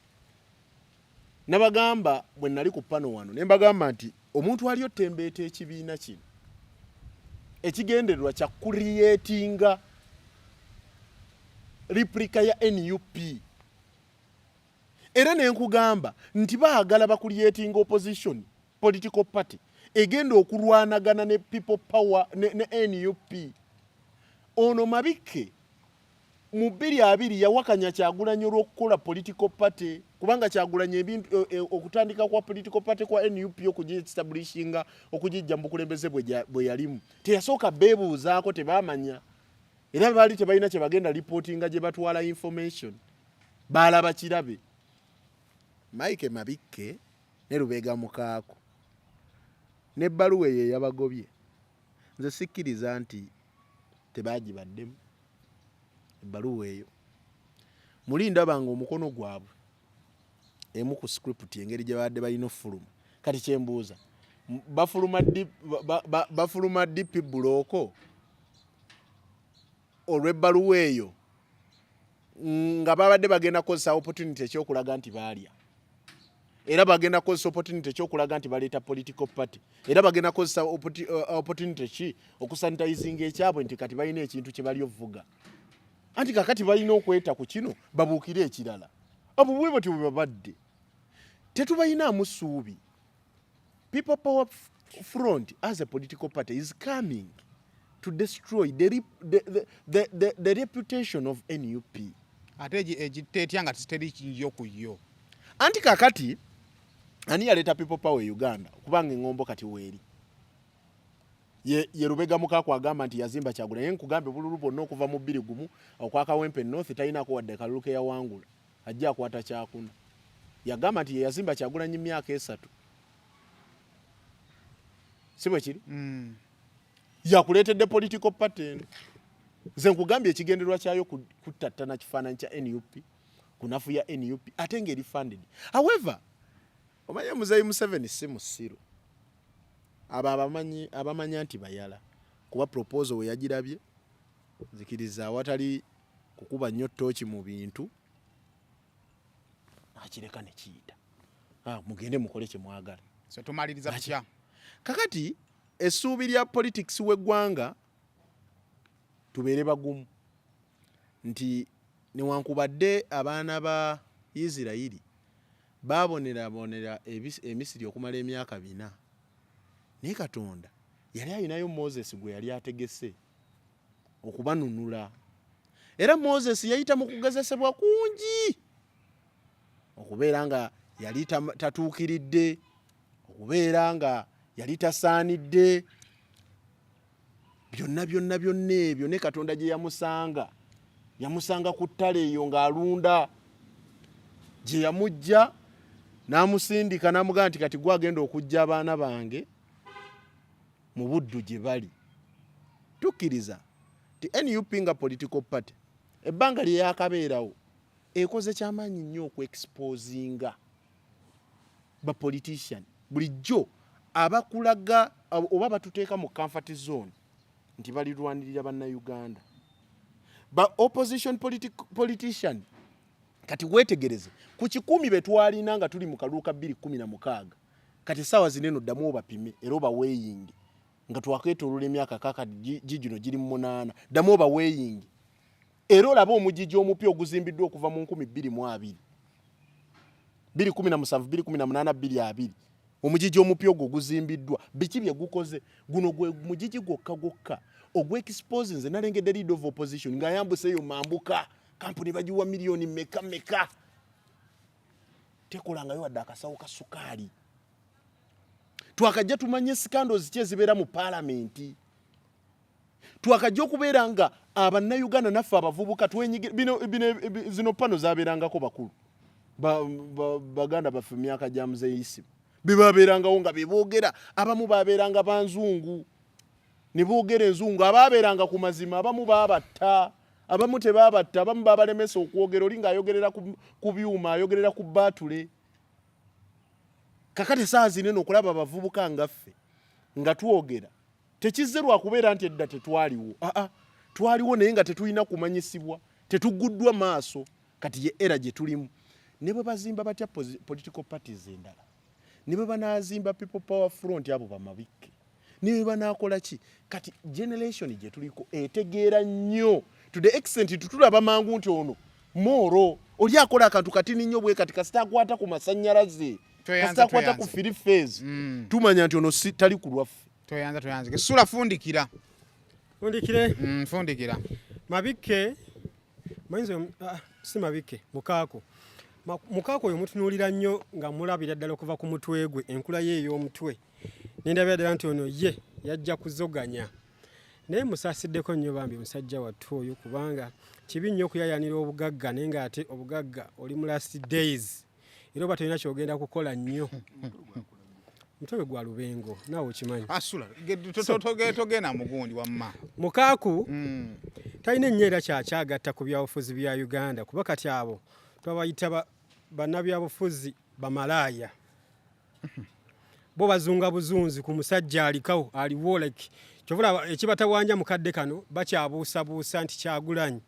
[SPEAKER 1] Nabagamba bwe nali ku pano wano ne mbagamba nti omuntu ali otembeeta ekibiina kino ekigendererwa kya kuliyetinga replica ya NUP, era ne nkugamba nti baagala bakuliyetinga opposition political party egenda okulwanagana ne People Power ne NUP. Ono Mabikke mu 2020 yawakanya Kyagulanyi olw'okukola political party, kubanga Kyagulanyi ebintu okutandika kwa political party kwa NUP okugiestablishinga, okugijja mu bukulembeze bwe yalimu, teyasooka beebuuzaako, tebamanya, era baali tebalina kye bagenda reportinga gye batwala information, baalaba kirabe. Mike Mabikke ne Lubega Mukaako n'ebbaluwa eyo eyabagobye, nze sikkiriza nti tebagibaddemu ebbaluwa eyo. Muli ndaba nga omukono gwabwe emu ku script engeri gye babadde balina ofuluma. Kati kyembuuza, bafuluma DP block olw'ebbaluwa eyo nga babadde bagenda kukozesa opportunity ekyokulaga nti baalya, era bagenda kukozesa opportunity ekyokulaga nti baleeta political party, era bagenda kukozesa opportunity ki okusanitizinga ekyabwe nti kati balina ekintu kye bali ovuga, anti kakati balina okweta ku kino babuukire ekirala. Abo bwe batyo bwe babadde, tetubayinaamu ssuubi. People Power Front as a political party is coming to destroy the reputation of NUP.
[SPEAKER 3] Ate egitta etya nga teri yo ku yo?
[SPEAKER 1] Anti kakati ani yaleeta People Power e Uganda? Kubanga eŋŋombo kati weeri ye Lubega Mukaku agamba nti yazimba Kyagulanyi. Naye nkugambye, obululu bwonna okuva mu 21 okwa Kawempe North talinaako wadde kalulu ke yawangula, ajja akwata kyakuna. Yagamba nti ye yazimba Kyagulanyi myaka 3, si bwe kiri? Yakuleetedde political party eno. Nze nkugambye, ekigendererwa kyayo kuttattana kifaananyi kya NUP, kunafu ya NUP, ate ng'eri funded. However, omanye Muzeeyi Museveni si musiru. Abo abamanyi abamanya nti bayala kuba proposal we yagirabye, nzikiriza awatali kukuba nnyo ttooki mu bintu, akireka ne kiyita. Ah, mugende mukole kye mwagala.
[SPEAKER 3] So tumaliriza tutya?
[SPEAKER 1] Kakati essuubi lya politics w'eggwanga, tubeere bagumu nti newankubadde abaana ba Isirayiri baabonerabonera Emisiri okumala emyaka 400, naye Katonda yali alinayo Moses gwe yali ategese okubanunula, era Moses yayita mu kugezesebwa kungi, okubeera nga yali tatuukiridde, okubeera nga yali tasaanidde, byonna byonna byonna ebyo. Ne Katonda gye yamusanga, yamusanga ku ttale eyo ng'alunda, gye yamujja n'amusindika n'amugamba nti kati gwe agenda okujja abaana bange mu buddu gye bali. Tukkiriza nti NUP nga political party, ebbanga lye yakabeerawo, ekoze kyamaanyi nnyo okuexposinga bapolitician bulijjo abakulaga oba batuteeka mu comfort zone nti balirwanirira Bannayuganda, ba opposition politician. Kati weetegereze, ku 100 be twalina nga tuli mu kalulu ka 2016, kati essaawa zino eno ddamu obapime era obaweeyinge nga twakeetoolola emyaka kakati gigino giri mu 8, ddamu obaweeyinge era olabe omugigi omupya oguzimbiddwa okuva mu 2020, 2017, 2018, 2020. Omugigi omupya ogwo oguzimbiddwa, biki bye gukoze? Guno gwe mugigi gwokka gwokka ogwexpose. Nze nalengedde leader of opposition ng'ayambuse eyo mambuka, kampuni bagiwa miliyoni meka meka, tekolangayo wadde akasawo ka sukaali. Twakajja tumanye scandals ki ezibeera mu paalamenti. Twakajja okubeera nga Abannayuganda naffe abavubuka twenyigire bino, zino pano zabeerangako bakulu baganda baffe mu myaka gya Muzeeyisimu, bebabeerangawo nga beboogera. Abamu babeeranga banzungu ne boogera enzungu, abaabeeranga ku mazima abamu baabatta, abamu tebabatta, abamu babalemesa okwogera. Oli ng'ayogerera ku byuma, ayogerera ku baatule. Kakati esaawa zinene okulaba abavubuka nga ffe nga twogera tekizze lwakubeera nti edda tetwaliwo. Aa, twaliwo naye nga tetulina kumanyisibwa, tetuguddwa maaso. Kati ye era gye tulimu, ne bwe bazimba batya political parties endala, ne bwe banaazimba People Power Front, abo bamabikke, ne bwe banaakola ki, kati generation gye tuliko etegeera nnyo to the extent tutulaba mangu nti ono mooro oli akola akantu katini nnyo bwe kati, kasita akwata ku masannyalaze, kasita akwata ku free phase, tumanya nti ono si tali ku lwaffe.
[SPEAKER 3] Toyanza, toyanze. Sula, fundikira.
[SPEAKER 2] Fundikire.
[SPEAKER 3] Fundikira.
[SPEAKER 2] Mabikke mayinza, si Mabikke, Mukaako. Mukaako oyo mutunuulira nnyo nga mulabira ddala okuva ku mutwe gwe, enkula ye ey'omutwe, nendabira ddala nti ono ye yajja kuzoganya. Naye musaasiddeko nnyo bambi musajja wattu oyo, kubanga kibi nnyo okuyayanira obugagga naye ng'ate obugagga oli mu last days, era oba tolina kyogenda kukola nnyo. Mutwe gwe gwa Lubengo, naawe okimanyi.
[SPEAKER 3] Asula, togenda mugundi wamma.
[SPEAKER 2] Mukaaku talina ennyo era kyakyagatta ku byabufuzi bya Uganda, kuba kati abo twabayita bannabyabufuzi bamalaaya. Bo bazunga buzunzi ku musajja alikawo aliwo, like kyovulaba ekibatawanja mu kadde kano, bakyabuusabuusa nti Kyagulanyi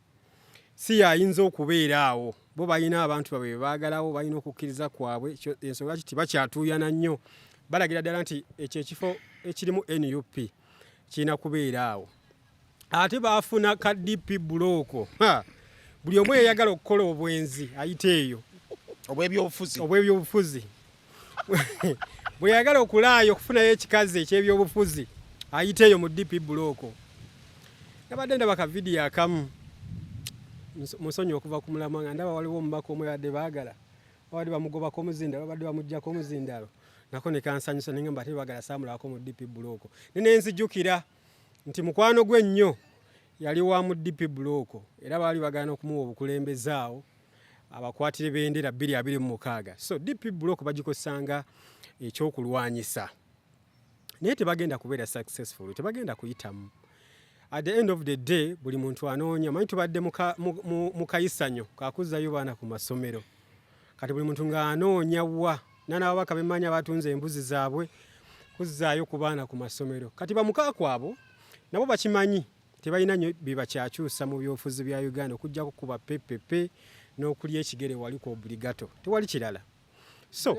[SPEAKER 2] si yayinza okubeera awo. Bo balina abantu baabwe be baagalawo, balina okukkiriza kwabwe. Ensonga ki tibakyatuuyana nnyo, balagira ddala nti ekyo ekifo ekirimu NUP kirina kubeera awo. Ate baafuna ka DP block. Buli omu eyagala okukola obwenzi ayita eyo.
[SPEAKER 3] Obwebyobufuzi.
[SPEAKER 2] Obwebyobufuzi. Bwe yagala okulaayo okufunayo ekikazi ekyebyobufuzi ayita eyo mu DP block. Nabadde ndaba ka vidiyo akamu, musonyi okuva ku mulamwa, nga ndaba waliwo omubaka omu yabadde baagala, babadde bamugobako omuzindalo, babadde bamugjako omuzindalo, nako ne kansanyusa, nengamba ate baagala saamulabako mu DP block, ne nenzijukira nti mukwano gwe nnyo yali wa mu DP block, era baali bagala n'okumuwa obukulembeze awo abakwatire bendera 2026. So DP block bagikozesanga ekyokulwanyisa, naye tebagenda kubeera successful, tebagenda kuyitamu. At the end of the day, buli muntu anoonya, manyi tubadde mu kayisanyo kakuzzayo baana ku masomero, kati buli muntu ng'anoonya wa nanababaka bemmanyi abatunze embuzi zaabwe kuzzaayo ku baana ku masomero. Kati bamukaako abo nabo bakimanyi tebalina nnyo bye bakyakyusa mu byobufuzi bya Uganda okuggyako kuba pepepe n'okulya ekigere wali ku obligato, tewali kirala. So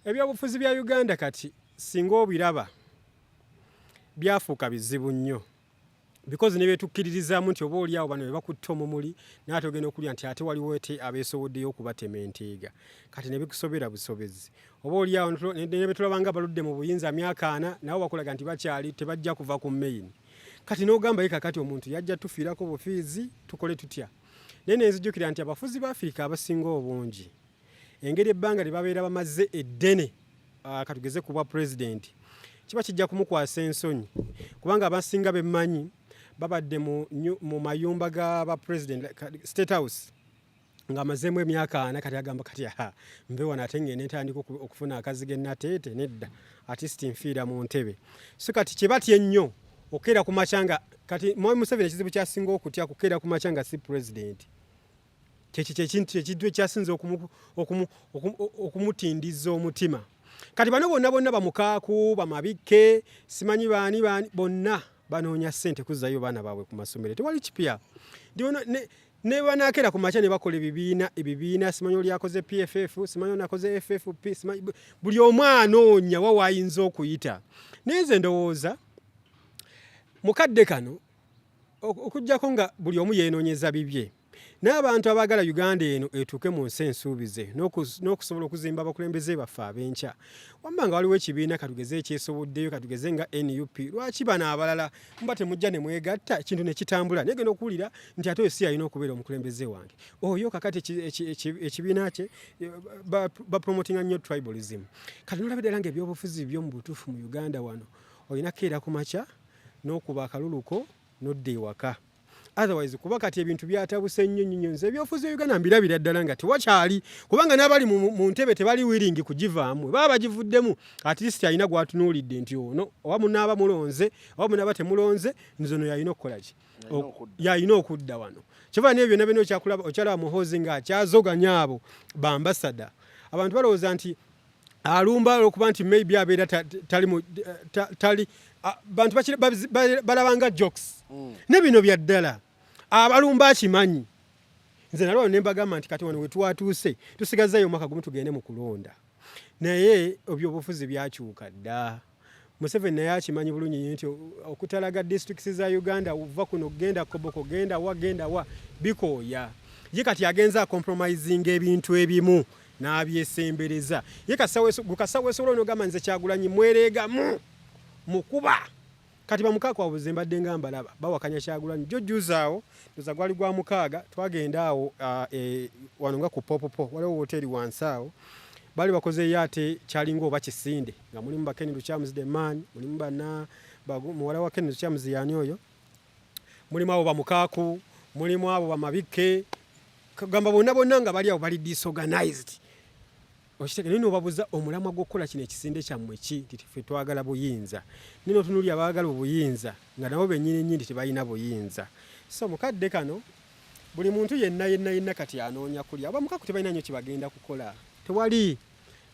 [SPEAKER 2] ebyobufuzi bya Uganda kati singa obiraba byafuuka bizibu nnyo, because ne betukkiririzaamu nti oba oliawo bano be bakutta omumuli, naye ate ogenda okulya nti ate waliwo ete abeesoboddeyo okubatema enteega, kati ne bikusobera busobezi. Oba oliawo ne betulaba nga baludde mu buyinza myaka 40, nabo bakulaga nti bakyali tebajja kuva ku main. Kati n'ogamba ye kakati omuntu yajja tufiirako bufiizi, tukole tutya? Naye nenzijukira nti abafuzi ba Afirika abasinga obungi, engeri ebbanga lye babeera bamaze eddene, katugeze ku bwa pulezidenti, kiba kijja kumukwasa ensonyi, kubanga abasinga bemmanyi babadde mu mayumba ga ba president, like, State House, ng'amazeemu emyaka 40. Kati agamba kati aha, nve wano ate ngende ntandika okufuna akazigo enateete, nedda, at least nfiira mu ntebe. So kati kye batya ennyo okukeera ku makya nga kati Mwami Museveni ekizibu kyasinga okutya kukeera ku makya nga si president. Kyekyo kyekintu ekintu ekyasinze okumutindiza omutima. Kati bano bonna bonna, bamukaaku, bamabikke, simanyi baani baani, bonna banoonya ssente kuzzayo baana baabwe ku masomero, tewali kipya. Ne banakeera ku makya ne bakola ebibiina ebibiina, simanyi oli akoze PFF, simanyi ono akoze FFP, simanyi buli omu anoonya wa waayinza okuyita. Naye nze ndowooza mukadde kano, okuggyako nga buli omu yeenoonyeza bibye, n'abantu abaagala Uganda eno etuuke mu nsi ensuubize n'okusobola okuzimba abakulembeze baffe ab'enkya, wamma nga waliwo ekibiina katugeze ekyesoboddeyo, katugeze nga NUP, lwaki bano abalala muba temujja ne mwegatta ekintu ne kitambula? Naye genda okuwulira nti ate oyo si yalina okubeera omukulembeze wange oyo. Kakati ekibiina kye bapromotinga nnyo tribalism. Kati nolaba ddala nga ebyobufuzi byo mu butuufu mu Uganda wano olina keera ku makya n'okuba akaluluko n'odda ewaka, otherwise kuba kati ebintu byatabuse nnyo nnyo. Nze ebyobufuzi bya Uganda mbirabira ddala nga tewakyali, kubanga n'abali mu ntebe tebali willing kugivaamu. Baba bagivuddemu, at least alina gwatunuulidde nti ono oba munaaba mulonze oba munaaba temulonze, nze ono yalina okukola ki, yalina okudda wano. Kyova nebyo byonna byonna okyalaba Muhoozi nga akyazoganya abo bambasada. Abantu balowooza nti alumba olwokuba nti maybe abeera tali tali bantu balabanga jokes. Ne bino bya ddala, abalumba akimanyi. Nze nalwayo ne mbagamba nti kati wano we twatuuse, tusigazzayo omwaka gumu tugende mu kulonda, naye ebyobufuzi byakyuka dda. Museveni naye akimanyi bulungi nnyo nti okutalaga districts za Uganda, uva kuno genda Koboko, genda wa, genda wa, bikooya. Ye kati agenza acompromisinga ebintu ebimu n'abyesembereza. Ye kasita weesobola onogamba, nze Kyagulanyi mwereegamu mukuba. Kati bamukaaka wabuze mbadde nga mbalaba bawakanya Kyagulanyi jo juzaawo ndoza gwali gwa 6. Twagenda awo wano nga ku Popopo, waliwo woteeri wansi awo baali bakozeeyo, ate kyalinga oba kisinde nga mulimu ba Ken Lukyamuzi the man, mulimu bana muwala wa Ken Lukyamuzi yani oyo, mulimu abo bamukaaku, mulimu abo bamabikke, kagamba bonna bonna nga bali awo bali disorganized. Okitege naye nobabuza omulamwa gw'okukola kino ekisinde kyammwe ki? Nti ffe twagala buyinza. Naye notunuulira abaagala obuyinza nga nabo bennyini nnyini tebalina buyinza. So mukadde kano buli muntu yenna yenna yenna kati anoonya kulya. Abamukaku tebalina nnyo kyebagenda kukola, tewali,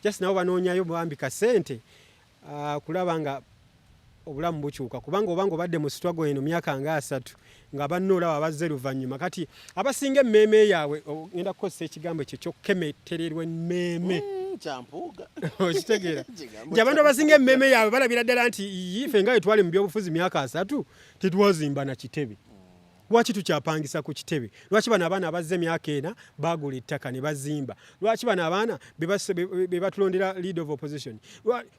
[SPEAKER 2] just nabo banoonyayo bambi kasente kulaba nga obulamu bukyuka, kubanga obanga obadde mu struggle eno myaka nga 30 nga banno olaba bazze luvannyuma. Kati abasinga emmeeme yaabwe, ngenda kukozesa ekigambo ekyo kyokkemettererwa emmeeme.
[SPEAKER 1] Kyampuuga.
[SPEAKER 2] Okitegeera nti abantu abasinga emmeeme yaabwe balabira ddala nti ife nga twali mu byobufuzi myaka 30 tetwazimba na kitebe. Lwaki tukyapangisa ku kitebe? Lwaki bano abaana abazze emyaka 4 bagula ettaka ne bazimba? Lwaki bano abaana be batulondera leader of opposition?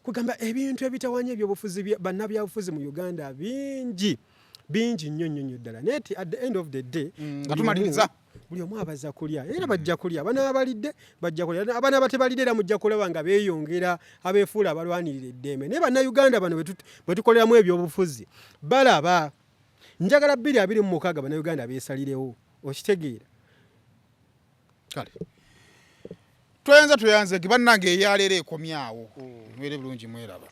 [SPEAKER 2] Kugamba ebintu ebitawanya ebyobufuzi, bannabyabufuzi mu Uganda bingi bingi nnyo nnyo nnyo ddala. Naye at the end of the day,
[SPEAKER 3] nga tumaliriza,
[SPEAKER 2] buli omu abaza kulya, era bajja kulya. Abaana abalidde bajja kulya, abaana abatebalidde era mujja kulaba nga beeyongera abeefuula abalwanirira eddembe. Naye Bannayuganda bano bwe tukoleramu ebyobufuzi balaba. Njagala 2026 Bannayuganda beesalirewo. Okitegeera?
[SPEAKER 3] Kale tweyanza, tweyanze. Bannange, eyaleero ekomyawo. Mwere bulungi, mweraba.